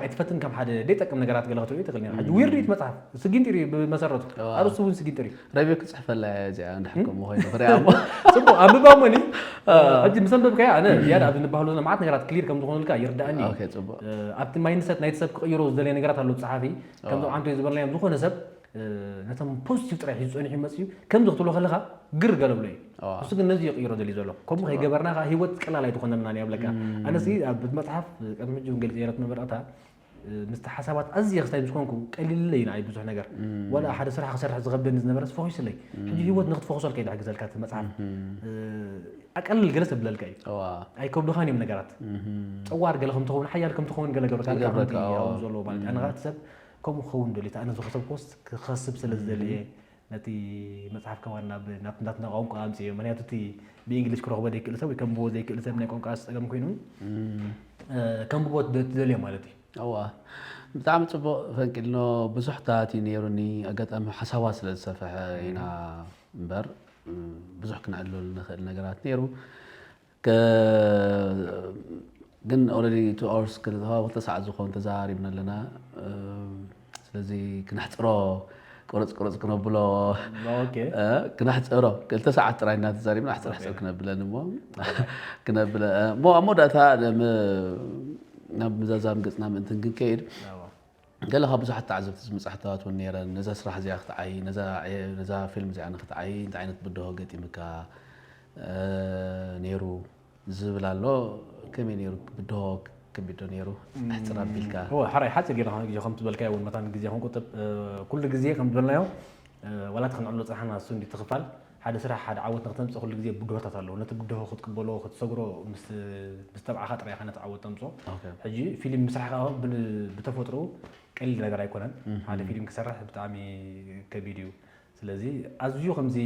ኣይትፈትን ከም ሓደ ዘይጠቅም ነገራት ገለ ክትርኢ ትኽእል ነርካ ሕጂ ዊርድ እዩ እቲ መጽሓፍ ስጊንጢር እዩ ብመሰረቱ ኣዋ። ኣርእስቲ እውን ስጊንጢር እዩ ረቢዮ ክፅሕፈላ እያ እዚኣ እንድሕር ከምኡ ኮይኑ ክሪኣ እሞ ጽቡቅ ኣንብባ እሞኒ ሕጂ ምስ ኣንበብካያ ኣነ ዝያዳ ኣብዚ ንባህሉ ዘለና መዓት ነገራት ክሊር ከም ዝኾኑልካ ይርዳእኒ እዩ ኦኬ ፅቡቅ ኣብቲ ማይንድሰት ናይቲ ሰብ ክቕይሮ ዝደለየ ነገራት ኣለዉ ጸሓፊ ከምዞም ዓንቶ ዝበልናዮም ዝኾነ ሰብ ነቶም ፖዚቲቭ ጥራይ ሒዙ ጸኒሑ ይመጽእ እዩ ከምዚ ክትብሎ ከለኻ ግር ገለብሎ እዩ ኣዋ። እሱ ግን ነዚ ይቕይሮ ደልዩ ዘሎ ከምኡ ከይገበርና ከዓ ህይወት ቀላል ኣይትኾነና እያ ብለካ ኣነሲ ኣብ መጽሓፍ ቅድሚ ሕጂ እውን ገሊፀ ነይረት መበረቕታ ምስቲ ሓሳባት ኣዝየ ክስታይ ምስ ኮንኩ ቀሊልለይ ንዓይ ብዙሕ ነገር ዋላ ሓደ ስራሕ ክሰርሕ ዝኸብደኒ ዝነበረስ ፈኺስለይ ሕጂ ህይወት ንክትፈኽሶልካ እዩ ዝሕግዘልካ እቲ መፅሓፍ ኣቀልል ገለ ተብለልካ እዩ ኣዋ ኣይከብዱኻን እዮም ነገራት እህም። ፀዋር ገለ ከምትኸውን ሓያል ከምትኸውን ገለ ገብረካ ይገብረካ፣ ከምቲ ኣዎ። ኣብኡ ዘሎ ማለት ኣነ ከዓ እቲ ሰብ ከምኡ ክኸውን ደልዩ ኣነ ዝኸሰብኩስ ክኸስብ ስለ ዝደልየ ነቲ መፅሓፍ ከማን ናብ ናብ ናትና ቋንቋ ኣምፅዮ ምክንያቱ እቲ ብእንግሊሽ ክረኽቦ ዘይክእል ሰብ ወይ ከንብቦ ዘይክእል ሰብ ናይ ቋንቋ ፀገም ኮይኑ እም። እ፣ ከንብቦ ትደ- ትደልዮ ማለት እዩ እዋ ብጣዕሚ ፅቡቅ ፈንቂልኖ ብዙሕታት እዩ ነይሩኒ ኣጋጣሚ ሓሳባት ስለ ዝሰፈሐ ኢና እምበር እም፣ ብዙሕ ክነዕልሉ ንኽእል ነገራት ነይሩ ከ- ግን ኦረዲ ቱ ኣወርስ ክልተ ሰዓት ዝኸውን ተዘራሪብና ኣለና እም፣ ስለዚ ክነሕፅሮ ቁርፅ ቁርፅ ክነብሎ ኦኬ እ፣ ክነሕፅሮ ክልተ ሰዓት ጥራይ እናተዛሪብና ኣሕፅር ኣሕፅር ክነብለን እሞ ክነብለ እሞ ኣብ መወዳእታ ም- ናብ ምዛዛም ገፅና ምእንትን ክንከይድ ኣዎ። ገለ ካብ ብዙሓት ተዓዘብቲ ዝመፃሕታት እውን ነይረን ነዛ ስራሕ እዚኣ ክትዓይ ነዛ ዕየ- ነዛ ፊልም እዚኣ ንክትዓይ እንታይ ዓይነት ብድሆ ገጢምካ እ፣ ነይሩ ዝብል ኣሎ ከመይ ነይሩ ብድሆ ከቢድ ዶ ነይሩ ኣሕፅር ኣቢልካ እወ ሓራይ ሓፂር ጌርና ግዜ ከም ትበልካዮ እውን መታን ግዜ ክንቁጥብ እ፣ ኩሉ ግዜ ከም ዝበልናዮ እ፣ ዋላ እቲ ክንዕሎ ፅናሕና እሱ እንዲ ትኽፋል ሓደ ስራሕ ሓደ ዓወት ንክተምፅእ ኩሉ ግዜ ብድሆታት ኣለዎ ነቲ ብድሆ ክትቅበሎ ክትሰግሮ ምስ ምስ ተብዓኻ ጥራይ ኢኻ ነቲ ዓወት ተምፅኦ ኦኬ። ሕጂ ፊልም ምስራሕ ከዓ ብ- ብተፈጥሮ ቀሊል ነገር ኣይኮነን ሓደ ፊልም ክሰርሕ ብጣዕሚ ከቢድ እዩ ስለዚ ኣዝዩ ከምዚ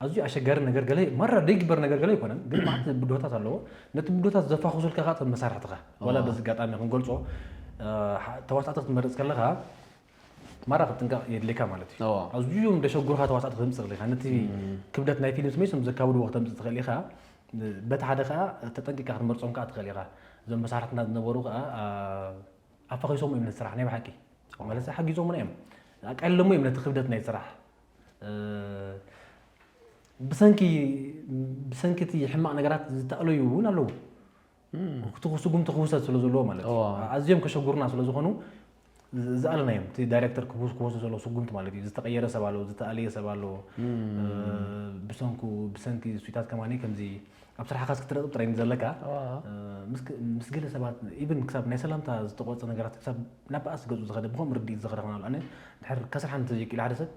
ኣዝዩ ኣሸጋሪ ነገር ገለ ማራ ደይግበር ነገር ገለ ኣይኮነን ግን ማለት ብድሆታት ኣለዎ ነቲ ብድሆታት ዘፋኹሱልካ ከዓ እቶም መሳርሕትኻ ዋላ በዚ ኣጋጣሚ ክንገልፆ እ፣ ሓ- ተዋሳእቲ ክትመርፅ ከለኻ ማራ ክትጥንቀቕ የድልየካ ማለት እዩ እዋ። ኣዝዮም ደሸጉርካ ተዋሳእቲ ክተምፅእ ትኽእል ኢኻ ነቲ ክብደት ናይ ፊልም ስሜት ም ዘካብድዎ ክተምፅእ ትኽእል ኢኻ በቲ ሓደ ከዓ ተጠንቂካ ክትመርፆም ከዓ ትኽእል ኢኻ እዞም መሳርሕትና ዝነበሩ ከዓ ኣ- ኣፋኺሶም እዮም ነቲ ስራሕ ናይ ብሓቂ ማለት ሓጊዞምና እዮም ኣቃሊሎሞ እዮም ነቲ ክብደት ናይ ስራሕ እ፣ ብሰንኪ ብሰንኪ እቲ ሕማቕ ነገራት ዝተኣለዩ እውን ኣለዉ እቲ ስጉምቲ ክውሰድ ስለ ዘለዎ ማለት እዩ እዋ። ኣዝዮም ከሸጉሩና ስለ ዝኾኑ ዝኣለናዮም እቲ ዳይሬክተር ክወስዶ ዘለዎ ስጉምቲ ማለት እዩ ዝተቀየረ ሰብ ኣለዎ ዝተኣለየ ሰብ ኣለዎ እ፣ ብሰንኩ ብሰንኪ ስዊታት ከማኒ ከምዚ ኣብ ስራሕኻስ ክትረጥብ ጥራይ ዘለካ እዋ። እ፣ ምስ ክ- ምስ ገለ ሰባት ኢቭን ክሳብ ናይ ሰላምታ ዝተቆፀ ነገራት ክሳብ ናብ በኣስ ገፁ ዝኸደ ብኸምኡ ርድኢት ዝኸደ ክናሉ ኣነ ድሕር ከስርሓ እንተዘይክኢሉ ሓደ ሰብ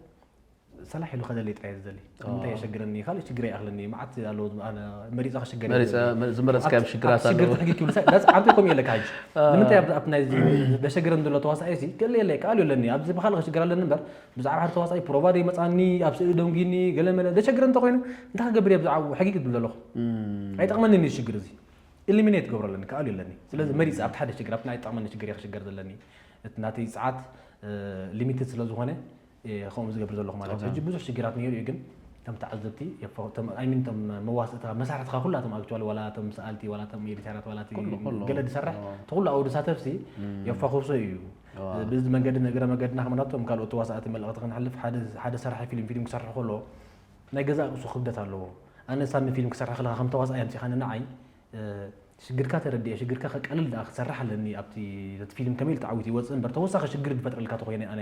ሰላሕ ኢሉ ከደለይ ጥራይ ዝደሊ ንምንታይ የሸግረኒ ካልእ ሽግር ይኣኽለኒ መዓት ኣለዎ ኣነ መሪፃ ክሽገር መሪፀ ዝመረፅካዮም ሽግራት ኣለዎ ሽግር ትሕጊ ክብል ዓንተ ከምኡ የለካ ሕጂ ንምንታይ ኣብ- ኣብቲ ናይ ዘሸግረን ዘሎ ተዋሳኣይ ሲ ገለ የለ ካልእ ኣለኒ ኣብዚ ብካልእ ክሽግር ኣለኒ እምበር ብዛዕባ ሓደ ተዋሳኣይ ፕሮቫ ደይመፃኒ ኣብ ስእሊ ደንጊኒ ገለ መለ ዘሸግረ እንተኮይኑ እንታይ ክገብር እየ ብዛዕባ ሕጊ ክብል ዘለኹ ኣይጠቕመንን እዩ ሽግር እዚ ኢሊሚኔት ገብሮ ኣለኒ ክኣሉ ኣለኒ ስለዚ መሪፅ ኣብቲ ሓደ ሽግር ኣብቲ ናይ ጠቕመኒ ሽግር እየ ክሽገር ዘለኒ እቲ ናተይ ፀዓት ሊሚትድ ስለ ዝኾነ እየ ከምኡ ዝገብር ዘለኹ ማለት እዩ ሕጂ ብዙሕ ሽግራት ነይሩ እዩ ግን ከም ተዓዘብቲ የፋ- ቶም- I mean፣ ቶም መዋስእትኻ መሳርሕትኻ ኩላቶም actually ዋላ ቶም ሰኣልቲ ዋላ ቶም ኤዲተራት ዋላ እቲ ኩሉ- ኩሉ። ገለ ዝሰርሕ ኦ። እቲ ኩሉ ኣውዲ ሳተፍሲ እም። የፋኹሶ እዩ። ኦ። ብዚ መንገዲ ንእግረ መገድና ከመናቶም ካልኦት ተዋሳእቲ መልእኽቲ ክንሓልፍ ሓደ ሓደ ሰራሒ ፊልም ፊልም ክሰርሕ ከሎ ናይ ገዛእ ርእሱ ክብደት ኣለዎ። ኣነ ሳሚ ፊልም ክሰርሕ ከለካ ከም ተዋሳኣይ ኣምፂኻ ንዓይ ሽግርካ ተረዲኤ ሽግርካ ከቀልል ደኣ ክሰርሕ ኣለኒ ኣብቲ ነቲ ፊልም ከመይ ኢሉ ተዓዊቱ ይወፅእ እምበር ተወሳኺ ሽግር ዝፈጥረልካ ተኮይነ ኣነ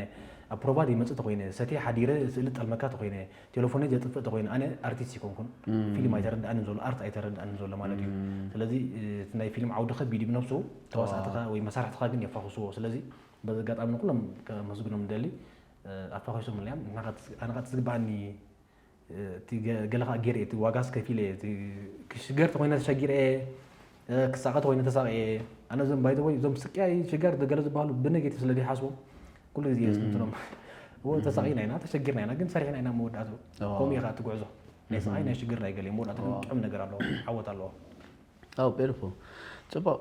ኣብ ፕሮቫ ዘይመፅእ ተኮይነ ሰትየ ሓዲረ ስእሊ ጠልመካ ተኮይነ ቴሌፎነይ ዘጥፍእ ተኮይነ ኣነ ኣርቲስት ይኮንኩን ፊልም ኣይተረድኣንን ዘሎ ኣርት ኣይተረድኣንን ዘሎ ማለት እዩ። ስለዚ እቲ ናይ ፊልም ዓውዲ ከቢድ እዩ ብነብሱ ተዋሳእትኻ ወይ መሳርሕትኻ ግን የፋኹስዎ። ስለዚ በዚ ኣጋጣሚ ንኩሎም ከመስግኖም ንደሊ ኣፋኺሶም እልያም ኣነ ካ ትዝግባኣኒ እቲ ገለኻ ገይረ እቲ ዋጋስ ከፊለ እቲ ክሽገር ተኮይነ ተሸጊረ ክሳቐ ተኮይነ ተሳቕየ ኣነ ዞም ባይዘወይ እዞም ስቅያይ ሽጋር ገለ ዝበሃሉ ብነጌቲቭ ስለ ዘይሓስቦም ኩሉ ግዜ የስንትኖም እዎ ተሳቒና ኢና ተሸጊርና ኢና ግን ሰሪሕና ኢና መወዳእቱ ከምኡ ኢኻ እቲ ጉዕዞ ናይ ስቓይ ናይ ሽግር ናይ ገለ መወዳእቱ ግን ጥዑም ነገር ኣለዎ ዓወት ኣለዎ ኣው ቤልፎ ጽቡቕ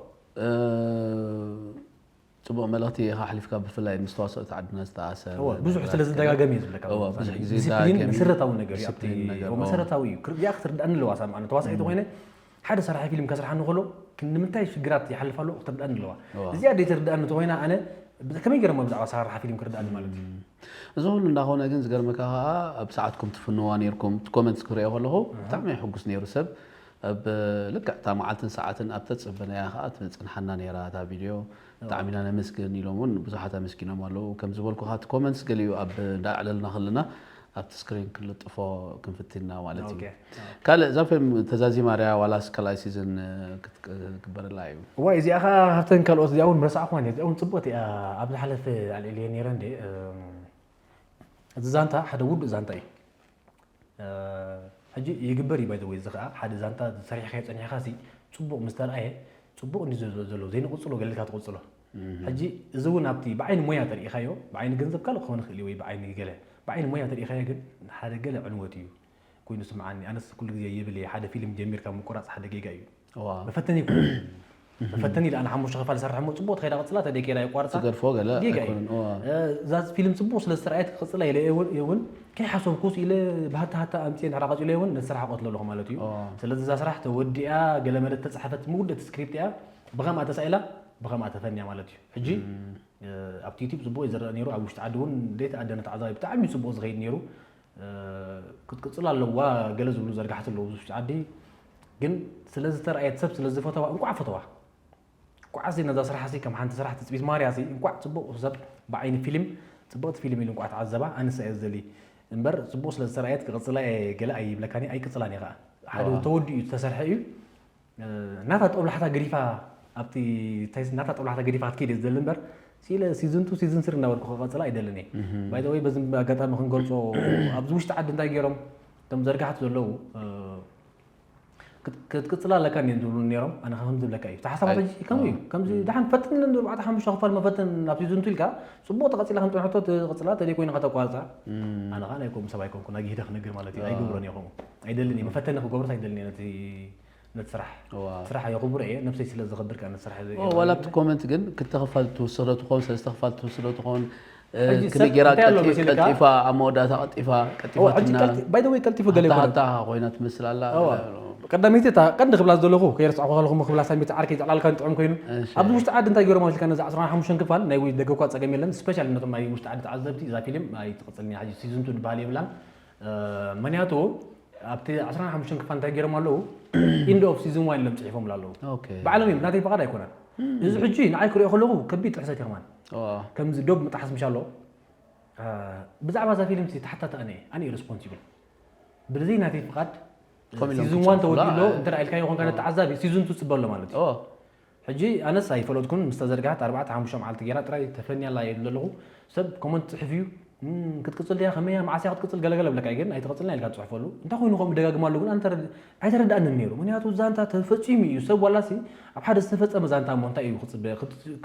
ጽቡቕ መልእኽቲ ኢኻ ኣሕሊፍካ ብፍላይ ምስ ተዋሰኦ ዓድና ዝተኣሰረ ብዙሕ ስለ ዝደጋገም እዩ ዝብለካ ብዙሕ ግዜ ዲስፕሊን መሰረታዊ ነገር እዩ ኣብቲ መሰረታዊ እዩ ክርያ ክትርዳእኒ ኣለዋ ሳብ ማለት ተዋሳኢ ተኮይነ ሓደ ሰራሒ ፊልም ከስርሓ እንከሎ ንምንታይ ሽግራት ይሓልፍ ኣሎ ክትርዳእኒ ኣለዋ እዚኣ ደይ ትርዳእኒ ተኮይና ኣነ ከመይ ገይሮሞ ብዛዕባ ሰራርሓ ፊልም ክርዳእኒ ማለት እዩ እዚ ኩሉ እንዳኾነ ግን ዝገርመካ ከዓ ኣብ ሰዓትኩም ትፍንዋ ነርኩም ኮመንትስ ክሪኦ ከለኹ ብጣዕሚ ሕጉስ ነይሩ ሰብ ኣብ ልክዕ እታ መዓልትን ሰዓትን ኣብ ተፅበናያ ከዓ ትፅንሓና ነይራ እታ ቪድዮ ብጣዕሚ ኢና ነመስግን ኢሎም እውን ብዙሓት ኣመስጊኖም ኣለዉ ከም ዝበልኩ እቲ ኮመንትስ ገሊኡ ኣብ እንዳዕለልና ከለና ኣብቲ ስክሪን ክንልጥፎ ክንፍትና ማለት እዩ ካልእ እዛ ፊልም ተዛዚማ ድያ ዋላስ ካልኣይ ሲዝን ክትግበረላ እዩ እዋ እዚኣ ከዓ ካብተን ካልኦት እዚኣ እውን ረሳዕኳን እዚኣ እውን ፅቡቅቲ እያ ኣብ ዝሓለፈ ኣልዒልየ ነይረ እንደ እዚ ዛንታ ሓደ ውዱእ ዛንታ እዩ ሕጂ ይግበር እዩ ባይዘወይ እዚ ከዓ ሓደ ዛንታ ሰሪሕካዮ ፀኒሕካ ሲ ፅቡቅ ምስ ተረኣየ ፅቡቅ እንዲ ዘሎ ዘይንቅፅሎ ገለልካ ትቅፅሎ ሕጂ እዚ እውን ኣብቲ ብዓይኒ ሞያ ተሪኢኻዮ ብዓይኒ ገንዘብ ካልእ ክኸውን ይኽእል እዩ ወይ ብዓይኒ ገለ ብዓይኒ ሞያ ተሪኢኻዮ ግን ሓደ ገለ ዕንወት እዩ ኮይኑ ስምዓኒ ኣነስ ኩሉ ግዜ ይብል እየ ሓደ ፊልም ጀሚርካ ምቁራፅ ሓደ ጌጋ እዩ መፈተኒ ይኮን መፈተኒ ኢለ ኣነ ሓሙሽተ ክፋል ዝሰርሕ እሞ ፅቡቅ ተኸይዳ ቅፅላ ተደይ ከይዳ የቋርፃ ትገድፎ ገለ ጌጋ እዩ ኣይኮነን እዋ እዛ ፊልም ፅቡቅ ስለ ዝተረኣየት ክቅፅላ ኢለ እውን እውን ከይሓሰብኩስ ኢለ ብሃታ ሃታ ኣምፅየ ንሕራ ቀፂሎ እውን ነቲ ስራሕ ቀትለለኹ ማለት እዩ እዋ ስለዚ እዛ ስራሕ ተወዲኣ ገለ መለ ተፃሓፈት ምውድእቲ ስክሪፕት እያ ብኸምኣ ተሳኢላ ብኸምኣ ተፈንያ ማለት እዩ ሕጂ ኣብቲ ዩቲብ ፅቡቅ እዩ ዝረአ ነይሩ ኣብ ውሽጢ ዓዲ እውን ዘይተኣደነ ተዓዛቢ ብጣዕሚ እዩ ፅቡቅ ዝኸይድ ነይሩ ክትቅፅል ኣለዋ ገለ ዝብሉ ዘርጋሕቲ ኣለዉ እዚ ውሽጢ ዓዲ ግን ስለዝተረኣየት ሰብ ስለዝፈተዋ እንቋዕ ፈተዋ እንቋዕ ሲ ነዛ ስራሕ ሲ ከም ሓንቲ ስራሕ ትፅቢት ማርያ ሲ እንቋዕ ፅቡቅ ሰብ ብዓይኒ ፊልም ፅብቅቲ ፊልም ኢሉ እንቋዕ ተዓዘባ ኣንሳ እየ ዝደሊ እምበር ፅቡቅ ስለዝተረኣየት ክቅፅላ እየ ገለ ኣይብለካኒ ኣይቅፅላን እየ ከዓ ሓደ ተወዲኡ ዝተሰርሐ እዩ ናታ ጦብላሕታ ገዲፋ ኣብቲ ናታ ጦብላሕታ ገዲፋ ክትከይድ ዝደሊ እምበር ሲለ ሲዝን ቱ ሲዝን ስሪ እናበልኩ ክቐፅላ ኣይደልን እየ ባይዘወይ በዚ ኣጋጣሚ ክንገልፆ ኣብዚ ውሽጢ ዓዲ እንታይ ገይሮም ከም ዘርጋሕቲ ዘለዉ ክትቅፅላ ኣለካ እኔን ዝብሉ ነይሮም ኣነ ከም ዝብለካ እዩ ተሓሳባት ከምኡ እዩ ከምዚ ድሓን ፈትን ኣርባዕተ ሓሙሽተ ክፋል መፈትን ናብ ሲዝን ቱ ኢልካ ፅቡቅ ተቐፂላ ከም ፅንሕቶ ትቕፅላ ተደይ ኮይንካ ተቋርፃ ኣነ ከዓ ናይ ከምኡ ሰብ ኣይኮንኩ ናጊሂደ ክነግር ማለት እዩ ኣይገብሮን እየ ከምኡ ኣይደልን እየ መፈተኒ ክገብርስ ኣይደልን እየ ነቲ ነቲ ስራሕ ስራሕ የኽብሮ እየ ነብሰይ ስለ ዘኽብር ከዓ ነቲ ስራሕ ዋላ ኣብቲ ኮመንት ግን ክልተ ክፋል ትውስዶ ትኸውን ሰለስተ ክፋል ትውስዶ ትኸውን ከመይ ጌራ ቀልጢፋ ኣብ መወዳእታ ቀልጢፋ ቀልጢፋትና ባይደወይ ቀልጢፉ ገለ ይኮነ ኮይና ትመስል ኣላ ቀዳመይቲ እታ ቀንዲ ክብላ ዘለኹ ከየርስዕኹ ከለኹ ክብላ ሳሚት ዓርከይ ዘዕላልካ ጥዑም ኮይኑ ኣብዚ ውሽጢ ዓዲ እንታይ ገይሮም ኢልካ ነዚ ዓሰርተ ሓሙሽተ ክፋል ናይ ደገኳ ፀገም የለን ስፔሻል ነቶም ናይ ውሽጢ ዓዲ ተዓዘብቲ እዛ ፊልም ኣይትቕፅልኒ ሕጂ ሲዝን ቱ ዝበሃል የብላን ምክንያቱ ኣብቲ ዓሰርተ ሓሙሽተ ክፋል እንታይ ገይሮም ኣለዉ ኢንድ ኦፍ ሲዝን ዋን ኢሎም ፅሒፎም ኣለዉ ባዕሎም እዮም ናተይ ፍቓድ ኣይኮነን እዚ ሕጂ ንዓይ ክሪኦ ከለኹ ከቢድ ጥሕሰት ይኽማን ከምዚ ዶብ ምጣሓስ ምሻ ኣሎ ብዛዕባ እዛ ፊልም ሲ ተሓታቲ ኣነ ኣነ ሬስፖንሲብል ብዘይ ናተይ ፍቓድ ሲዝን ዋን ተወዲሎ እንተ ኢልካዮ ኮንካ ተዓዛቢ ሲዝን ቱ ፅበሎ ማለት እዩ ሕጂ ኣነስ ኣይፈለጥኩን ምስ ተዘርግሓት ኣርባዕተ ሓሙሽተ መዓልቲ ገይራ ጥራይ ተፈንያላ እየ ዘለኹ ሰብ ኮመንት ፅሕፍ እዩ ክትቅፅል ድያ ከመያ መዓስያ ክትቅፅል ገለገለ ብለካ ግን ኣይትቅፅልና ኢልካ ትፅሕፈሉ እንታይ ኮይኑ ከምኡ ደጋግማ ኣለጉን ኣይተረድኣንን ነይሩ ምክንያቱ ዛንታ ተፈፂሙ እዩ ሰብ ዋላሲ ኣብ ሓደ ዝተፈፀመ ዛንታ እሞ እንታይ እዩ ክፅበ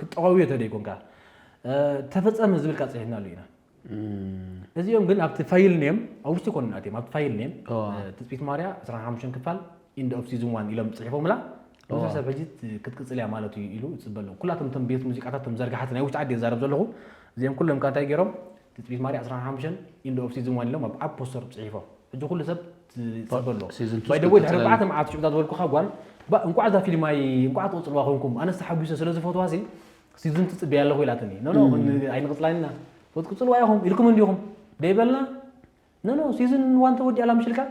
ክጠዋውዮ ተደይኮንካ ተፈፀመ ዝብልካ ፅሒፍናሉ ኢና እዚኦም ግን ኣብቲ ፋይል ኔም ኣብ ውሽጢ ኮኑ ናትዮም ኣብቲ ፋይል ኔም ትፅቢት ማርያ ዕስራን ሓሙሽተን ክፋል ኢንድ ኦፍ ሲዝን ዋን ኢሎም ፅሒፎምላ ብዙሕ ሰብ ሕጂ ክትቅፅል እያ ማለት እዩ ኢሉ ይፅበ ኣለዉ ኩላቶም እቶም ቤት ሙዚቃታት ቶም ዘርጋሓት ናይ ውሽጢ ዓዲ የዛረብ ዘለኹ እዚኦም ኩሎም ካ እንታይ ገይሮም ትፅቢት ማርያ ዕስራን ሓሙሽተን ኢንድ ኦፍ ሲዝን ዋን ኢሎም ኣብ ኣብ ፖስተር ፅሒፎም ሕጂ ኩሉ ሰብ ይጸበሎ ሲዝን ቱ ባይ ደወይ ድሕሪ ኣርባዕተ መዓልቲ ሽዑ እዛ ዝበልኩኻ ጓል ባ እንቋዕ እዛ ፊልም ኣይ እንቋዕ ትቕጽልዋ ኮንኩም ኣነስ ተሓጒሰ ስለ ዝፈትዋ ሲ ሲዝን ትጽበያ ኣለኹ ኢላትኒ ኖ ኖ ኣይንቕጽላይና ክትቅጽልዋ ኢኹም ኢልኩም እንዲኹም ደይበልና ኖ ኖ ሲዝን ዋን ተወዲኣላ ምሽልካ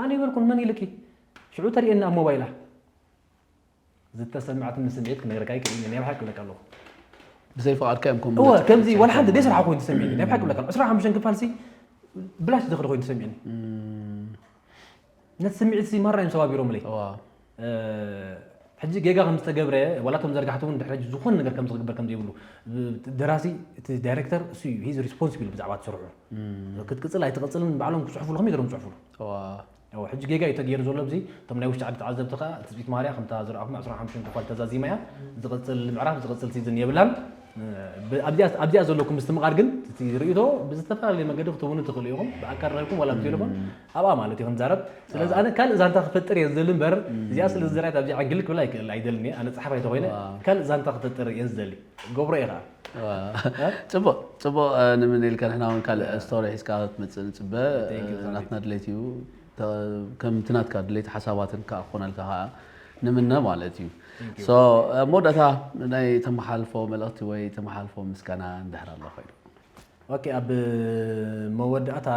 ኣነ ይበልኩን መን ኢልኪ ሽዑ ተርእየኒ ኣብ ሞባይላ ዝተሰምዐትኒ ስምዒት ክነግረካ ይክእል ናይ ብሓቂ ብለካ ኣለኹ ብዘይ ፍቓድካ እዮም ከም እወ ከምዚ ዋላ ሓንቲ ደይ ስራሕ ኮይኑ ተሰሚዕኒ ናይ ብሓቂ ብለካ ዕስራ ሓሙሽተ ክፋል ሲ ብላሽ ዝኽሪ ኮይኑ ተሰሚዕኒ ነቲ ስምዒት ሲ ማራ እዮም ሰባቢሮምለይ ሕጂ ጌጋ ከም ዝተገብረ ዋላ ቶም ዘርጋሕቲ እውን ድሕሪ ዝኾነ ነገር ከም ዝግበር ከም ዘይብሉ ደራሲ እቲ ዳይሬክተር እሱ እዩ ሂዝ ሪስፖንሲብል ብዛዕባ ትስርሑ ክትቅፅል ኣይትቐፅልን ባዕሎም ክፅሕፉሉ ከመይ ገይሮም ዝፅሕፉሉ ሕጂ ጌጋ እዩ ተገይሩ ዘሎ ብዚ እቶም ናይ ውሽጢ ዓዲ ተዓዘብቲ ከዓ ትፅቢት ማርያ ከምታ ዝረኣኹም ዕስራን ሓሙሽተን ክፋል ተዛዚማ እያ ዝቕፅል ምዕራፍ ዝቕፅል ሲዝን የብላን ኣብዚኣ ዘለኩም ምስትምቓር ግን እቲ ርእይቶ ብዝተፈላለየ መገዲ ክትህቡኒ ትኽእሉ ኢኹም ብኣካል ረኺብኩም ዋላ ብቴሌፎን ኣብኣ ማለት እዩ ክንዛረብ ስለዚ ኣነ ካልእ ዛንታ ክፈጥር እየ ዝደሊ እምበር እዚኣ ስለ ዝዘራየት ኣብዚኣ ዕግል ክብል ኣይክእል ኣይደልን እየ ኣነ ፀሓፋይ ተኮይነ ካልእ ዛንታ ክፈጥር እየ ዝደሊ ገብሮ እየ ከዓ ፅቡቅ ፅቡቅ ንምነ ኢልካ ንሕና እውን ካልእ ስቶሪ ሒዝካ ክትመፅእ ንፅበ ናትና ድሌት እዩ ከምቲ ናትካ ድሌት ሓሳባትን ከዓ ክኾነልካ ከዓ ንምነ ማለት እዩ መወዳእታ ናይ ተመሓልፎ መልእክቲ ወይ ተመሓልፎ ምስጋና እንድሕር ኣሎ ኮይኑ ኦኬ ኣብ መወዳእታ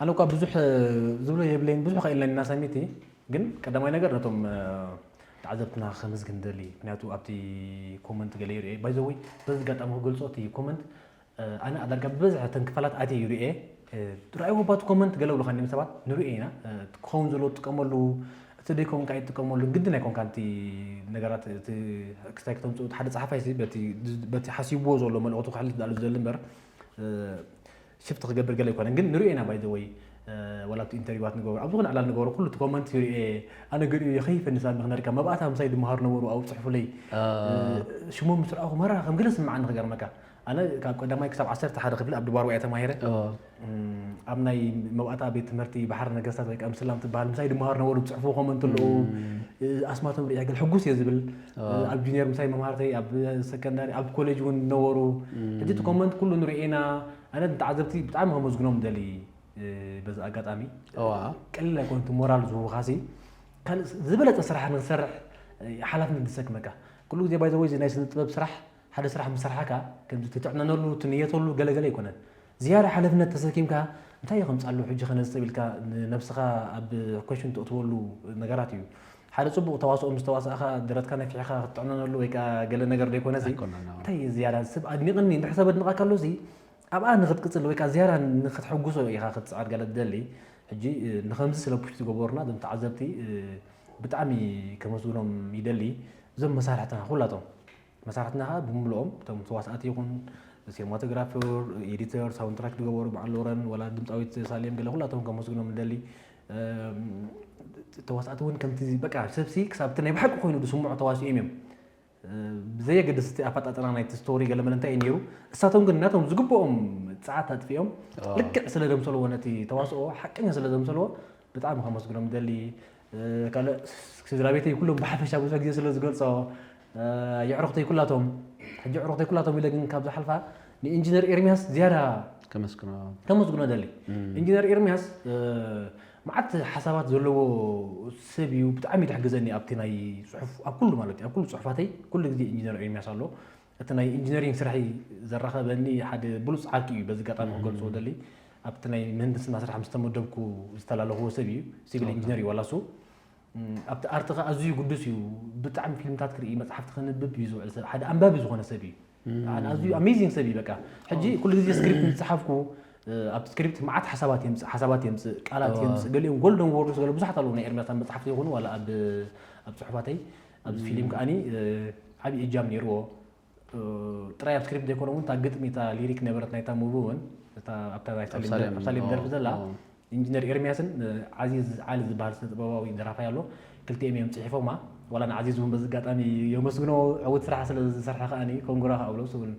ኣነ እኳ ብዙሕ ዝብሎ የብለይን ብዙሕ ከኢልና ኢና ሰሚቲ ግን ቀዳማይ ነገር ነቶም ተዓዘብትና ከመስግን ደሊ ምክንያቱ ኣብቲ ኮመንት ገለ ይርኤ ባይዘወይ በዚ ጋጣሚ ክገልፆ እቲ ኮመንት ኣነ ኣዳርጋ ብበዝሒ ተን ክፋላት ኣትየ ይርኤ ራእይዎ ባቲ ኮመንት ገለ ብሉካ እኒም ሰባት ንርኤ ኢና ክኸውን ዘለዎ ትጥቀመሉ እቲ ደይከውን ከዓ ይጥቀመሉ ግድን ኣይኮንካ ንቲ ነገራት ክስታይ ክተምፅኡ ሓደ ፀሓፋይ በቲ ሓሲብዎ ዘሎ መልእክቱ ክሕልፍ ዳሉ ዝደሊ እምበር ሽፍት ክገብር ገለ ኣይኮነን ግን ንሪኦ ኢና ባይ ዘ ወይ ዋላ ኣብቲ ኢንተርቪዋት ንገብሮ ኣብ ዝኾነ ዕላል ንገብሮ ኩሉ እቲ ኮመንት ይሪኤ ኣነ ገሊኡ የኸይፈኒ ሳሚ ክነሪካ መብኣታ ምሳይ ድመሃሩ ነበሩ ኣብኡ ፅሕፉለይ ሽሞም ምስ ረኣኹ መራ ከም ገለ ስምዓኒ ክገርመካ ኣነ ካብ ቀዳማይ ክሳብ ዓሰርተ ሓደ ክፍሊ ኣብ ድባርዋ እየ ተማሂረ ኣብ ናይ መብኣታ ቤት ትምህርቲ ባሕሪ ነገስታት ወይ ከዓ ምስላም ትበሃል ምሳይ ድመሃሩ ነበሩ ዝፅሕፉ ኮመንት ኣለዉ ኣስማቶም ሪአ ገል ሕጉስ እየ ዝብል ኣብ ጁኒየር ምሳይ መምሃርተይ ኣብ ሰከንዳሪ ኣብ ኮሌጅ እውን ነበሩ ሕጂ እቲ ኮመንት ኩሉ ንሪኤና ኣነ ንተዓዘብቲ ብጣዕሚ ከመስግኖም ደሊ በዚ ኣጋጣሚ ቀሊል ኣይኮነ እቲ ሞራል ዝህቡኻሲ ካልእ ዝበለፀ ስራሕ ንክሰርሕ ሓላፍነት ዝሰክመካ ኩሉ ግዜ ባይዘወይ ናይ ስነ ጥበብ ስራሕ ሓደ ስራሕ ምስ ሰራሕካ ከምዚ ትትዕነነሉ ትንየተሉ ገለገለ ኣይኮነን ዝያዳ ሓላፍነት ተሰኪምካ እንታይ እዩ ከምፃሉ ሕጂ ከነዝጠብ ኢልካ ንነብስኻ ኣብ ኮሽን ተእትወሉ ነገራት እዩ ሓደ ፅቡቅ ተዋስኦ ምስ ተዋሳእኻ ደረትካ ነፊሕኻ ክትጥዕነነሉ ወይ ከዓ ገለ ነገር ዘይኮነ እንታይ ዝያዳ ሰብ ኣድኒቕኒ እንድሕር ሰብ ኣድንቐካ ኣሎ ኣብኣ ንክትቅፅል ወይ ከዓ ዝያዳ ንክትሕጉሶ ኢኻ ክትፅዓር ገለ ትደሊ ሕጂ ንከምዚ ስለ ፑሽ ዝገበሩና እዞም ተዓዘብቲ ብጣዕሚ ከመስግኖም ይደሊ እዞም መሳርሕትና ኩላቶም መሳርሕትና ከዓ ብምልኦም እቶም ተዋሳእቲ ይኹን ሲኒማቶግራፈር ኤዲተር ሳውንትራክ ዝገበሩ በዓል ሎረን ወላ ድምፃዊት ሳሌም ገለ ኩላቶም ከመስግኖም ንደሊ ተዋሳእቲ እውን ከምቲ በቃ ሰብሲ ክሳብ እቲ ናይ ብሓቂ ኮይኑ ዝስምዖ ተዋሲኦም እዮም ብዘየገድስ እቲ ኣፈጣጠና ናይቲ ስቶሪ ገለመለ እንታይ እዩ ነይሩ እሳቶም ግን ናቶም ዝግብኦም ፀዓት ኣጥፊኦም ልክዕ ስለ ደምሰልዎ ነቲ ተዋስኦ ሓቀኛ ስለ ደምሰልዎ ብጣዕሚ ከመስግኖም ደሊ ካልእ ስድራ ቤተይ ኩሎም ብሓፈሻ ብዙሕ ግዜ ስለ ዝገልፆ የዕሩኽተይ ኩላቶም ሕጂ ዕሩኽተይ ኩላቶም ኢለ ግን ካብ ዝሓልፋ ንኢንጂነር ኤርሚያስ ዝያዳ ከመስግኖ ከመስግኖ ደሊ ኢንጂነር ኤርሚያስ መዓት ሓሳባት ዘለዎ ሰብ እዩ ብጣዕሚ እዩ ዝሕግዘኒ ኣብቲ ናይ ፅሑፍ ኣብ ኩሉ ማለት እዩ ኣብ ኩሉ ፅሑፋተይ ኩሉ ግዜ ኢንጂነር ኤርሚያስ ኣሎ እቲ ናይ ኢንጂነሪንግ ስራሕ ዘራኸበኒ ሓደ ብሉፅ ዓርኪ እዩ በዚ ጋጣሚ ክገልፅዎ ደሊ ኣብቲ ናይ ምህንድስና ስራሕ ምስ ተመደብኩ ዝተላለኽዎ ሰብ እዩ ሲቪል ኢንጂነር እዩ ዋላ እሱ ኣብቲ ኣርትኻ ኣዝዩ ግዱስ እዩ ብጣዕሚ ፊልምታት ክርኢ መፅሓፍቲ ከንብብ እዩ ዝውዕል ሰብ ሓደ ኣንባቢ ዝኾነ ሰብ እዩ ኣዝዩ ኣሜዚንግ ሰብ እዩ በቃ ሕጂ ኩሉ ግዜ ስክሪፕት ምስ ፀሓፍኩ ኣብቲ ስክሪፕት መዓት ሓሳባት የምፅእ ሓሳባት የምፅእ ቃላት የምፅእ ገሊኦም ጎልደን ወርድስ ገለ ብዙሓት ኣለዉ ናይ ኤርሚያስ ኣብ መፅሓፍቲ ይኹኑ ዋላ ኣብ ኣብ ፅሑፋተይ ኣብዚ ፊልም ከዓኒ ዓብዪ እጃም ነይርዎ ጥራይ ኣብ ስክሪፕት ዘይኮነ እውን እታ ግጥሚ እታ ሊሪክ ነበረት ናይታ ሙቪ እውን ኣብታ ናይ ሳሌም ደርፊ ዘላ ኢንጂነር ኤርሚያስን ዓዚዝ ዓሊ ዝበሃል ስነ ጥበባዊ ደራፋይ ኣሎ ክልቲኦም እዮም ፅሒፎማ ዋላ ንዓዚዝ እውን በዚ ኣጋጣሚ የመስግኖ። ዕውት ስራሕ ስለ ዝሰርሐ ከኣ ኮንግራ ከኣ ብሎ እሱ እውን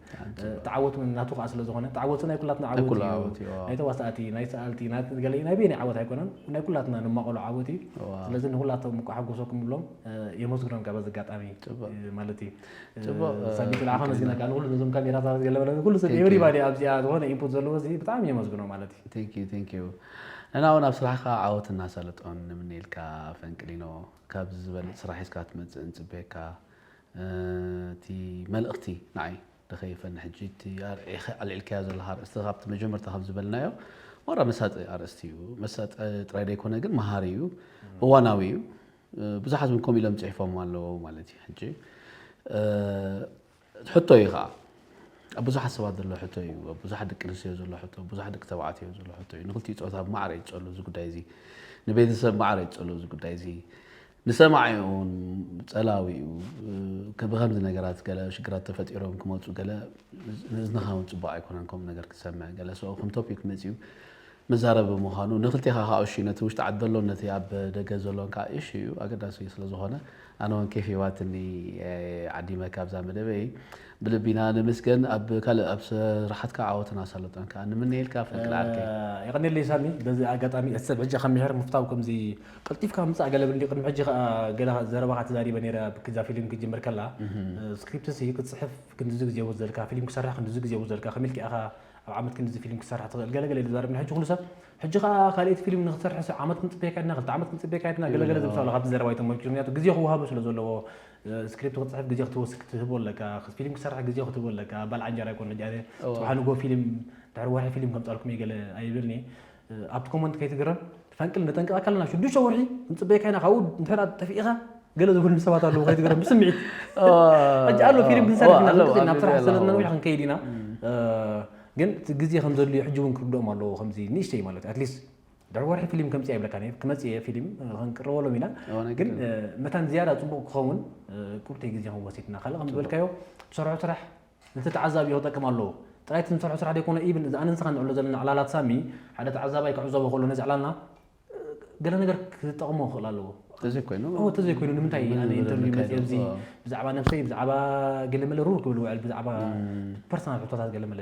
ተዓወት እውን ናቱ ከኣ ስለ ዝኾነ ተዓወት ናይ ኩላትና ዓወት እዩ። ናይ ተዋሳእቲ ናይ ሰኣልቲ ናይ ገለ ናይ በይነይ ዓወት ኣይኮነን ናይ ኩላትና ንማቐሎ ዓወት እዩ። ስለዚ ንኩላቶም እኳ ሓጎሰኩም ብሎም የመስግኖም ካብ በዚ ኣጋጣሚ ማለት እዩ። ሳቢት ንዓኻ መስግነካ ንኩሉ ነዞም ካሜራታት ገለ መለ ኩሉ ሰብ everybody ኣብዚኣ ዝኾነ input ዘለዎ እዚ ብጣዕሚ የመስግኖ ማለት እዩ። Thank you thank you። ንሕና እውን ኣብ ስራሕካ ዓወት እናሳለጦን ንምነየልካ ፈንቅሊኖ። ካብዚ ዝበልፅ ስራሕ ሒዝካ ክትመፅእ ንፅበየካ። እቲ መልእኽቲ ንዓይ ድኸይፈኒ ሕጂ እቲ ኣልዒልካዮ ዘለካ ኣርእስቲ ካብቲ መጀመርታ ካብ ዝበልናዮ ዋራ መሳጢ ኣርእስቲ እዩ። መሳጢ ጥራይ ዘይኮነ ግን መሃሪ እዩ፣ እዋናዊ እዩ። ብዙሓት እውን ከምኡ ኢሎም ፅሒፎም ኣለዉ ማለት እዩ። ሕጂ ሕቶ እዩ ከዓ ኣብ ብዙሓት ሰባት ዘሎ ሕቶ እዩ። ኣብ ብዙሓት ደቂ ኣንስትዮ ዘሎ ሕቶ፣ ብዙሓት ደቂ ተባዕትዮ ዘሎ ሕቶ እዩ። ንክልቲኡ ፆታ ብማዕረ ይፀሉ እዚ ጉዳይ እዚ፣ ንቤተሰብ ማዕረ ይፀሉ እዚ ጉዳይ እዚ። ንሰማዒ እውን ጸላዊ እዩ። ብከምዚ ነገራት ገለ ሽግራት ተፈጢሮም ክመፁ ገለ ንእዝንኻ እውን ፅቡቅ ኣይኮነን ከምኡ ነገር ክትሰምዕ ገለ so ከም topic መፂኡ መዛረቢ ምዃኑ ንክልቴኻ ከዓ እሺ ነቲ ውሽጢ ዓዲ ዘሎን ነቲ ኣብ ደገ ዘሎን ከዓ እሺ እዩ ኣገዳሲ እዩ ስለዝኾነ ኣነ እውን ኬፍ ሂባትኒ ዓዲመካ ኣብዛ መደበይ ብልቢና ንምስገን ኣብ ካልእ ኣብ ስራሕትካ ዓወትን ኣሳልጦን ከዓ ንምነየልካ ፈንቅል ዓርከይ። የቐንየለይ ሳሚ በዚ ኣጋጣሚ እቲ ሰብ ሕጂ ካብ ምሕር ምፍታው ከምዚ ቀልጢፍካ ምጻእ ገለ ብሊ ቅድሚ ሕጂ ከኣ ገለ ዘረባኻ ተዛሪበ ነይረ ብክዛ ፊልም ክጅምር ከላ ስክሪፕት ሲ ክጽሕፍ ክንድዚ ግዜ ወዘልካ ፊልም ክሰርሕ ክንድዚ ግዜ ወዘልካ ከመልክ ኢኻ ኣብ ዓመት ክንድዚ ፊልም ክሰርሕ ትኽእል ገለ ገለ ዝዛረብ ሕጂ ኩሉ ሰብ ሕጂ ከኣ ካልእቲ ፊልም ንክትሰርሕ ዓመት ክንጽበየካ ኢድና ክልተ ዓመት ክንጽበየካ ኢድና ገለ ገለ ዝብሳሉ ካብቲ ዘረባ ይተመልኪ ምክንያቱ ግዜ ክወሃቡ ስለ ዘለዎ ስክሪፕት ክትጽሕፍ ግዜ ክትወስድ ክትህቦ ኣለካ ፊልም ክሰርሕ ግዜ ክትህቦ ኣለካ ባል ዓንጀራ ይኮን ሕጂ ጽባሕ ንጎ ፊልም ድሕሪ ወርሒ ፊልም ከምጻልኩም እየ ገለ ኣይብልኒ ኣብቲ ኮመንት ከይትግረም ፈንቅል ነጠንቅቐካ ኣለና ሽዱሽተ ወርሒ ንፅበየካ ኢና ካብኡ እንድሕር ጠፊእኻ ገለ ዝብሉ ሰባት ኣለዉ ከይትግረም ብስምዒት ሕጂ ኣሎ ፊልም ክንሰርሕ ኢና ክንቅፅል ናብ ስራሕ ዝሰለጥና ነዊሕ ክንከይድ ኢና ግን እቲ ግዜ ከም ዘድልዮ ሕጂ እውን ክርድኦም ኣለዎ ከምዚ ንእሽተይ ማለት ኣትሊስት ድሕሪ ወርሒ ፊልም ከምፅእ ይብለካ ክመፅእ እየ ፊልም ክንቅርበሎም ኢና ግን መታን ዝያዳ ፅቡቅ ክኸውን ቁርተይ ግዜ ክንወስድ ኢና ካልእ ከም ዝበልካዮ ትሰርሖ ስራሕ ነቲ ተዓዛቢ ክጠቅም ኣለዎ። ጥራይ እቲ ንሰርሖ ስራሕ ዘይኮነ ኢቭን እዚ ኣነ ንስኻ ንዕሎ ዘለና ዕላላት ሳሚ ሓደ ተዓዛባይ ክዕዘቦ ከሎ ነዚ ዕላልና ገለ ነገር ክጠቕሞ ክኽእል ኣለዎ። ተዘይኮይኑ እዎ ተዘይኮይኑ ንምንታይ ኣነ ኢንተርቪው መፅእ ኣብዚ ብዛዕባ ነብሰይ ብዛዕባ ገለመለ ሩር ክብል ውዕል ብዛዕባ ፐርሰናል ሕቶታት ገለመለ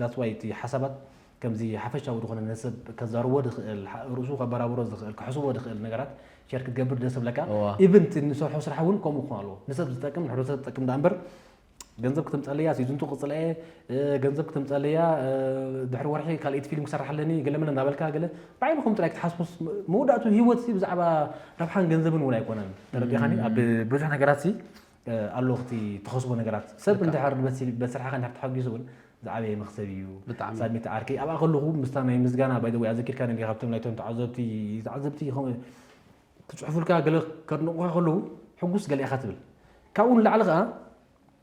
that's why እቲ ሓሳባት ከምዚ ሓፈሻዊ ዝኾነ ነሰብ ከዛርቦ ዝኽእል ርእሱ ከበራብሮ ዝኽእል ክሕስቦ ዝኽእል ነገራት ሸር ክትገብር ደስ ብለካ ኢቭን ንሰርሖ ስራሕ እውን ከምኡ ክኾን ኣለዎ ንሰብ ዝጠቅም ንሕብረተሰብ ዝጠቅም ዳ እምበር ገንዘብ ክተምፀለያ ሲዝንቱ ቅፅለየ ገንዘብ ክተምፀለያ ድሕሪ ወርሒ ካልእቲ ፊልም ክሰርሕ ኣለኒ ገለመለ እናበልካ ገለ ባዕልኹም ጥራይ ክትሓስቡስ መወዳእቱ ህይወት ብዛዕባ ረብሓን ገንዘብን እውን ኣይኮነን ተረዲኻኒ ኣብ ብዙሕ ነገራት ሲ ኣሎ ክቲ ተኸስቦ ነገራት ሰብ እንድሕር በስርሓኻ እንድሕር ተሓጊሱ እውን ዝዓበየ መኽሰብ እዩ ሳሚት ዓርከይ ኣብኣ ከለኹ ምስታ ናይ ምስጋና ባይ ወይ ኣዘኪርካ ነዲኻ ካብቶም ናይቶም ተዓዘብቲ ተዓዘብቲ ትፅሕፉልካ ገለ ከድንቑኻ ከለዉ ሕጉስ ገለ ኢኻ ትብል ካብኡ ንላዕሊ ከዓ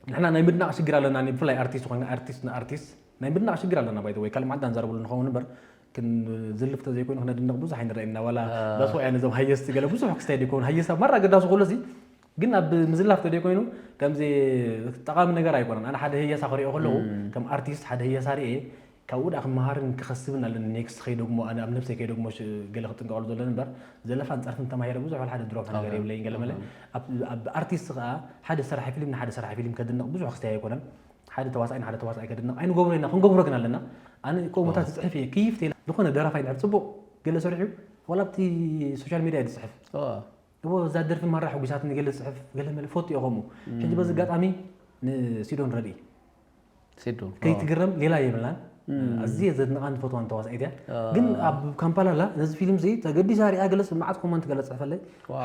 ንሕና ናይ ምድናቕ ሽግር ኣለና ብፍላይ ኣርቲስት ኮይና ኣርቲስት ንኣርቲስት ናይ ምድናቕ ሽግር ኣለና ባይ ወይ ካልእ መዓልቲ ንዛረበሉ ንኸውን እምበር ክንዝልፍ ተዘይኮይኑ ክነድንቕ ብዙሕ ኣይንረእየና ዋላ ዳስዋ እያ ነዞም ሃየስቲ ገለ ብዙሕ ክስታይ ዘይኮኑ ሃየስቲ ኣብ ማራ ገዳሱ ከሎ ሲ ግን ኣብ ምዝላፍ ተደይኮይኑ ከምዚ ጠቓሚ ነገር ኣይኮነን ኣነ ሓደ ህየሳ ክሪኦ ከለኹ ከም ኣርቲስት ሓደ ህየሳ ርኤ ካብኡ ደኣ ክመሃርን ክኸስብን ኣለኒ ኔክስት ከይደግሞ ኣነ ኣብ ነብሰይ ከይደግሞ ገለ ክጥንቀቐሉ ዘለኒ እምበር ዘለፋን ጸርፍን ተማሂረ ብዙሕ ወላ ሓደ ድሮፕ ነገር የብለይን ገለ መለ ኣብ ኣርቲስት ከኣ ሓደ ሰራሒ ፊልም ንሓደ ሰራሒ ፊልም ከድንቕ ብዙሕ ክስተይ ኣይኮነን ሓደ ተዋሳኣይ ንሓደ ተዋሳኣይ ከድንቕ ኣይንገብሮ ኢና ክንገብሮ ግን ኣለና ኣነ ከምኡታት ዝጽሕፍ እየ ክይፍ ተይላ ዝኾነ ደራፋይ ድሕር ጽቡቕ ገለ ሰሪሑ ወላ ኣብቲ ሶሻል ሚድያ ዝጽሕፍ እዎ እዛ ደርፊ ማራ ሕጉሳትኒ ገለ ዝጽሕፍ ገለ መለ ፈቱ እየ ከምኡ ሕጂ በዚ ኣጋጣሚ ንሲዶን ረድኢ ሲዱ ከይትግረም ሌላ የብላን ኣዝየ ዘድንቓን ዝፈትዋን ተዋሳኢት እያ ግን ኣብ ካምፓላላ ነዚ ፊልም እዚ ተገዲሳ ሪኣ ገለስ ብመዓት ኮመንት ገለ ፅሕፈለይ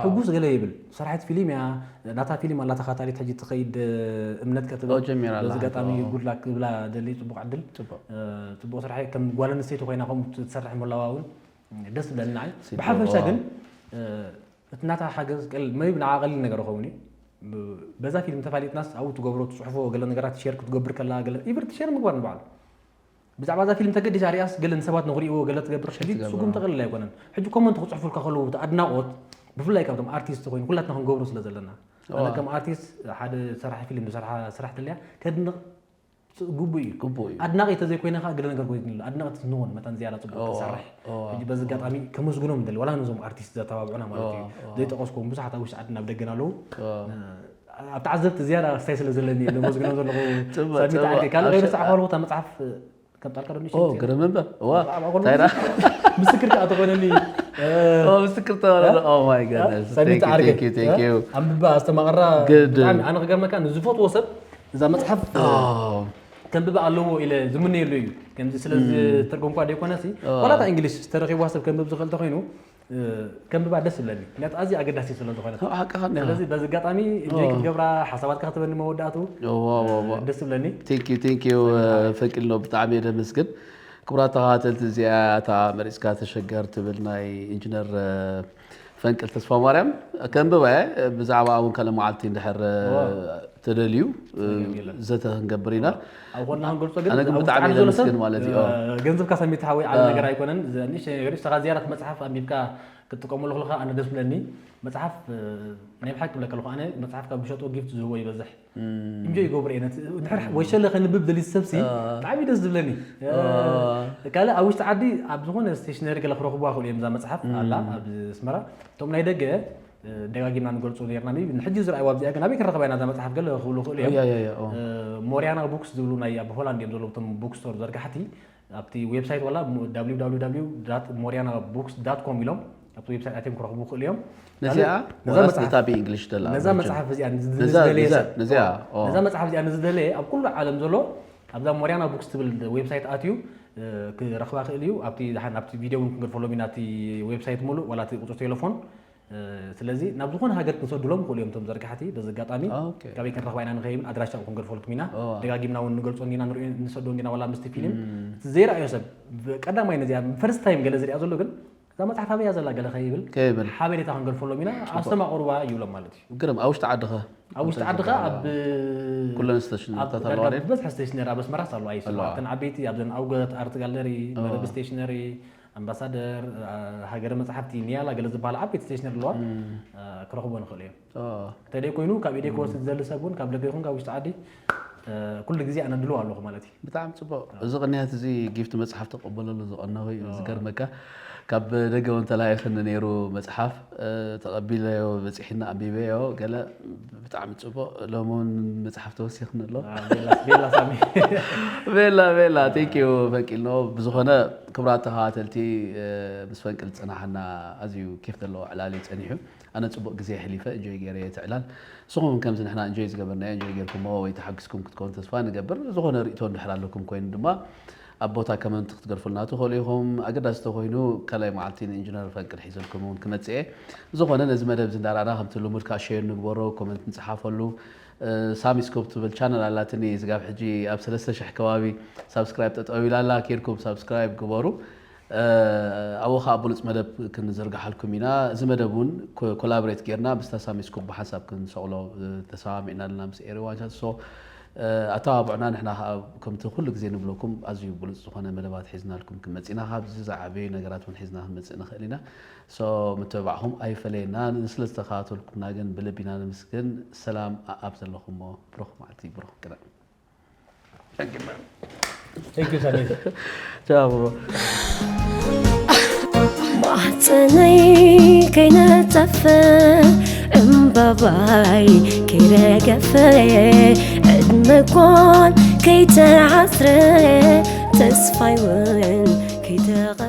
ሕጉስ ገለ ይብል ሰራሒት ፊልም እያ ናታ ፊልም ኣላ ተኻታሊት ሕጂ ትኸይድ እምነት ቀትበል በዚ ኣጋጣሚ ጉድላክ ክብላ ደሊ ፅቡቅ ዕድል ፅቡቅ ስራሕ ከም ጓል ኣንስተይቲ ኮይና ከምኡ ትሰርሕ ምህላዋ እውን ደስ ብለኒ ንዓይ ብሓፈሻ ግን እቲ ናታ ሓገዝ ቀል መይብ ንዓ ቀሊል ነገር ይኸውን እዩ በዛ ፊልም ተፋሊጥናስ ኣብኡ ትገብሮ ትፅሕፎ ገለ ነገራት ሸር ክትገብር ከላ ገለ ኢቨን ሸር ምግባር ንባዕሉ ብዛዕባ እዛ ፊልም ተገዲሳ ሪኣስ ገለ ንሰባት ንክሪእዎ ገለ ትገብር ሕጂ ስጉም ተቐልል ኣይኮነን ሕጂ ኮመንት ክፅሕፉልካ ከለዉ እቲ ኣድናቆት ብፍላይ ካብቶም ኣርቲስት ኮይኑ ኩላትና ክንገብሮ ስለ ዘለና ኣነ ከም ኣርቲስት ሓደ ሰራሕ ፊልም ዝሰርሓ ስራሕ ተለያ ከድንቕ ግቡእ እዩ። ግቡእ እዩ። ኣድናቂ ተዘይኮይነ ከዓ ገለ ነገር ኮይኑ ኣሎ ኣድናቂ ትንሆን መታን ዝያዳ ፅቡቅ ኦ፣ ክንሰርሕ ኦ፣ ሕጂ በዚ ኣጋጣሚ ከመስግኖም ደሊ ዋላ ነዞም ኣርቲስት ዘተባብዑና ማለት እዩ። ኦ። ዘይጠቀስኩም ብዙሓት ኣብ ውሽጢ ዓድና ኣብ ደገን ኣለዉ። ኦ። ኣብ ተዓዘብቲ ዝያዳ ክስታይ ስለ ዘለኒ እየ ዘመስግኖም ዘለኹ። ፅቡቅ፣ ሳሚት ፅቡቅ። ዓዲ ካልእ ኣብ ነገር ሸ- ፃዕፋ ኣለኹ እታ መፅሓፍ ከም ጣልካ ዶ ንእሽተይ ኦ ምፅእ? ግርም እምበር እዋ ኣብ ኣጎል ታይራ ምስክር ከዓ ተኾነኒ። ኦ ምስክር ተባለ። Oh my goodness. ሳሚት Thank you, ዓርገ thank you, thank you. ኣንብባ ኣስተማቕራ ግድ። ብጣዕሚ ኣነ ክገርመካ ንዝፈትዎ ሰብ እዛ መፅሓፍ ኦ ከንብባ ኣለዎ ኢለ ዝምነየሉ እዩ። ከምዚ ስለ ዝተርጎምኳ ደይኮነሲ ኦ። ዋላ እታ እንግሊሽ ዝተረኺብዋ ሰብ ከንብብ ዝኽእል ተኾይኑ እ፣ ከንብባ ደስ ይብለኒ። ምክንያቱ ኣዝያ ኣገዳሲ ስለ ዝኾነት። ሓቅኻ እኒኣ። ስለዚ በዚ ኣጋጣሚ እንጆይ ክትገብራ ሓሳባትካ ክትበኒ መወዳእቱ ዋ ዋ ዋ ደስ ይብለኒ። Thank you, thank you. ፈቂድሎ ብጣዕሚ እየ ደመስግን። ክቡራት ተኸታተልቲ እዚኣ እታ መሪፅካ ተሸገር ትብል ናይ ኢንጂነር ፈንቅል ተስፋ ማርያም ከንብባ እየ። ብዛዕባ እውን ካልእ መዓልቲ እንድሕር ተደልዩ ዘተ ክንገብር ኢና። ኣብ ኮና ክንገልጾ ግን ኣነ ግን ኣብ ውሽጢ ብጣዕሚ ዓዲ እየ ዘሎ ሰብ ዘመስግን ማለት እዩ። እ፣ ገንዘብካ ሰሚት ሓወይ ዓቢ ነገር ኣይኮነን። ንሽተኻ ዝያዳ መፅሓፍ ኣንቢብካ ክትጥቀመሉ ከለካ ኣነ ደስ ብለኒ። መፅሓፍ እ፣ ናይ ብሓቂ ክብለካ ኣለኹ ኣነ መፅሓፍ ካብ ዝሸጦ ጊፍት ዝህቦ ይበዝሕ። እንጆ ይገብር እየ ነቲ ድሕር ወይ ሸለ ከንብብ ደሊ ሰብሲ ብጣዕሚ ደስ ዝብለኒ። ካልእ ኣብ ውሽጢ ዓዲ ኣብ ዝኾነ ስቴሽነሪ ገለ ክረኽብዋ ክእሉ እዮም እዛ መፅሓፍ ኣላ ኣብ ኣስመራ። እቶም ናይ ደገ እ፣ ደጋጊምና ንገልጾ ነርና ንሕጂ ዝረኣይዋ ኣብዚኣ ግን ኣበይ ክንረኽባ ኢና እዛ መፅሓፍ ገለ ክብሉ ክእሉ እዮም። ያ ያ ያ ኦ። እ፣ ሞሪያና ቡክስ ዝብሉ ናይ ኣብ ሆላንድ እዮም ዘለዉ እቶም ቡክ ስቶር ዘርጋሕቲ ኣብቲ ዌብሳይት ዋላ www moriana books com ኢሎም ኣብቲ ዌብሳይት ኣትዮም ክረኽቡ ክእሉ እዮም። ነዚኣ ነዛ ዋላስ መፅሓፍ- ነታ ብእንግሊሽ ደላ ነዛ ቨርጅን? መፅሓፍ እዚኣ ንዝ- ነዛ ንዝደለየ ነዛ ሰብ- ነዚኣ ኦ። ነዛ መፅሓፍ እዚኣ ንዝደለየ ኣብ ኩሉ ዓለም ዘሎ ኣብዛ ሞሪያና ቡክስ ትብል ዌብሳይት ኣትዩ እ፣ ክረኽባ ክእል እዩ። ኣብቲ ደሓን ኣብቲ ቪድዮ እውን ክንገድፈሎም ኢና እቲ ዌብሳይት ሙሉእ ዋላ እቲ ቁፅሪ ቴሌፎን እ፣ ስለዚ ናብ ዝኾነ ሃገር ክንሰድሎም ይኽእሉ እዮም እቶም ዘርጋሕቲ። በዚ ኣጋጣሚ ኦኬ። ካበይ ክንረኽባ ኢና ንኸይብል ኣድራሻ እውን ክንገድፈልኩም ኢና። ኦ። ደጋጊምና እውን ንገልጾ እንዲና ንርእዮ ንሰዶ እንዲና ዋላ ምስቲ ፊልም እቲ ዘይረኣዮ ሰብ ቀዳማይ ነዚኣ ፈርስት ታይም ገለ ዝሪኣ ዘሎ ግን እዛ መፅሓፍ ኣበያ ዘላ ገለ ከይብል ከይብል። ሓበሬታ ክንገድፈሎም ኢና። ኣስተማቕርዋ ይብሎም ማለት እዩ። ግርም ኣብ ውሽጢ ዓድኸ ኣብ ውሽጢ ዓድኻ ኣብ ኩለን ስቴሽነሪታት ኣብ ኣለዋ ዳርጋ ድየን? ብዝሒ ስቴሽነሪ ኣብ ኣስመራ ኣለዋ እዩ ኣለዋ። ኣብተን ዓበይቲ ኣብዘን ኣውገት ኣርት ጋለሪ መረብ ስቴሽነሪ ኣምባሳደር አ፣ ሃገረ መፅሓፍቲ ኒያላ ገለ ዝበሃላ ዓበይቲ ስቴሽነሪ ኣለዋ አ፣ ክረኽቦ ንኽእል እዮም ኦ፣ እንተደይ ኮይኑ ካብ ኢደይ ክወስድ ዝደሊ ሰብ እውን ካብ ደገ ይኹን ካብ ውሽጢ ዓዲ አ፣ ኩሉ ግዜ ኣነ ድልው ኣለኹ ማለት እዩ። ብጣዕሚ ፅቡቅ። እዚ ቅንያት እዚ ጊፍት መፅሓፍ ተቀበለሉ ዝቀነኹ እዩ ዝገርመካ። ካብ ደገ እውን ተላኢኽኒ ነይሩ መፅሓፍ እ፣ ተቐቢለዮ በፂሕና ኣንቢበዮ ገለ ብጣዕሚ ፅቡቅ። ሎሚ እውን መፅሓፍ ተወሲኽኒ ኣሎ። አ፣ ቤላ ቤላ ሳሚ ቤላ ቤላ ቴንኪዩ ፈንቂልኖ። ብዝኾነ ክቡራት ተኸታተልቲ እ፣ ምስ ፈንቅል ዝፀናሓና ኣዝዩ ኬፍ ዘለዎ ዕላል እዩ ፀኒሑ። ኣነ ፅቡቅ ግዜ ኣሕሊፈ እንጆይ ገይረ እየ እቲ ዕላል። ንስኹም እውን ከምዚ ንሕና እንጆይ ዝገበርናዮ እንጆይ ገይርኩሞ ወይ ተሓጊስኩም ክትከውን ተስፋ ንገብር። ዝኾነ ርእቶ እንድሕር ኣለኩም ኮይኑ ድማ ኣብ ቦታ ኮመንት ክትገድፉልና ትኽእሉ ኢኹም። ኣገዳሲ ተኾይኑ ካልኣይ መዓልቲ ንኢንጂነር ፈንቅል ሒዘልኩም እውን ክመፅእ እየ። ዝኾነ ነዚ መደብ እዚ እንዳረኣና ከምቲ ልሙድ ከዓ ሼር ንግበሮ፣ ኮመንት ንፅሓፈሉ። ሳሚስኮፕ ትብል ቻነል ኣላትኒ ስጋብ ሕጂ ኣብ ሰለስተ ሽሕ ከባቢ ሳብስክራይብ ጠጠው ኢላ ኣላ። ኬድኩም ሳብስክራይብ ግበሩ። ኣብኡ ከዓ ብሉፅ መደብ ክንዝርግሓልኩም ኢና። እዚ መደብ እውን ኮላቦሬት ጌርና ምስታ ሳሚስኮፕ ብሓንሳብ ክንሰቕሎ ተሰማሚዕና ኣለና ምስ ኤሪ ዋቻ። ሶ ኣተባብዑና። ንሕና ከዓ ከምቲ ኩሉ ግዜ ንብለኩም ኣዝዩ ብሉፅ ዝኾነ መደባት ሒዝናልኩም ክንመፅእ ኢና። ካብዚ ዝዓበዩ ነገራት እውን ሒዝና ክንመፅእ ንኽእል ኢና። ሶ ምትብባዕኹም ኣይፈለየና። ንስለ ዝተኸታተልኩምና ግን ብልቢ ኢና ነመስግን። ሰላም ኣኣብ ዘለኹሞ ብሩኽ መዓልቲ ብሩኽ ቅነ። Thank you ሳሚ። ቻው። ማሕፀነይ ከይነፀፈ ዕምባባይ ከይረገፈ ዕድመ ኳን ከይተዓስረ ተስፋይ እውን ከይተቐ